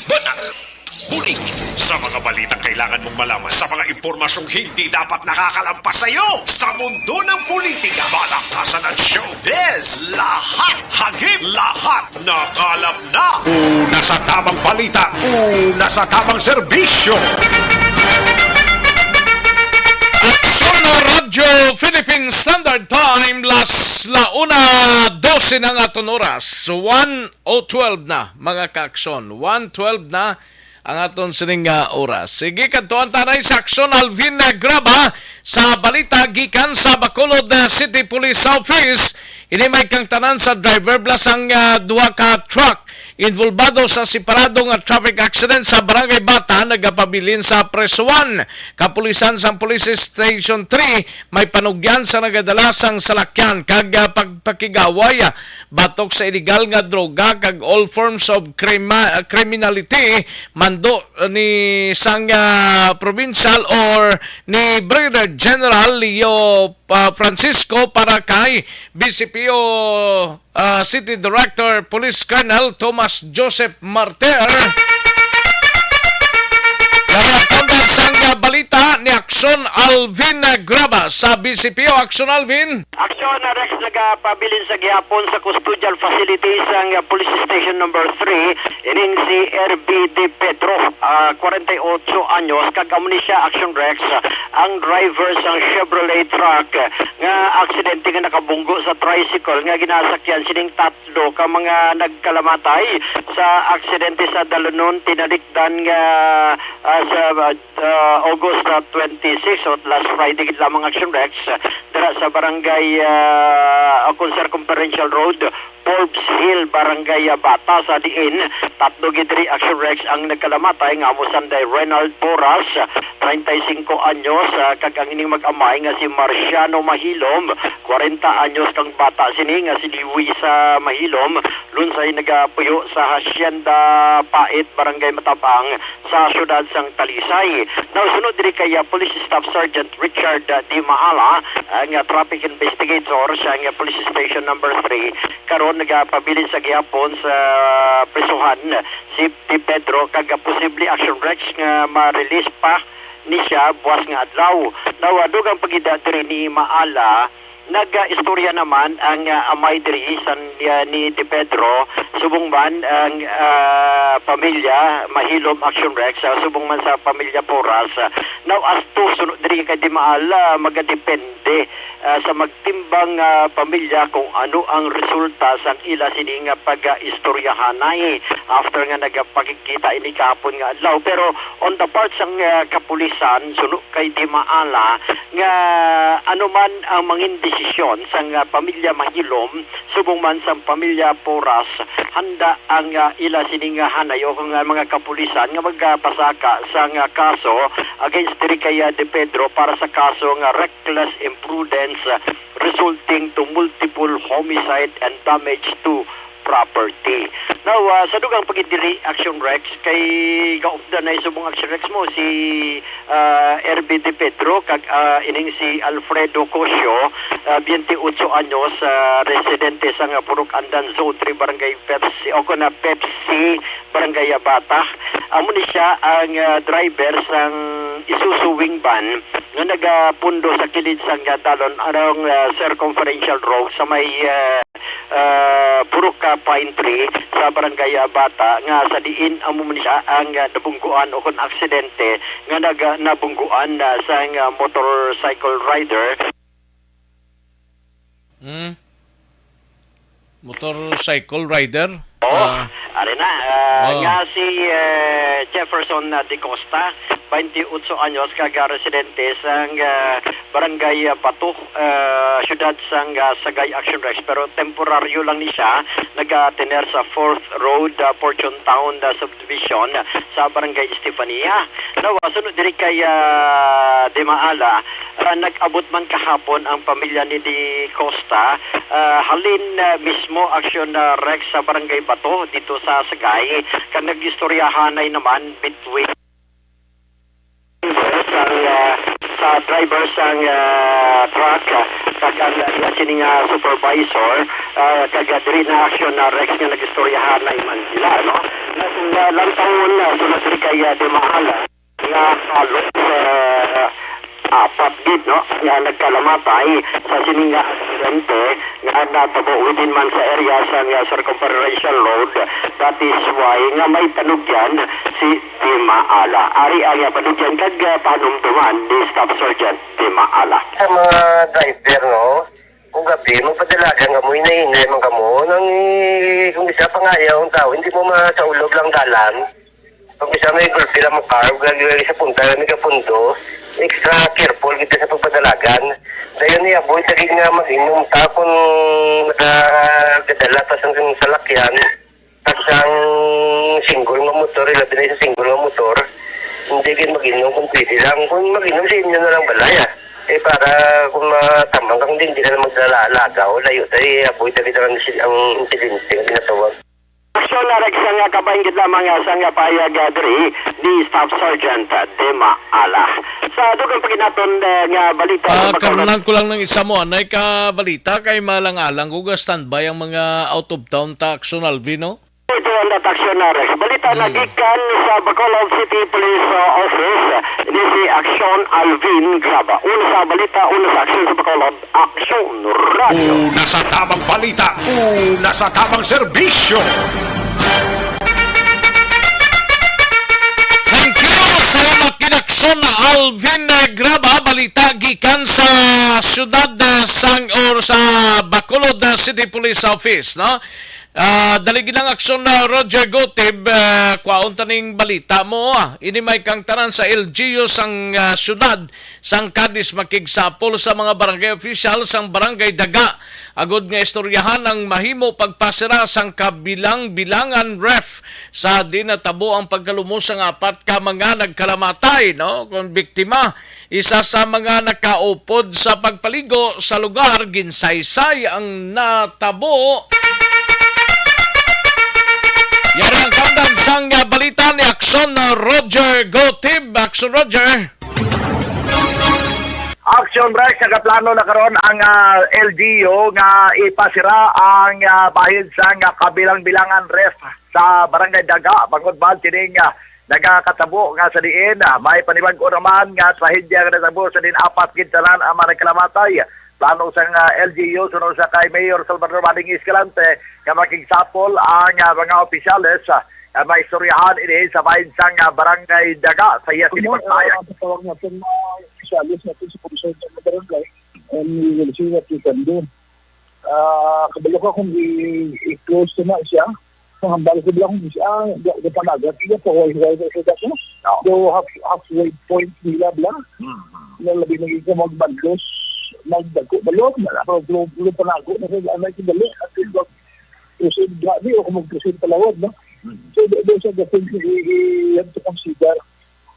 Banat! Bulig! Sa mga balitang kailangan mong malaman, sa mga impormasyong hindi dapat nakakalampas sa iyo, sa mundo ng politika, balakasan at showbiz, lahat hagip, lahat nakalap na. Una sa tamang balita, una sa tamang serbisyo. Aksyon na Radyo Philippine Standard Time, las la una doce na nga aton oras. One o twelve na, mga kaaksyon. One twelve na ang aton sining nga oras. Sige, kadtuan ta anay sa Aksyon Alvin Graba sa balita gikan sa Bacolod, ah, City Police Office. Ini may kangtanan sa driver plus ang, ah, duha ka truck involbado sa separado nga traffic accident sa Barangay Bata nagapabilin sa Presuan. Kapulisan sang Police Station three may panugyan sa nagadala sang salakyan kag, ah, pagpakigaway, ah, batok sa iligal nga droga kag all forms of crima-, criminality, mando ni sang, ah, provincial or ni Brigadier General Leo, ah, Francisco para kay B C P O, ah, City Director Police Colonel Thomas Joseph Martir. Nagakambal sang balita ni Aksyon Alvin Graba sa B C P O. Aksyon, Alvin. Aksyon, Rex, nagapabilin sa gihapon sa custodial facility sang Police Station Number Three, ining si Erby De Pedro, ah, kwarenta y ocho anyos, kag amo ni siya, Aksyon Rex, ang driver sang Chevrolet truck nga aksidente nga nakabunggo sa tricycle nga ginasakyan sining tatlo ka mga nagkalamatay sa aksidente sa Dalanon, tinalikdan nga, ah, sa, ah, August, ah, twenty-six, o last Friday gid lamang, Aksyon Rex, dira sa barangay, ah, o kon Circumferential Road, Forbes Hill, Barangay, ah, Bata, sa diin tatlo gid diri, Aksyon Rex, ang nagkalamatay nga amo sanday Renald Boras, treinta y cinco anyos, ah, kag ang ining mag-amay nga si Marciano Mahilom, kwarenta anyos, kang bata sini nga si Luisa Mahilom, lunsay nagapuyo sa Hacienda Pait, Barangay Matabang, sa siyudad sang Talisay. Now, sunod diri kay, ah, Police Staff Sergeant Richard, ah, Di Maala, ang, ah, traffic investigator sa, ah, Police Station Number Three, karon nagapabilin sa gihapon sa prisuhan si, si Pedro, kag, ah, posible, Aksyon Rex, nga ma-release pa ni siya buwas nga adlaw. Now, ah, dugang pa gid, ah, diri ni Maala, nag-istorya naman ang, ah, amay diri sa, ah, ni De Pedro, subong man ang, ah, pamilya Mahilom, Aksyon Rex, ah, subong man sa pamilya Porras. Ah, now, as to, sunod diri kay Di Maala, magadepende, ah, sa magtimbang, ah, pamilya kung ano ang resulta sang ila sini nga pag-istoryahanay after nga nagapakigkita ini kahapon nga adlaw. Pero on the part sang, ah, kapulisan, suno kay Di Maala, nga ano man ang mangin desisyon sang, ah, pamilya Mahilom, subong man sang pamilya Porras, handa ang, ah, ila sini nga hanay o kung, ah, mga kapulisan nga magapasaka sang, ah, kaso against diri kay, ah, De Pedro para sa kaso nga reckless imprudence, ah, resulting to multiple homicide and damage to property. Now, ah, sa dugang pa gid diri, Aksyon Rex, kay gaupdan na subong, Aksyon Rex, mo si, ah, Erby De Pedro kag, ah, ining si Alfredo Cosio, ah, twenty-eight anyos, ah, residente sa nga Purok Andan Zone three, Barangay Pepsi, o kon na Pepsi, Barangay Abata. Amo ni siya ang, ah, driver sang Isuzu Wing Van nga nagapundo sa kilid sang, ah, dalon arong, ah, Circumferential Road sa may, ah, ah, Purok, ah, Pine Tree sa Barangay, ah, Bata, nga sa diin amo man siya ang, ah, nabungguan o kon aksidente nga nag-, ah, nabungguan, ah, sang, ah, motorcycle rider. Hmm. Motorcycle rider? Oo, ah, ari na, ah, oo, nga si, eh, Jefferson, ah, De Costa, twenty-eight anyos, kag, ah, residente sang, ah, Barangay, ah, Bato, ah, siyudad sang, ah, Sagay Action Rex, pero temporaryo lang ni siya, nagatener sa Fourth Road, ah, Fortune Town, ah, Subdivision, ah, sa Barangay Estefania. Now, ah, sunod diri kay, ah, Dimaala, ah, nag-abot man kahapon ang pamilya ni Di Costa, ah, halin, ah, mismo Action, ah, Rex sa Barangay Bato dito sa Sagay, kag nag-istoryahanay naman between sang, ah, sa driver sang, ah, truck, ah, kag ang, ah, iya sini nga supervisor, ah, kag, ah, diri na Action, ah, Rex, nga nag-istoryahanay man sila, no? Na, na, lantawon na, sunod diri kay, ah, Dimaala, nga halos, ah, apat gid, no, nga nagkalamatay sa sini nga aksidente nga natabo within man sa area sang, ah, Circumferential Road. That is why nga may panugyan si Dimaala. Ari ang, ah, panugyan kag, ah, panumduman ni Staff Sergeant Dimaala. Sa mga driver, no, kung gabi, magpadalagan kamo, hinay-hinay man kamo. Nang, eh, kung isa pa nga, yung tao, hindi mo masaulog lang dalan. Pag isa may gulpi lang mo car, ug lagi sa punta, may kapundo, extra careful kita sa pagpadalagan. Dayon, i-avoid lagi nga mag-inom ta kung nakagadala pa sa salakyan. At sang single nga motor, ilabi na sa single nga motor, hindi gid mag-inom kung pwede lang. Kung mag-inom sa inyo na lang balay, ah. Eh, para kung matamang ka, kung hindi, hindi ka na maglalagaw, layo tayo, i-avoid na kita ang, ang insidente nga ginatawag. Aksyon na Rex nga kabahin gid lamang, ah, sang payag, ah, diri ni Staff Sergeant, ah, Dema Ala. Sa dugang paginaton, ah, nga balita, Ah, magkaroon karunang ko lang ng isa mo, anay ka balita kay malang-alang ko ga standby ang mga out of town ta, Aksyon Alvin, no? Ito ang aksyon na Rex. Balita na Hmm. gikan sa Bacolod City Police, uh, Office, ni si Aksyon Alvin Graba. Una sa balita, una sa aksyon sa Bacolod, Aksyon Radio. Una sa tamang balita, una sa tamang serbisyo. Thank you. Salamat gid, Aksyon Alvin, eh, Graba. Balita gikan sa siyudad, eh, sang, or sa Bacolod, eh, City Police Office, no? Ah, dali gid lang aksyon na Roger Gotib, ah, kwaon taning balita mo, ah. Ini may kang tanan sa L G U sang, ah, syudad sang Cadiz makigsapol sa mga barangay official sang Barangay Daga agod nga istoryahan ang mahimo pagpasira sang kabilang-bilangan ref sa di natabo ang pagkalumos sang apat ka mga nagkalamatay, no, kon biktima. Isa sa mga nakaupod sa pagpaligo sa lugar, ginsaysay ang natabo. Yari ang kaundan sang, ah, balita ni Aksyon, ah, Roger Gotib. Aksyon, Roger. Aksyon, Rex, nagaplano na karon ang, ah, L G U nga ipasira ang, ah, bahin sang, ah, kabilang-bilangan ref sa Barangay Daga, bangod ba kining, ah, nagakatabo nga sa diin, ah, may panibag-o naman nga trahedya nga natabo sa diin apat gid tanan ang mga nagkalamatay. Plano sang, ah, L G U, suno sa kay Mayor Salvador Bading Escalante, nga makigsapol ang, ah, mga opisyales, ah, nga maistoryahan ini sa bahin sang, ah, Barangay Daga sa iya sini Kuno, pagpayag. Ah, ang tawag natin, mga opisyales natin sa komisyon sa barangay, and we will see what we can do. Ah, kabalo ka kung i-, i-close na siya. Ang hambal ko lang, ah, di, di pa nagat. Iya pa, why, why, why, why, why, Oo. So, half, halfway point nila, bla. Mm. Na labi na yung magbandos, magdago, balon, na, pero, pero, pero panago na sila, anay ko dali. At yung mag-, proceed, grabe, o kung mag-proceed palawag, no? Mm. So, di, di siya dating i-, i-, i-, you have to consider.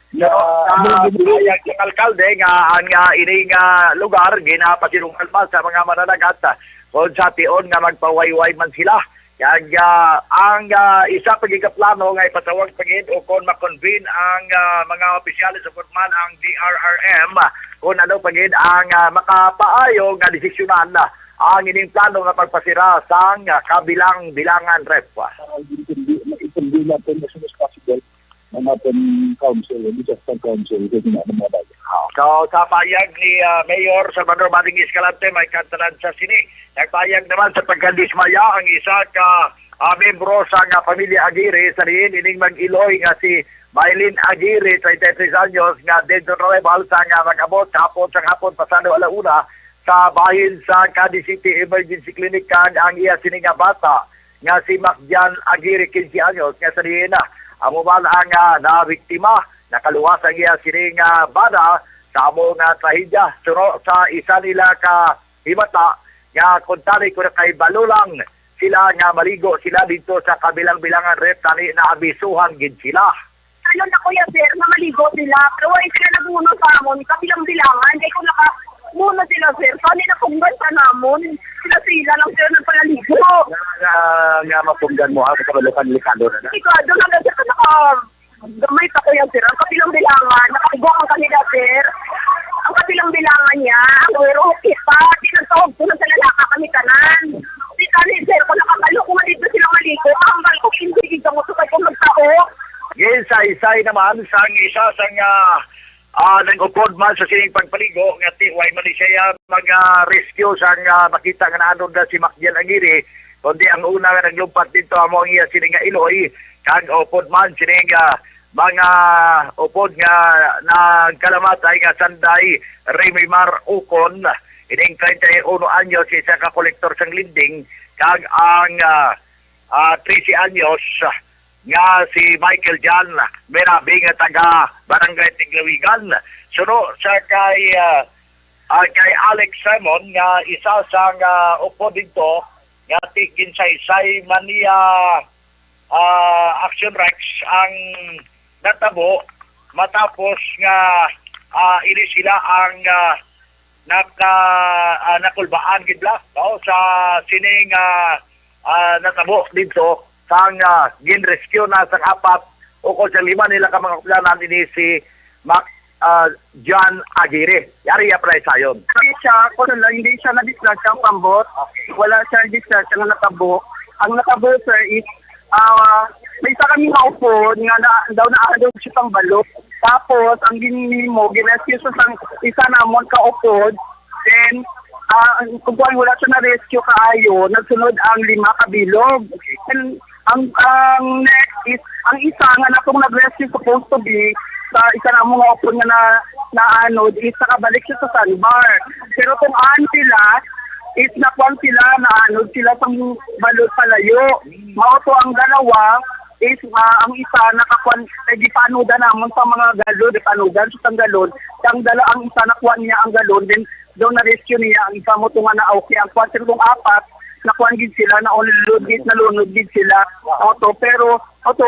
So, na, sa ano, pahayag ng alkalde nga ang, ah, ini nga lugar ginapasirukan pa sa mga mananagat, ah, kung sa tion nga magpawayway man sila. Kag, ah, ang, ah, isa pa gid ka plano nga ipatawag pa gid o kon ma-convene ang, ah, mga opisyales o kon man ang D R R M, ah, kung ano pa gid ang, ah, makapaayo nga desisyonan, ah, ang ining plano nga pagpasira sang, ah, kabilang-bilangan ref. Ah, hindi, hindi, hindi natin as soon as possible. Ang aton council, ang disaster council, kung ano mga bagay. Ah, so, sa payag ni, ah, Mayor Salvador Bading Escalante, may kantanan sa sini. Nagpayag naman sa pagkadismaya ang isa ka, ah, membro sa nga pamilya Aguirre sa diin ining mag-iloy nga si Mylene Aguirre, treinta y tres anyos, nga dead on arrival sa nga nag-abot hapon sa hapon pasado ala una sa bahin sa Cadiz City Emergency Clinic, kag ang iya sini nga bata nga si Macjan Aguirre, quince anyos, nga sa diin na amo man ang, ah, nabiktima, nakaluwas ang iya sini nga bana sa amo nga trahedya. Suno sa isa nila ka himata nga kuntani ko na kay balo lang sila nga maligo sila dito sa kabilang bilangan ref tani na abisuhan gid sila. Ano na, kuya, sir, na maligo sila. Pero wala sila nagmuno sa amon, kabilang bilangan. Kaya kung nakamuno sila, sir, so ano na punggan pa namon? Sila, sila lang, sir, nagpalaligo. Nga, nga, nga mapunggan mo, ha, sa kabalukan, likado na na. Sigurado na lang, sir, naka, gamay pa, kuya, sir. Ang kabilang bilangan, nakabuang ang kanila, sir. Ang kabilang bilangan niya, ang wero, kita, tinagtawag ko na sa lalaka kami tanan. Di kani, sir, kung nakabalo ko nga dito sila maligo, mahambal ko, hindi, hindi mo sukay kung magtao. Gisaysay naman sang isa sang, ah, ah, nag-upod man sa sining pagpaligo nga ti-, way man ni siya mag-rescue sang, ah, makita nga naanod na si Macjan Aguirre, kundi ang una nga naglumpat dito amo ang iya sini nga iloy, kag upod man sining, ah, mga upod nga nagkalamatay nga sanday Remimar Ocon, ining treinta y uno anyos, isa ka kolektor sang lending, kag ang, ah, ah, trese anyos, nga si Michael John Merabi nga taga Barangay Tiglawigan. Suno sa kay, ah, ah, kay Alex Simon nga isa sang, ah, upod didto nga ti-, ginsaysay man niya, ah, Action Rex ang natabo matapos nga, ah, ini sila ang, ah, naka, ah, nakulbaan gid la, no, sa sining, ah, ah, natabo didto sang, ah, gin-rescue na sang apat ukon sa lima nila ka mga kapuyanan ini si Mac, ah, John Aguirre. Yari ya pala sayon. Hindi siya, kung lang, hindi siya na-disgrasya ang pambot. Okay. Wala siya disgrasya nga natabo. Ang natabo, sir, is, ah, may isa kami maupod nga na, daw naadog siya pang balok. Tapos, ang ginimo, ginescue sa sang, isa namon ka upod. Then, ah, ang, kung kuwan, wala siya na-rescue kaayo, nagsunod ang lima ka bilog. And ang, ang next is, ang isa nga natong nag-rescue supposed to be sa isa namon nga upod nga na, naanod is nakabalik siya sa sandbar. Pero kung an sila, is nakuan sila, naanod sila sa balod palayo. Mao to ang dalawa is, ah, ang isa nakakuan, eh, gipanudan namon sa mga galon, gipanudan sa tanggalon. Ang dala, ang isa nakuan niya ang galon, then daw na-rescue niya ang isa mo to nga na okay. Ang kuan sila kung apat, nakuan gid sila, naunlod gid, nalunod gid sila. Oto, pero, oto,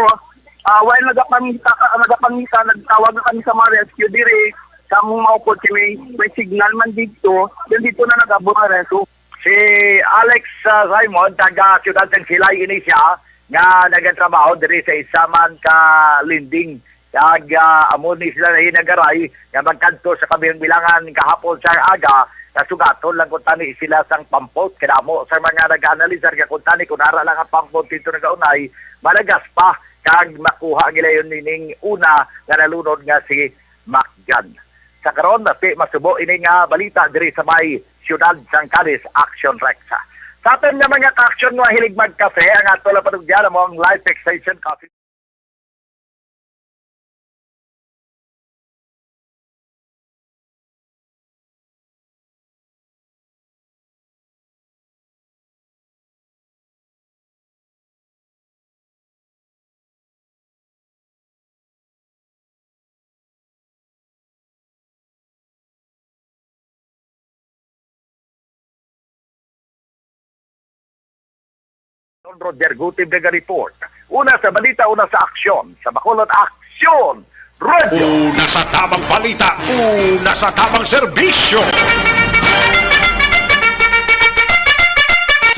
ah, while nagapangita, nagapangita, nagtawag na kami sa mga rescue diri, sa among maupod kay may, may signal man didto, then didto na nag-abot ang rescue. Si Alex, ah, Simon, taga Siyudad sang Silay ini siya, nga nagatrabaho diri sa isa man ka lending. Kag, ah, amo ni sila nahinagaray nga magkadto sa kabilang bilangan kahapon sa aga, nga sugaton lang kung tani sila sang pump out. Kadamo sa mga nag-analisar nga kung tani kung ara lang ang pump out dito nagaunay, malagas pa kag makuha nila yun nining una nga nalunod nga si Macjan. Sa karon, ti masubo ini nga balita diri sa may siyudad sang Cadiz, Action Rex. Sa aton nga mga ka-action nga hilig magkape, ang ato lang patugyan amo ang Life Extension Coffee. Roger Gutib naga-report. Una sa balita, una sa aksyon. Sa Bacolod, Aksyon Radio. Una sa tamang balita, una sa tamang serbisyo.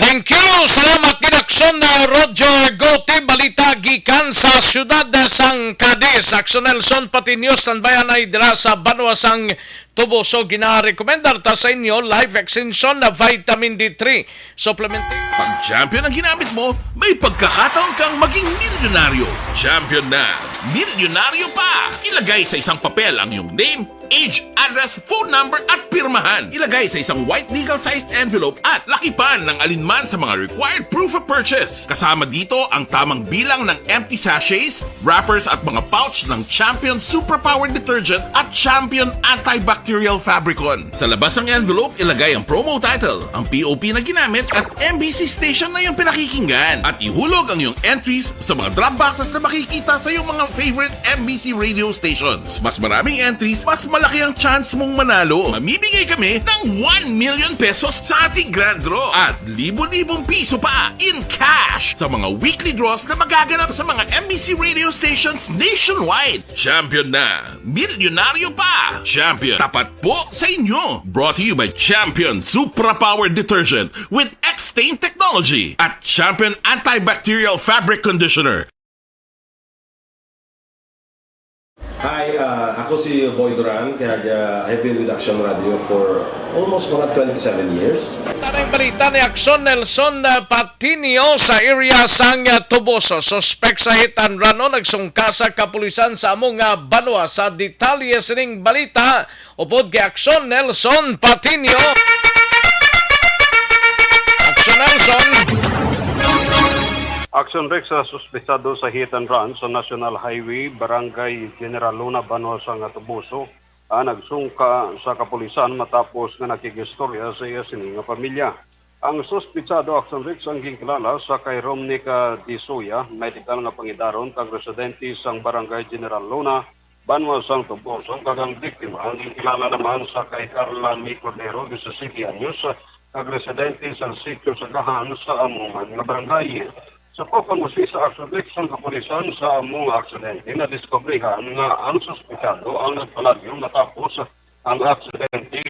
Thank you. Salamat gid, Aksyon, uh, Roger Gutib. Balita gikan sa siyudad, uh, sang Cadiz. Aksyon Nelson Patiño, standby anay dira sa banwa sang Tubuso, ginarekomendar ta sa inyo Life Extension na Vitamin D three Supplement. Pag champion ang ginamit mo, may pagkakataon kang maging milyonaryo. Champion na, milyonaryo pa! Ilagay sa isang papel ang iyong name, age, address, phone number, at pirmahan. Ilagay sa isang white legal-sized envelope at lakipan ng alinman sa mga required proof of purchase. Kasama dito ang tamang bilang ng empty sachets, wrappers at mga pouch ng Champion Superpower Detergent at Champion Antibacterial Antibacterial Fabricon. Sa labas ng envelope, ilagay ang promo title, ang P O P na ginamit, at M B C station na iyong pinakikinggan. At ihulog ang iyong entries sa mga drop boxes na makikita sa iyong mga favorite M B C radio stations. Mas maraming entries, mas malaki ang chance mong manalo. Mamimigay kami ng one million pesos sa ating grand draw at libo-libong piso pa in cash sa mga weekly draws na magaganap sa mga M B C radio stations nationwide. Champion na! Milyonaryo pa! Champion, tapat po sa inyo! Brought to you by Champion Supra Power Detergent with X-Stain Technology at Champion Antibacterial Fabric Conditioner. Hi, uh, ako si Boy Duran, kaya uh, I've been with Action Radio for almost mga twenty-seven years. Tanang balita ni Action Nelson uh, Patinio sa area sang uh, Tuboso. Suspek sa hit and run no, nagsungka sa kapulisan sa among uh, banwa. Sa detalye sining balita, upod kay Action Nelson Patinio. Action Nelson. Action Rex sa suspetsado sa hit and run sa National Highway, Barangay General Luna, Banwa sang Tuboso, ang nagsungka sa kapulisan matapos nga nakigistorya sa iya sini nga pamilya. Ang suspetsado, Action Rex, ang ginkilala sa kay Romnick Disoya, medical nga pangidaron kag residente sang Barangay General Luna, Banwa sang Tuboso, kag ang biktima ang ginkilala naman sa kay Carla May Cordero, disisiete anyos, kag residente sa sitio Sagahan sa amo man nga barangay. Sa pagpangusi sa Action Rex sang kapulisan sa amo nga aksidente, nadiskubrihan nga ang suspetsado ang nagpalagyo matapos ang aksidente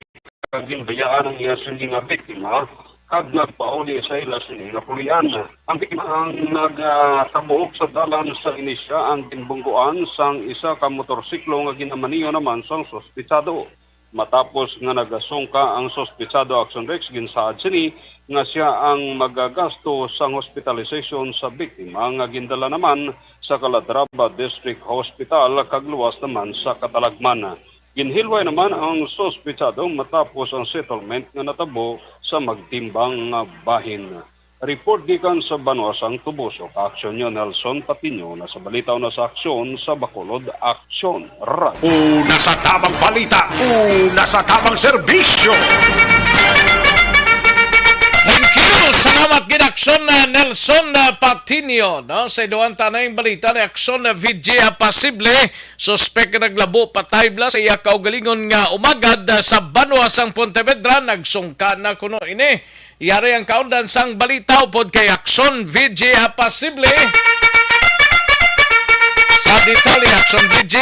kag ginbayaan ang iya sini nga biktima kag nagpauli sa ila sini nga pulian. Ang biktima ang nagatabuok sa dalan sa inisya ang ginbunggoan sang isa ka motorsiklo nga ginamaniho naman sang suspetsado. Matapos nga nagasungka ang suspetsado, Action Rex, ginsaad sini nga sia ang magagasto sang hospitalization sa biktima nga gindala naman sa Calatrava District Hospital kag luwas naman sa katalagman. Ginhilway naman ang suspetsado matapos ang settlement nga natabo sa magtimbang nga bahin. Report gikan sa Banwa sang Tuboso, ka-aksyon niyo Nelson Patiño, na sa balita una sa aksyon sa Bacolod Aksyon Radio. Una sa tabang balita, una sa tabang serbisyo. Thank you. Salamat gid Aksyon na Nelson na Patinio, no? Sa iduan tanay balita ni Aksyon na V J Apasible, suspek nga naglabo patay bala sa iya kaugalingon nga umagad sa banwa sang Pontevedra, nagsungka na kuno ini. Yari ang kaundan sang balita upod kay Aksyon V G Apasible. Sa detalye, Aksyon V G.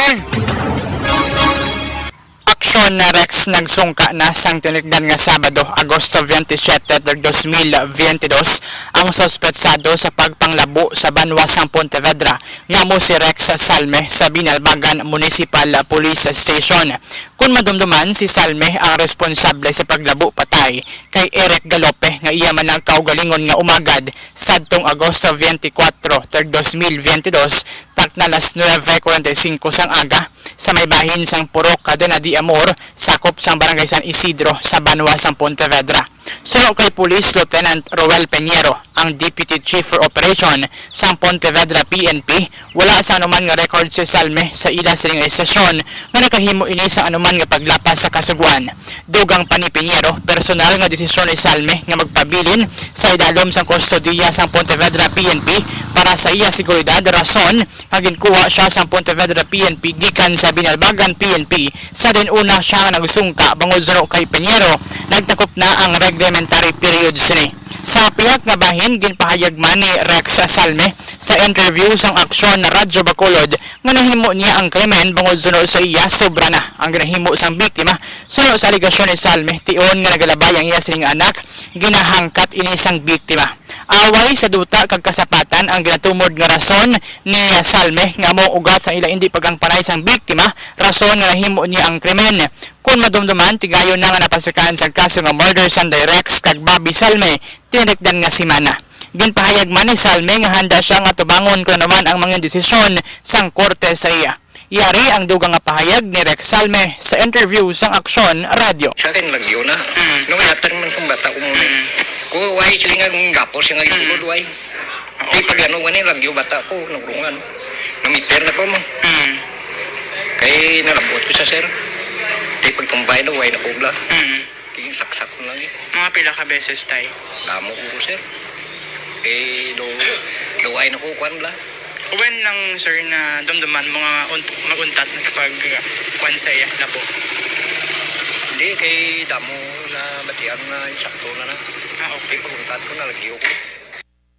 Aksyon na Rex, nagsungka na sang tinikdan nga Sabado, Agosto twenty-seven, dos mil twenty-dos, ang suspetsado sa pagpanglabo sa banwa sang Pontevedra, nga amo si Rex Salme sa Binalbagan Municipal Police Station. Kon madumduman, si Salme ang responsable sa paglabo patay kay Eric Galope nga iya man ang kaugalingon nga umagad sadtong Agosto twenty-four, dos mil twenty-dos, takna las nuebe cuarenta y cinco sang aga, sa may bahin sang Purok Cadena de Amor, sakop sang Barangay San Isidro, sa banwa sang Pontevedra. Suno kay Police Lieutenant Roel Peñero, ang Deputy Chief for Operation sang Pontevedra P N P, wala sa anuman nga record si Salme sa ila sining nga estasyon nga nakahimo ini sa anuman nga paglapas sa kasugoan. Dugang pa ni Piñero, personal nga desisyon ni Salme nga magpabilin sa idalom sang kustodiya sang Pontevedra P N P para sa iya seguridad, rason nga ginkuha sia sang Pontevedra P N P gikan sa Binalbagan P N P sa diin una sia nga nagsungka bangod suno kay Piñero, nagtakop na ang reglementary period sini. Sa pihak nga bahin, ginpahayag man ni Rex Salme sa interview sang Aksyon Radyo Bacolod nga nahimo niya ang krimen bangod suno sa iya sobra na ang ginahimo sang biktima. Suno sa alegasyon ni Salme, tion nga nagalabay ang iya sining anak, ginahangkat ini sang biktima. Away sa duta kag kasapatan ang ginatumod nga rason ni Salme nga amo ugat sang ila indi pagangpanay sang biktima, rason nga nahimo niya ang krimen. Kon madumduman, tigayon na nga napasikaan sang kaso nga murder sang Rex kag Bobby Salme tinikdan nga semana. Ginpahayag man ni Salme nga handa sia nga tubangon kon ano man ang mangin desisyon sang korte sa iya. Yari ang dugang nga pahayag ni Rex Salme sa interview sang Aksyon Radyo. Sa akin, lagyo na. Mm. Nung yatag man sang bata ko muna. Mm. Ko, why sila nga gapo siya nga gitulod, why? Di pag ano, wani, lagyo bata ko, nagurungan. Namiter na ko mo. Mm. Kay nalabot ko sa sir. Di Pagtumbay daw, way na ko bla. Mm. Kaya saksak ko lang eh. Mga pila ka beses, tay? Damo ko, sir. Eh, do, do ay na ko, kwan bla. When lang, sir, na dumduman mo nga un-, mag-untat na sa pag, kwan sa iya, labo? Hindi, kay damo na batian na insakto na na. Ah, okay. Pag-untat ko na, lagi ko.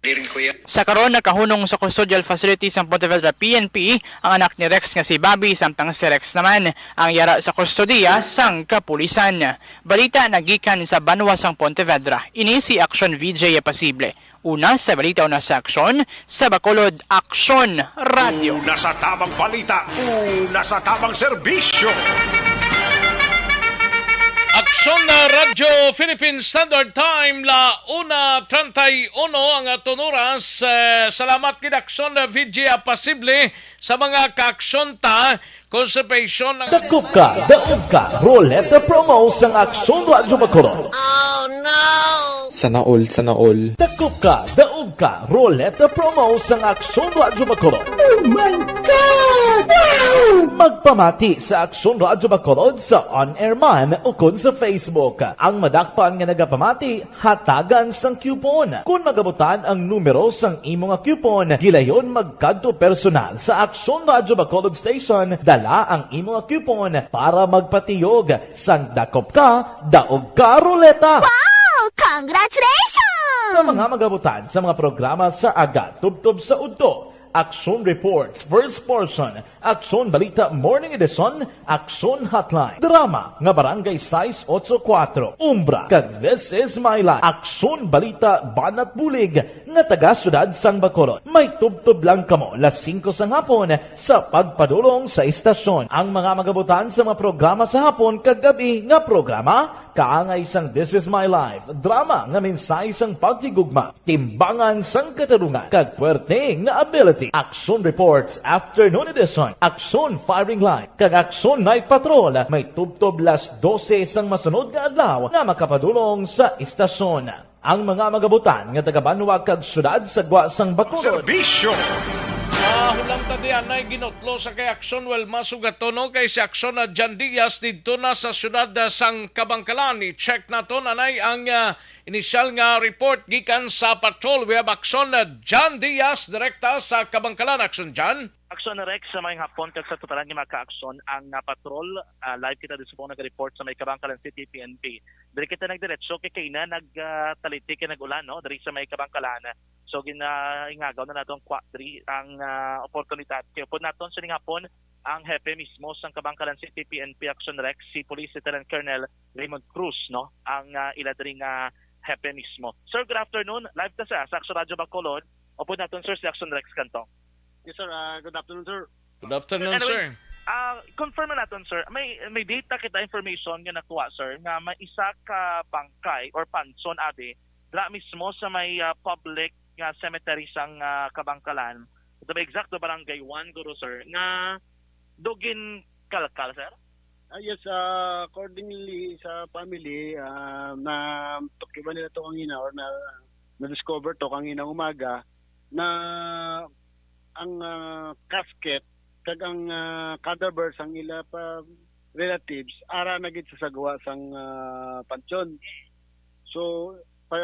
Diri ko yan. Sa karon, nakahunong sa custodial facility sang Pontevedra P N P ang anak ni Rex nga si Bobby, samtang si Rex naman ang yara sa kustodiya sang kapulisan. Balita nagikan sa banwa sang Pontevedra. Ini si Aksyon V J Apasible. Una sa balita, una sa aksyon, sa Bacolod, Aksyon Radyo. Una sa tamang balita, una sa tamang serbisyo. Aksyon na Radyo Philippine Standard Time, la una treinta y uno ang aton oras. Eh, salamat gid, Aksyon V J Apasible, sa mga kaaksyon ta. Conservation ng Dakop ka, daog ka, Roleta Promo sang Aksyon Radyo Bacolod. Sana all, sana all. Dakop ka, daog ka, Roleta Promo sang Aksyon Radyo Bacolod. Oh my God! Wow! Magpamati sa Aksyon Radyo Bacolod sa on-air man ukon sa Facebook. Ang madakpan nga nagapamati, hatagan sang coupon. Kon magabutan ang numero sang imo nga coupon, gilayon magkadto personal sa Aksyon Radyo Bacolod Station, dala ang imo nga coupon para magpatiyog sang Dakop Ka, Daog Ka Roleta. Wow! Congratulations! Sa mga magabutan sa mga programa sa aga, tubtob sa udto, Aksyon Reports, First Portion, Aksyon Balita Morning Edition, Aksyon Hotline, drama nga Barangay sais otso kuwatro, Umbra, kag This Is My Life, Aksyon Balita Banat Bulig nga taga Siyudad sang Bacolod. May tubtob lang kamo las singko sang hapon sa pagpadulong sa istasyon. Ang mga magabutan sa mga programa sa hapon kag gab-i nga programa, kaangay sang This Is My Life, drama nga mensahe sang paghigugma, timbangan sang katarungan, kag puwerte nga ability. Aksyon Reports Afternoon Edition, Aksyon Firing Line, kag Aksyon Night Patrol may tubtob las dose sang masunod nga adlaw nga makapadulong sa istasyon. Ang mga magabutan nga taga-banwa kag siyudad sa gwa sang Bacolod. Serbisyo. Ah, hulam ta di anay ginutlo sa kay Aksyon, well, masugat to, no? Kay si Aksyon na Jan Diaz didto na sa siyudad, ah, sang Kabangkalan. I-check naton anay ang, ah, inisyal nga report gikan sa patrol. We have Aksyon, ah, Jan Diaz, direkta sa Kabangkalan. Aksyon, Jan. Aksyon, Rex, sa mayong hapon kag sa totalan nga mga ka-aksyon ang, ah, patrol. Ah, live kita di subong nag-report sa may Kabangkalan City P N P. Diri kita nagdiretso kay kaina nag, ah, taliti kay nag-ulan, no, diri sa may Kabangkalan. So, gina-, ingagaw na naton kwa-, diri ang, ah, oportunidad. Kay upod naton sining hapon ang hepe mismo sang Kabangkalan City P N P, Aksyon, Rex, si Police Lieutenant Colonel Raymond Cruz, no, ang, ah, ila diri nga hepe mismo. Sir, good afternoon. Live ta sa, sa Aksyon Radyo Bacolod. Upod naton, sir, si Aksyon Rex Cantong. Yes, sir. Ah, good afternoon, sir. Good afternoon, Anyway, sir. Ah, confirm na naton, sir. May, may data kita, information nga nakuha, sir, nga may isa ka bangkay or panson, abi, dra mismo sa may, ah, public nga cemetery sang, ah, Kabangkalan. Ito ba eksakto, Barangay one, guro, sir, nga do ginkalkal, sir? Ah, yes, ah, accordingly sa family, ah, na tukiban nila to kanina or na, na-discover to kanina umaga na ang, ah, casket kag ang, ah, cadaver sang ila pa relatives ara na gid sa sagwa sang, ah, pansyon. So, pag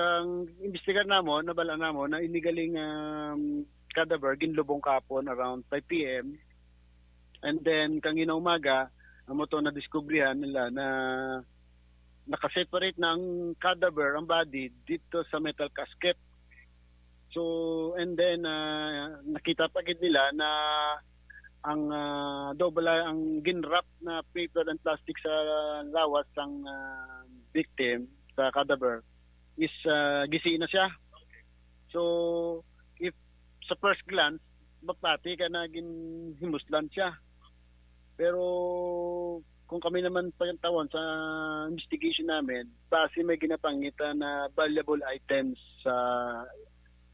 imbestigar namon, nabal-an namon na ini galing, um, cadaver ginlubong kahapon around five P M. And then, kangina umaga, amo to nadiskubrihan nila na nakaseparate na ang cadaver, ang body, dito sa metal casket. So, and then, ah, nakita pa gid nila na ang, ah, double, ang ginwrap na paper and plastic sa lawas sang, ah, victim, sa cadaver, is, ah, gisi na siya. So, if sa first glance, mapati ka na ginhimuslan siya. Pero kung kami naman pagtawon sa investigation namin, base may ginapangitan na valuable items sa,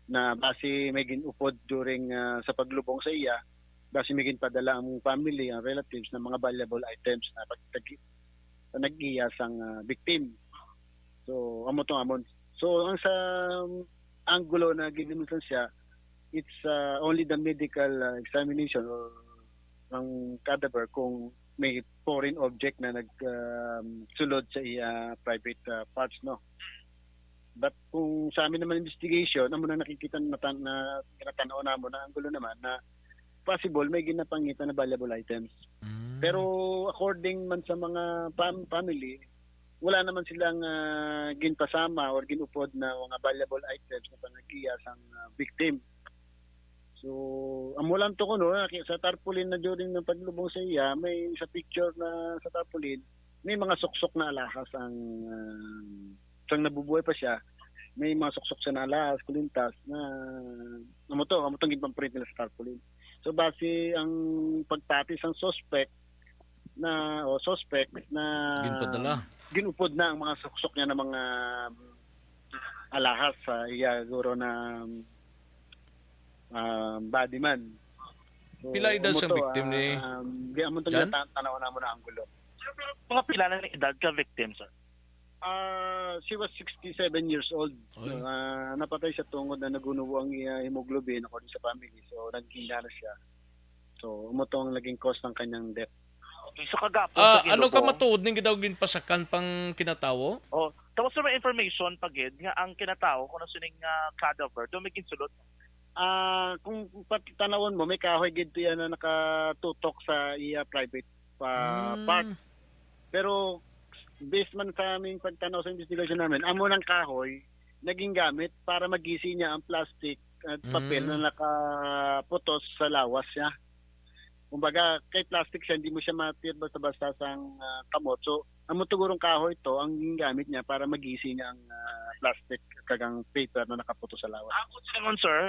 na base may ginupod during, ah, sa paglubong sa iya, base may ginpadala ang family, ang relatives ng mga valuable items na pagtagi-, sa nag-iya sang, ah, victim. So, amo to amon. So, ang sa, um, anggulo na ginhimuslan siya, it's, uh, only the medical, uh, examination or ang cadaver kung may foreign object na nag, um, sulod sa iya private, uh, parts, no? But kung sa amin naman investigation, amo na nakikita na, na kinatanaw namo na ang gulo naman na possible may ginapangitan na valuable items. Mm. Pero according man sa mga pam-, family, wala naman silang, ah, ginpasama or ginupod na mga valuable items na panag-iya sang, ah, victim. So, amo lang to kuno, ah, sa tarpaulin na during ng paglubong sa iya, may sa picture na sa tarpaulin, may mga suksok na alahas ang, ah, sang nabubuhay pa siya, may mga suksok siya na alahas, kulintas na, amo to, amo tong ginpamprint nila sa tarpaulin. So, base ang pagpati sang suspect na, o suspect na Ginpadala. ginupod na ang mga suksok niya ng mga alahas sa iya, guro na, ah, body man. So, Pila edad amo sang to, victim ni ah, um, di, amo to Jan? Niya ta-, tanaw na mo na ang gulo. Sir, pero mga pila na ni edad ka victim, sir? Ah, she was sixty-seven years old. Oy. Ah, napatay siya tungod na nagunubo ang iya hemoglobin according sa family. So, naghinda na siya. So, amo to ang naging cause ng kanyang death. Okay, so kagapon Ah, sa ano ka ginubo? Matuod ning daw ginpasakan pang kinatawo? Oh, tapos may information pa gid nga ang kinatawo kuno sining, ah, cadaver, do may ginsulod. Ah, kung patanawon mo, may kahoy gid to yan na nakatutok sa iya private pa-, Mm. part. Pero based man sa aming pagtanaw sa investigation namin, amo ng kahoy naging gamit para magisi niya ang plastic at papel Mm. na nakaputos sa lawas niya. Kumbaga, kay plastic siya, hindi mo siya matir basta-basta sang, ah, kamot. So, amo to gurong kahoy to ang gingamit niya para magisi niya ang, ah, plastic kag ang paper na nakaputos sa lawas. Ako silingon, sir,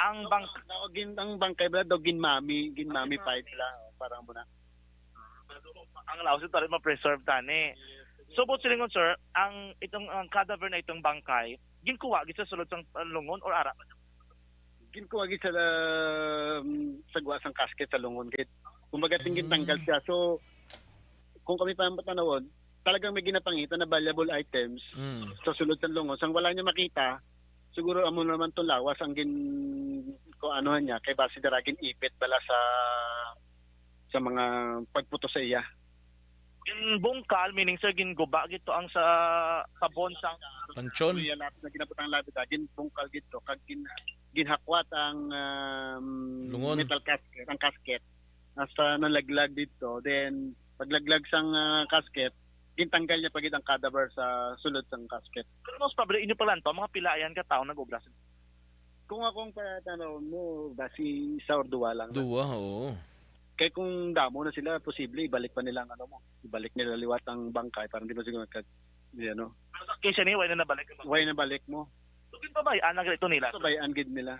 ang bang- Daw gin-, ang bangkay bala daw ginmami, ginmamified bala, o, parang muna. Ang lawas ito rin ma-preserve tani. So, buot silingon, sir, ang itong, ang cadaver na itong bangkay, ginkuha gid sa sulod sang, uh, lungon or ara? Ginkuha gid sa, um, sa guwa sang casket sa lungon gid. Kumbaga, ting-, Mm. gintanggal siya. So, kung kami pa ang patanawon, talagang may ginapangitan na valuable items Mm. sa sulod sang lungon. Sang wala niya makita, siguro amo naman tong lawas ang gin-, kung ano niya, kay base dira gin-ipit bala sa, sa mga pagputos sa iya. Ginbungkal, meaning, sir, ginguba gid to ang sa sabon sang Panchon. Kuya, lapis na ginabutang lapis, ah, ginbungkal gid to, kag gin-, ginhakwat ang, um, Lungon. Metal casket, ang casket. Nasa nalaglag dito, then paglaglag sang, ah, casket, gintanggal niya pa gid ang cadaver sa sulod sang casket. Pero most probably, inyo pala to, mga pila yan ka tawo nag-obra sa Kung akong patanawon mo, basi isa or duwa lang. Duwa, oo. Kay kung damo na sila, posible ibalik pa nila ang ano mo. Ibalik nila liwat ang bangkay para hindi mo siguro nagka-, di ano. Pero sa case ni, why na nabalik ang bangkay? Why nabalik mo? So, ginpabayaan na gid to nila? Pabayaan gid nila.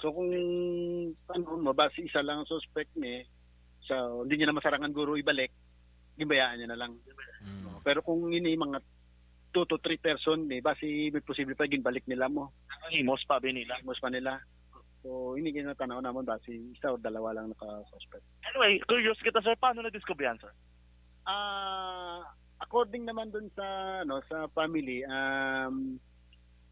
So, kung ano mo, basi isa lang ang suspect ni, so, hindi niya na masarangan guro ibalik, ginbayaan niya na lang. Mm. No? Pero kung ini mga two to three person, eh, basi may posible pa ginbalik nila mo. Ang himos pa ba nila? Himos pa nila. So, ini ginatanaw naman basi isa o dalawa lang naka-suspect. Anyway, curious kita, sir, paano nadiskubrihan, sir? Ah, according naman dun sa, ano, sa family, um,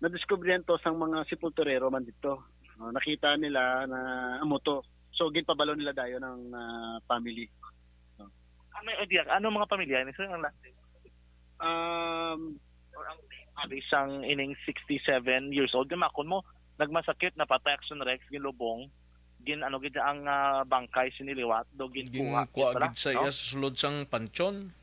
nadiskubrihan to sang mga sepulturero man dito. No, nakita nila na amo to. So, ginpabalo nila dayon ang, ah, family. Ah, may idea. Ano mga pamilya ni, sir, ang last name? Um, Or ang name, abi sang ining sixty-seven years old, di makon mo, nagmasakit, napatay, Action Rex, ginlubong, gin, ano, gid ang, ah, bangkay siniliwat, do ginkuha, Ginkuha gid pala, gid sa no? Iya sa sulod sang panchon.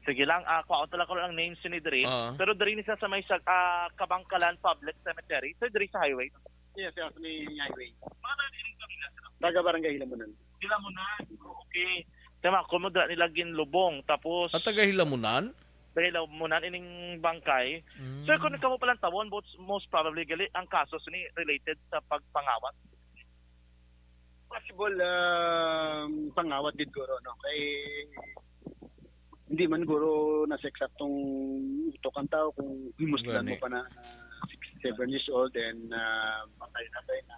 Sige lang, ah, kuhaon talaga ko ang name sini diri. Ah. Pero diri ni sa, sa may sa, ah, Kabangkalan Public Cemetery, so diri sa highway. Yes, yes, may highway. Mga taga ining pamilya, sir? Taga Barangay Hilamunan. Hilamunan, okay. Tama, kung mo dira nila ginlubong, tapos Ah, taga Hilamunan? Taga Hilamunan, ining bangkay. Mm. Sir, kung kamo palang tawon, most, most probably, gali, ang kaso sini related sa pagpangawat. Possible, um, pangawat gid guro, no? Kay hindi man guro na sa eksaktong utok ang tao kung himuslan mo Gani. pa na, ah, sixty-seven years old and, ah, patay na, patay na.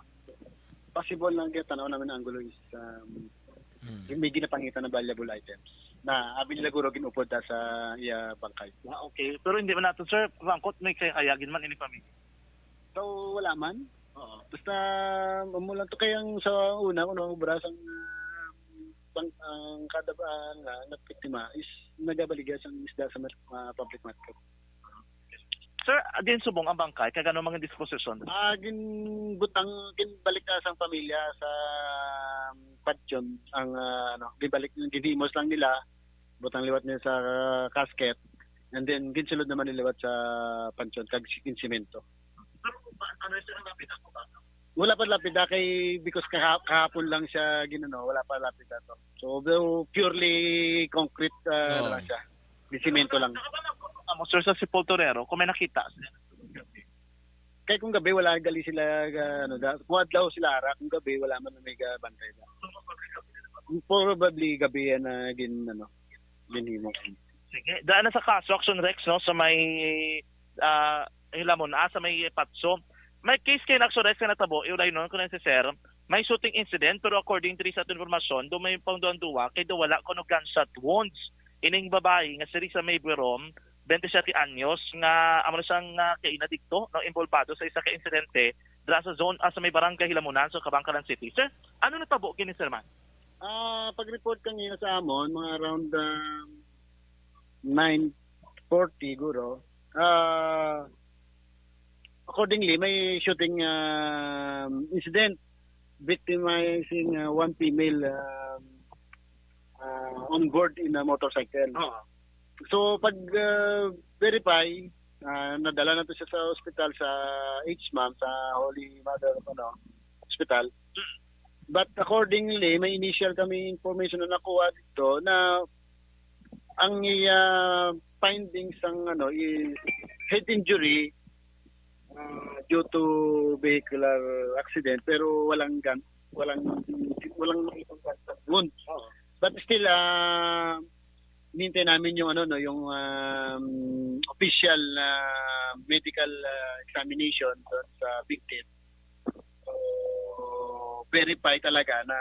Possible lang kaya tanaw namin ang angulo is, um, Mm. may ginapangitan na valuable items na abi nila guro ginupod na sa iya bangkay. Ah, okay. Pero hindi man nato, sir, mangkot may kaya, kayagin man ini pamilya. So, wala man. Oo. Basta, amo lang to kay ang sa una, kuno, obra sang, ah, Ang, ang kada, ang, ah, nabiktima is nagabaligya sang isda sa mar-, ah, public market. Sir, ah, ginsubong ang bangkay, kag ano mga disposisyon? Ah, ginbutang, ginbalik na sang pamilya sa, um, pansyon ang, ah, ano, ginbalik, ginhimos lang nila, butang liwat nila sa casket, and then ginsulod naman nila liwat sa pansyon, kag si-, ginsimento. Wala pa lapida kay, because kaha-, kahapon lang siya ginano, wala pa lapida to. So, purely concrete, ah, Oo. na lang siya. Di simento lang. Amo, sir, sa sepulturero, kung may nakita. Kay kung gabi, wala gali sila, ah, ano, da, kung adlaw sila ara, kung gabi, wala man may gabantay da. Probably gabi yan na gin-, ano, ginhimo. Sige. Daan na sa kaso, Action Rex, no, sa may, ah, Hilamon, ah, sa may Patso. May case kay Action Rex nga natabo, iulay nun, kung si sir, may shooting incident, pero according to sa aton informasyon, do may pang duwa, kay do wala kuno gunshot wounds. Ining babayi nga si Risa May Buerom, twenty-seven anyos, nga amo na siyang, ah, kaina dito, no, involbado sa isa ka insidente dira sa zone, ah, sa may barangay Hilamunan, sa Kabankalan City. Sir, ano natabo kini, sir, man? Ah, pag-report kanina sa amon, mga around, um, nine forty, guro. Ah, accordingly, may shooting, um, incident victimizing, uh, one female, um, uh, on board in a motorcycle. Oo. So, pag, uh, verify, uh, nadala na to siya sa ospital, sa H M A M, sa Holy Mother, ano, Hospital. But accordingly, may initial kami information na nakuha dito na ang iya findings sang, ano, is head injury, uh, due to vehicular accident, pero walang gun, walang, walang wound. Oo. But still, uh, hinihintay namin yung, ano, no, yung, um, official na medical, uh, examination doon sa victim. So, verify talaga na,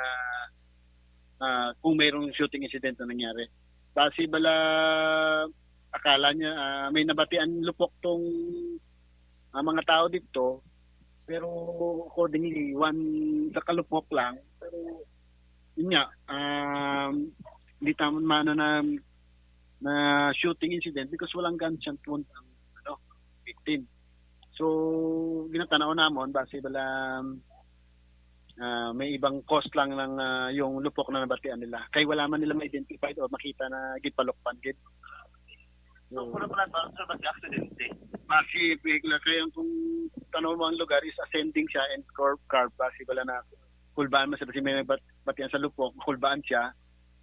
ah, kung mayroong shooting incident na nangyari. Base bala, akala niya, ah, may nabatian lupok tong, ah, mga tao dito, pero accordingly, one, isa ka lupok lang. Pero, yun nga, um, hindi tama man na, na shooting incident because walang gunshot wound ang, ano, victim. So, ginatanaw namon, base bala, ah, may ibang cause lang ng, ah, yung lupok na nabatian nila. Kay wala man nila ma-identified o makita na ginpalukpan gid. So, puro pala ba, sir, ba si aksidente? Base vehicular, kaya kung tanaw mo ang lugar is ascending siya and curve, curve, base bala na kulbaan man siya, base may bat-, batian sa lupok, kulbaan siya.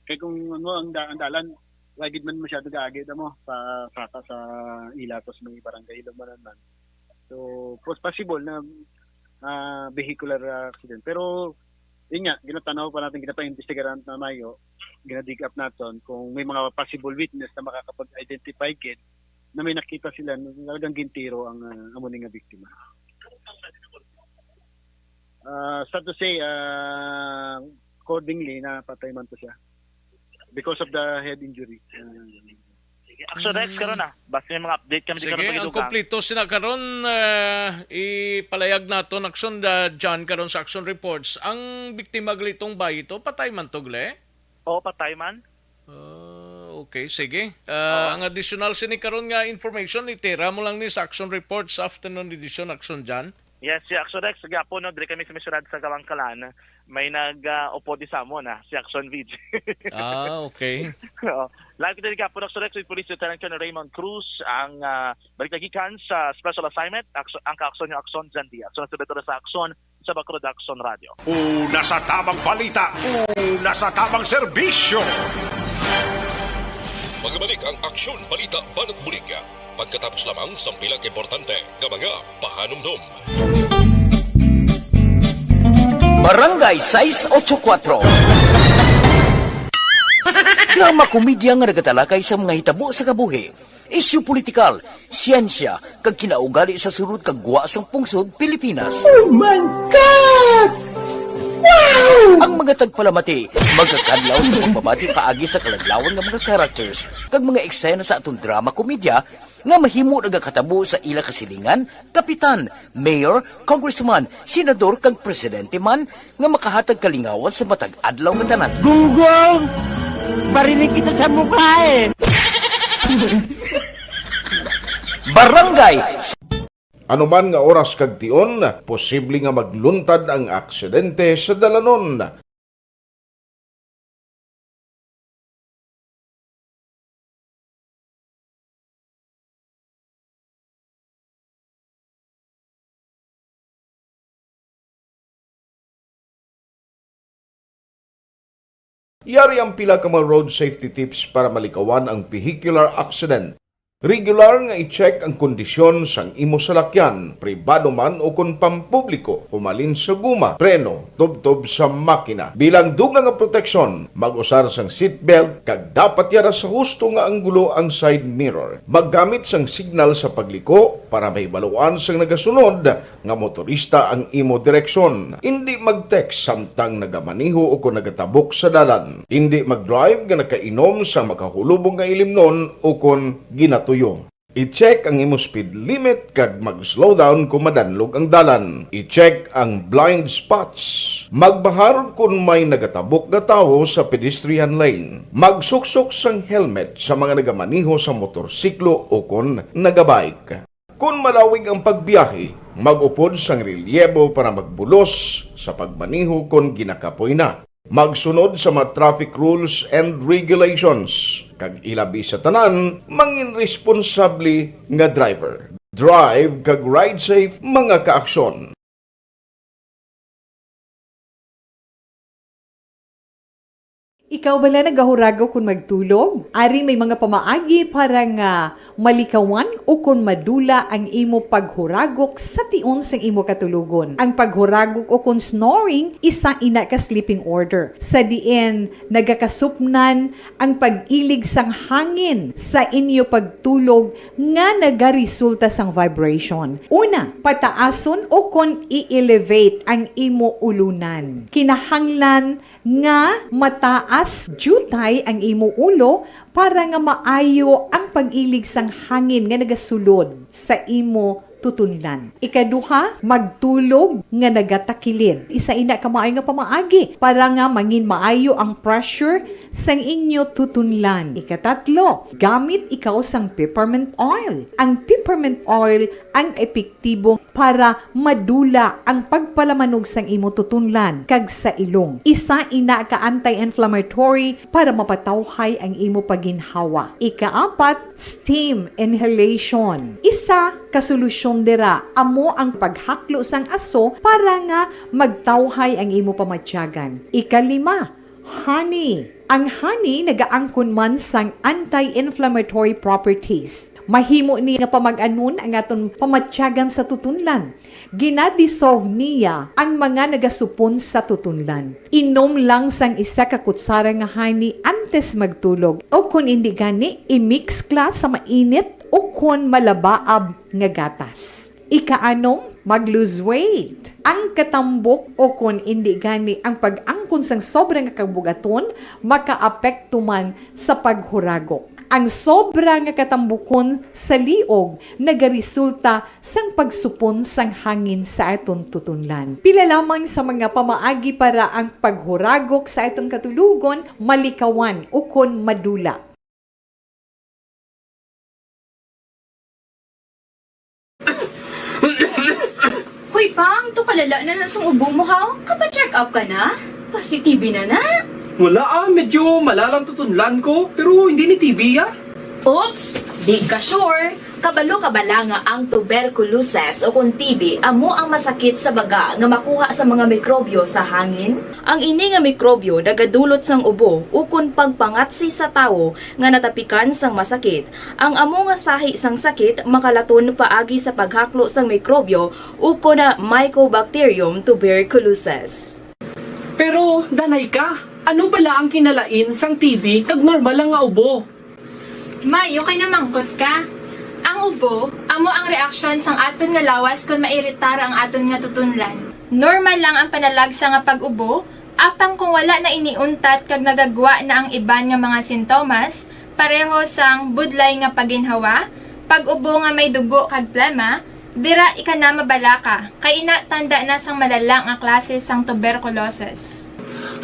Kay kung ano, ang da-, ang dalan, wala gid man masyado gaagi, mo, sa, sa, sa ila, tapos may barangay Hilamunan man. So, pos-, possible na, ah, vehicular, ah, accident. Pero, yun nga, ginatanaw pa natin, ginapaimbestigaran na mayo, gina-dig up naton kung may mga possible witness na makakapag-identify gid na may nakita sila na talagang gintiro ang, ah, amo ni nga biktima. Ah, sad to say, ah, accordingly, napatay man to siya because of the head injury. Ah, Sige, Action Rex, karon na. Basta may mga update kami di Sige, karon ang pagdugang. Kompleto sina karon, ah, ipalayag naton, Action, ah, John, karon sa Action Reports. Ang biktima gali tong bayi to, patay man to, gali? Oo, patay man. Ah, okay, sige. Ah, Oo. Ang additional sini karon nga information, itira mo lang ni sa Action Reports, afternoon edition, Action John. Yes, si Action Rex, gapon, no, diri kami sa may syudad sa Kabankalan. May nag, ah, upod di sa amon, ah, si Action V J. Ah, okay. Oo. Live kita gapon, Action Rex, with Police Lieutenant Colonel Raymond Cruz, ang, ah, balita gikan sa special assignment, Action, ang ka-Action niyo, Action John Diaz. So, nasa sa Action, sa Bacolod Action Radio. Una sa tamang balita, una sa tamang serbisyo. Magbalik ang Aksyon Balita Banat Bulig pagkatapos lamang sang pila ka importante nga mga pahanumdom. Barangay sais ocho kuatro. Drama komedya nga nagatalakay sa mga hitabo sa kabuhi, isyu politikal, siyensya, kag kinaugali sa surot kag gwa sang pungsod Pilipinas. Oh my God! Ang mga tagpalamati magakadlaw sa pagpamati paagi sa kalaglawan nga mga characters kag mga eksena sa aton drama komedya nga mahimo nagakatabo sa ila kasilingan, kapitan, mayor, congressman, senador kag presidente man nga makahatag kalingawan sa matag adlaw nga tanan. Gunggong! Barinig kita sa mukha eh! Barangay Ano man nga oras kag tion, posible nga magluntad ang aksidente sa dalanon. Yari ang pila ka mga road safety tips para malikawan ang vehicular accident. Regular nga i-check ang kondisyon sang imo salakyan, pribado man o kon pampubliko, humalin sa guma, preno, tubtob sa makina. Bilang dugang nga proteksyon, mag-usar sang seatbelt kag dapat yara sa husto nga anggulo ang side mirror. Maggamit sang signal sa pagliko para mahibaluan sang nagasunod nga motorista ang imo direksyon. Indi mag-text samtang nagamaneho o kon nagatabok sa dalan. Indi mag-drive nga nakainom sa makahulubong nga ilimnon o kon ginatuyo. I-check ang imo speed limit kag mag-slow down kung madanlog ang dalan. I-check ang blind spots. Magbahar kon may nagatabok nga tawo sa pedestrian lane. Magsuksok sang helmet sa mga nagamaneho sa motorsiklo o kon nagabike. Kon malawig ang pagbiyahe, mag-upod sang relyebo para magbulos sa pagmaneho kon ginakapoy na. Magsunod sa mga traffic rules and regulations, kag ilabi sa tanan, mangin responsable nga driver. Drive kag ride safe, mga kaaksyon. Ikaw bala nagahuragok kon magtulog? Ari may mga pamaagi para nga malikawan o kon madula ang imo paghuragok sa tion sang imo katulogon. Ang paghuragok o kon snoring, isa ina ka sleeping order, sa diin nagakasupnan ang pag-ilig sang hangin sa inyo pagtulog nga nagaresulta sang vibration. Una, pataason o kon i-elevate ang imo ulunan. Kinahanglan nga mataas diutay ang imo ulo para nga maayo ang pag-ilig sang hangin nga nagasulod sa imo tutunlan. Ikaduha, magtulog nga nagatakilid. Isa ina ka maayo nga pamaagi para nga mangin maayo ang pressure sang inyo tutunlan. Ikatatlo, gamit ikaw sang peppermint oil. Ang peppermint oil ang epektibo para madula ang pagpalamanog sang imo tutunlan kag sa ilong. Isa ina ka anti-inflammatory para mapatawhay ang imo paginhawa. Ikaapat, steam inhalation. Isa ka solusyon dira amo ang paghaklo sang aso para nga magtawhay ang imo pamatyagan. Ikalima, honey. Ang honey nagaangkon man sang anti-inflammatory properties. Mahimo ni nga pamag-anon ang aton pamatyagan sa tutunlan. Gina-dissolve niya ang mga nagasupon sa tutunlan. Inom lang sang isa ka kutsara nga honey antes magtulog, o kon indi gani, i-mix kla sa mainit o kon malabaab nga gatas. Ikaanom, mag-lose weight. Ang katambok o kon indi gani ang pag-angkon sang sobra nga kabugaton makaapekto man sa paghuragok. Ang sobra nga katambukon sa liog nagaresulta sang pagsupon sang hangin sa aton tutunlan. Pila lamang sa mga pamaagi para ang paghuragok sa aton katulogon malikawan ukon madula. Hoy, Pang, to kalala na na sang ubo mo, ha? Kapa-check up ka na? Pasi-T B na na? Wala, ah, medyo malalang tutunlan ko, pero hindi ni T B, ah. Oops, di ka sure. Kabalo ka bala nga ang tuberculosis o kon T B amo ang masakit sa baga nga makuha sa mga mikrobyo sa hangin? Ang ini nga mikrobyo nagadulot sang ubo ukon pagpangatsi sa tawo nga natapikan sang masakit. Ang amo nga sahi sang sakit makalaton paagi sa paghaklo sang mikrobyo ukon na Mycobacterium tuberculosis. Pero, danay ka, ano bala ang kinalain sang T B kag normal lang nga ubo? May, okay na mangkot ka. Ang Ubo, amo ang reaksyon sang aton nga lawas kon mairitar ang aton nga tutunlan. Normal lang ang panalagsa nga pag-ubo, apang kung wala na ini untat kag nagagwa na ang iban nga mga sintomas, pareho sang budlay nga paginhawa, pag-ubo nga may dugo kag plema, dira ika na mabalaka, kay ina tanda na sang malala nga klase sang tuberculosis.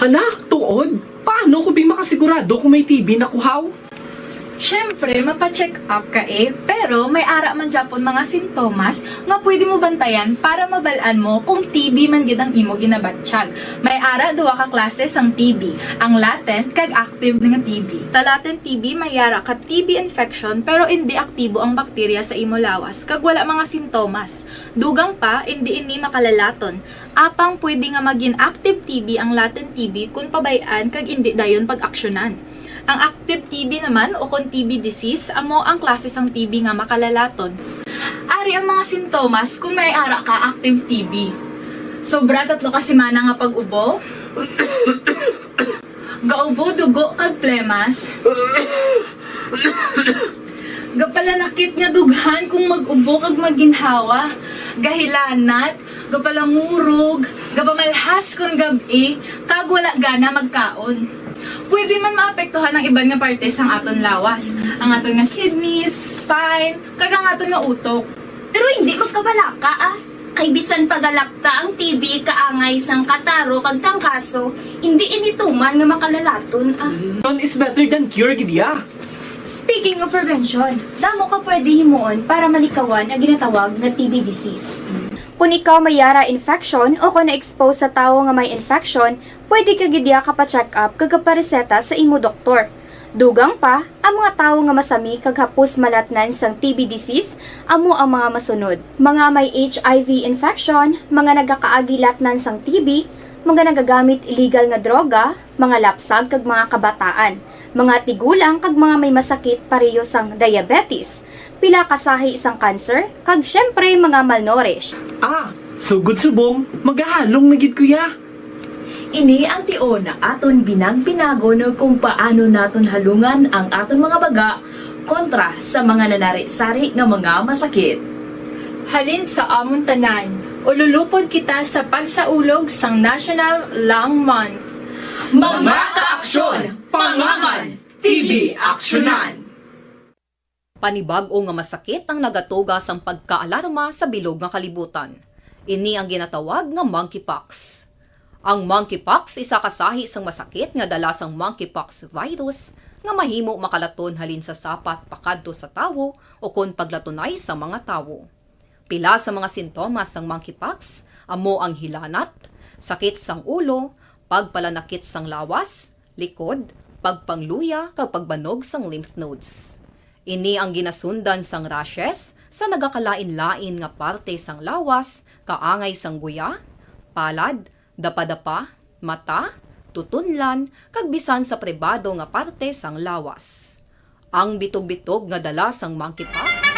Hala, tuod? Paano ko bi makasigurado kung may T B na kuhaw? Siyempre, mapa-check up ka eh, pero may ara man gyapon mga sintomas nga pwede mo bantayan para mabal-an mo kung T B man gid ang imo ginabatyag. May ara duha ka klase sang T B, ang latent kag active nga T B. Sa latent T B, may ara ka T B infection pero indi aktibo ang bakterya sa imo lawas kag wala mga sintomas. Dugang pa, indi ini makalalaton. Apang pwede nga magin active T B ang latent T B kon pabay-an kag indi dayon pag-aksyonan. Ang active T B naman o kon T B disease amo ang klase sang T B nga makalalaton. Ari ang mga sintomas kon may ara ka active T B. Sobra tatlo ka semana nga pag-ubo. Gaubo dugo kag plemas. Gapalanakit nga dughan kung mag-ubo kag maginhawa. Gahilanat, gapalangurog, gapamalhas kon gab-i, kag wala gana magkaon. Pwede man maapektuhan ang iban nga parte sang aton lawas, ang aton nga kidneys, spine, kag ang aton nga utok. Pero hindi magkabalaka ah. Kay bisan pagalakta ang T B kaangay sang kataro kag tangkaso, hindi ini tuman nga makalalaton ah. None is better than cure gid ya. Speaking of prevention, damo ka pwede himuon para malikawan ang ginatawag nga T B disease. Kung ikaw may yara infection o kung na-expose sa tawo nga may infection, pwede ka gid ya kapa-check up kag kapareseta sa imo doktor. Dugang pa, ang mga tawo nga masami kag hapos malatnan sang T B disease amo ang mga masunod: mga may H I V infection, mga nagakaagi latnan sang T B, mga nagagamit illegal nga droga, mga lapsag kag mga kabataan, mga tigulang kag mga may masakit pareho sang diabetes, pila ka sahi sang cancer, kag syempre mga malnourished. Ah, sugod subong, magahalong na gid ko ya. Ini ang tion nga aton binag-binagon kung paano naton halungan ang aton mga baga kontra sa mga nanari-sari nga mga masakit. Halin sa amon tanan, ululupod kita sa pagsaulog sang National Lung Month. Mga kaaksyon, pangaman, T B aksyonan! Panibag-o nga masakit ang nagatuga sang pagkaalarma sa bilog nga kalibutan. Ini ang ginatawag nga monkeypox. Ang monkeypox isa ka sahi sang masakit nga dala sang monkeypox virus nga mahimo makalaton halin sa sapat pakadto sa tawo ukon paglatunay sa mga tawo. Pila sa mga sintomas sang monkeypox amo ang hilanat, sakit sang ulo, pagpalanakit sang lawas, likod, pagpangluya, kag pagbanog sang lymph nodes. Ini ang ginasundan sang rashes sa nagakalain-lain nga parte sang lawas, kaangay sang guya, palad, dapadapa, mata, tutunlan, kag bisan sa pribado nga parte sang lawas. Ang bitog-bitog nga dala sang monkeypox.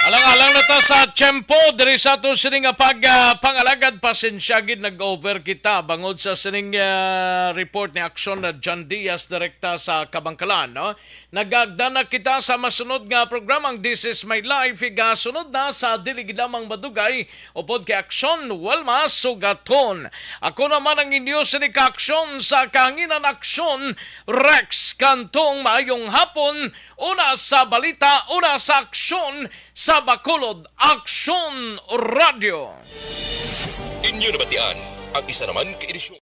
Alang-alang na ta sa tiyempo diri sa aton sini nga pag ah, pangalagad. Pasensya gid, nag-over kita bangod sa sining ah, report ni Aksyon na John Diaz direkta sa Kabangkalan, no? Nagagda na kita sa masunod nga programang This Is My Life, igasunod na sa dili gid lamang madugay upod kay Aksyon Walma Sugaton. Ako naman ang inyo sini ka Aksyon sa kahanginan, Aksyon Rex Cantong. Maayong hapon, una sa balita, una sa aksyon, sa Bacolod, Aksyon Radio. Inyo nabatian ang isa naman ka edisyon.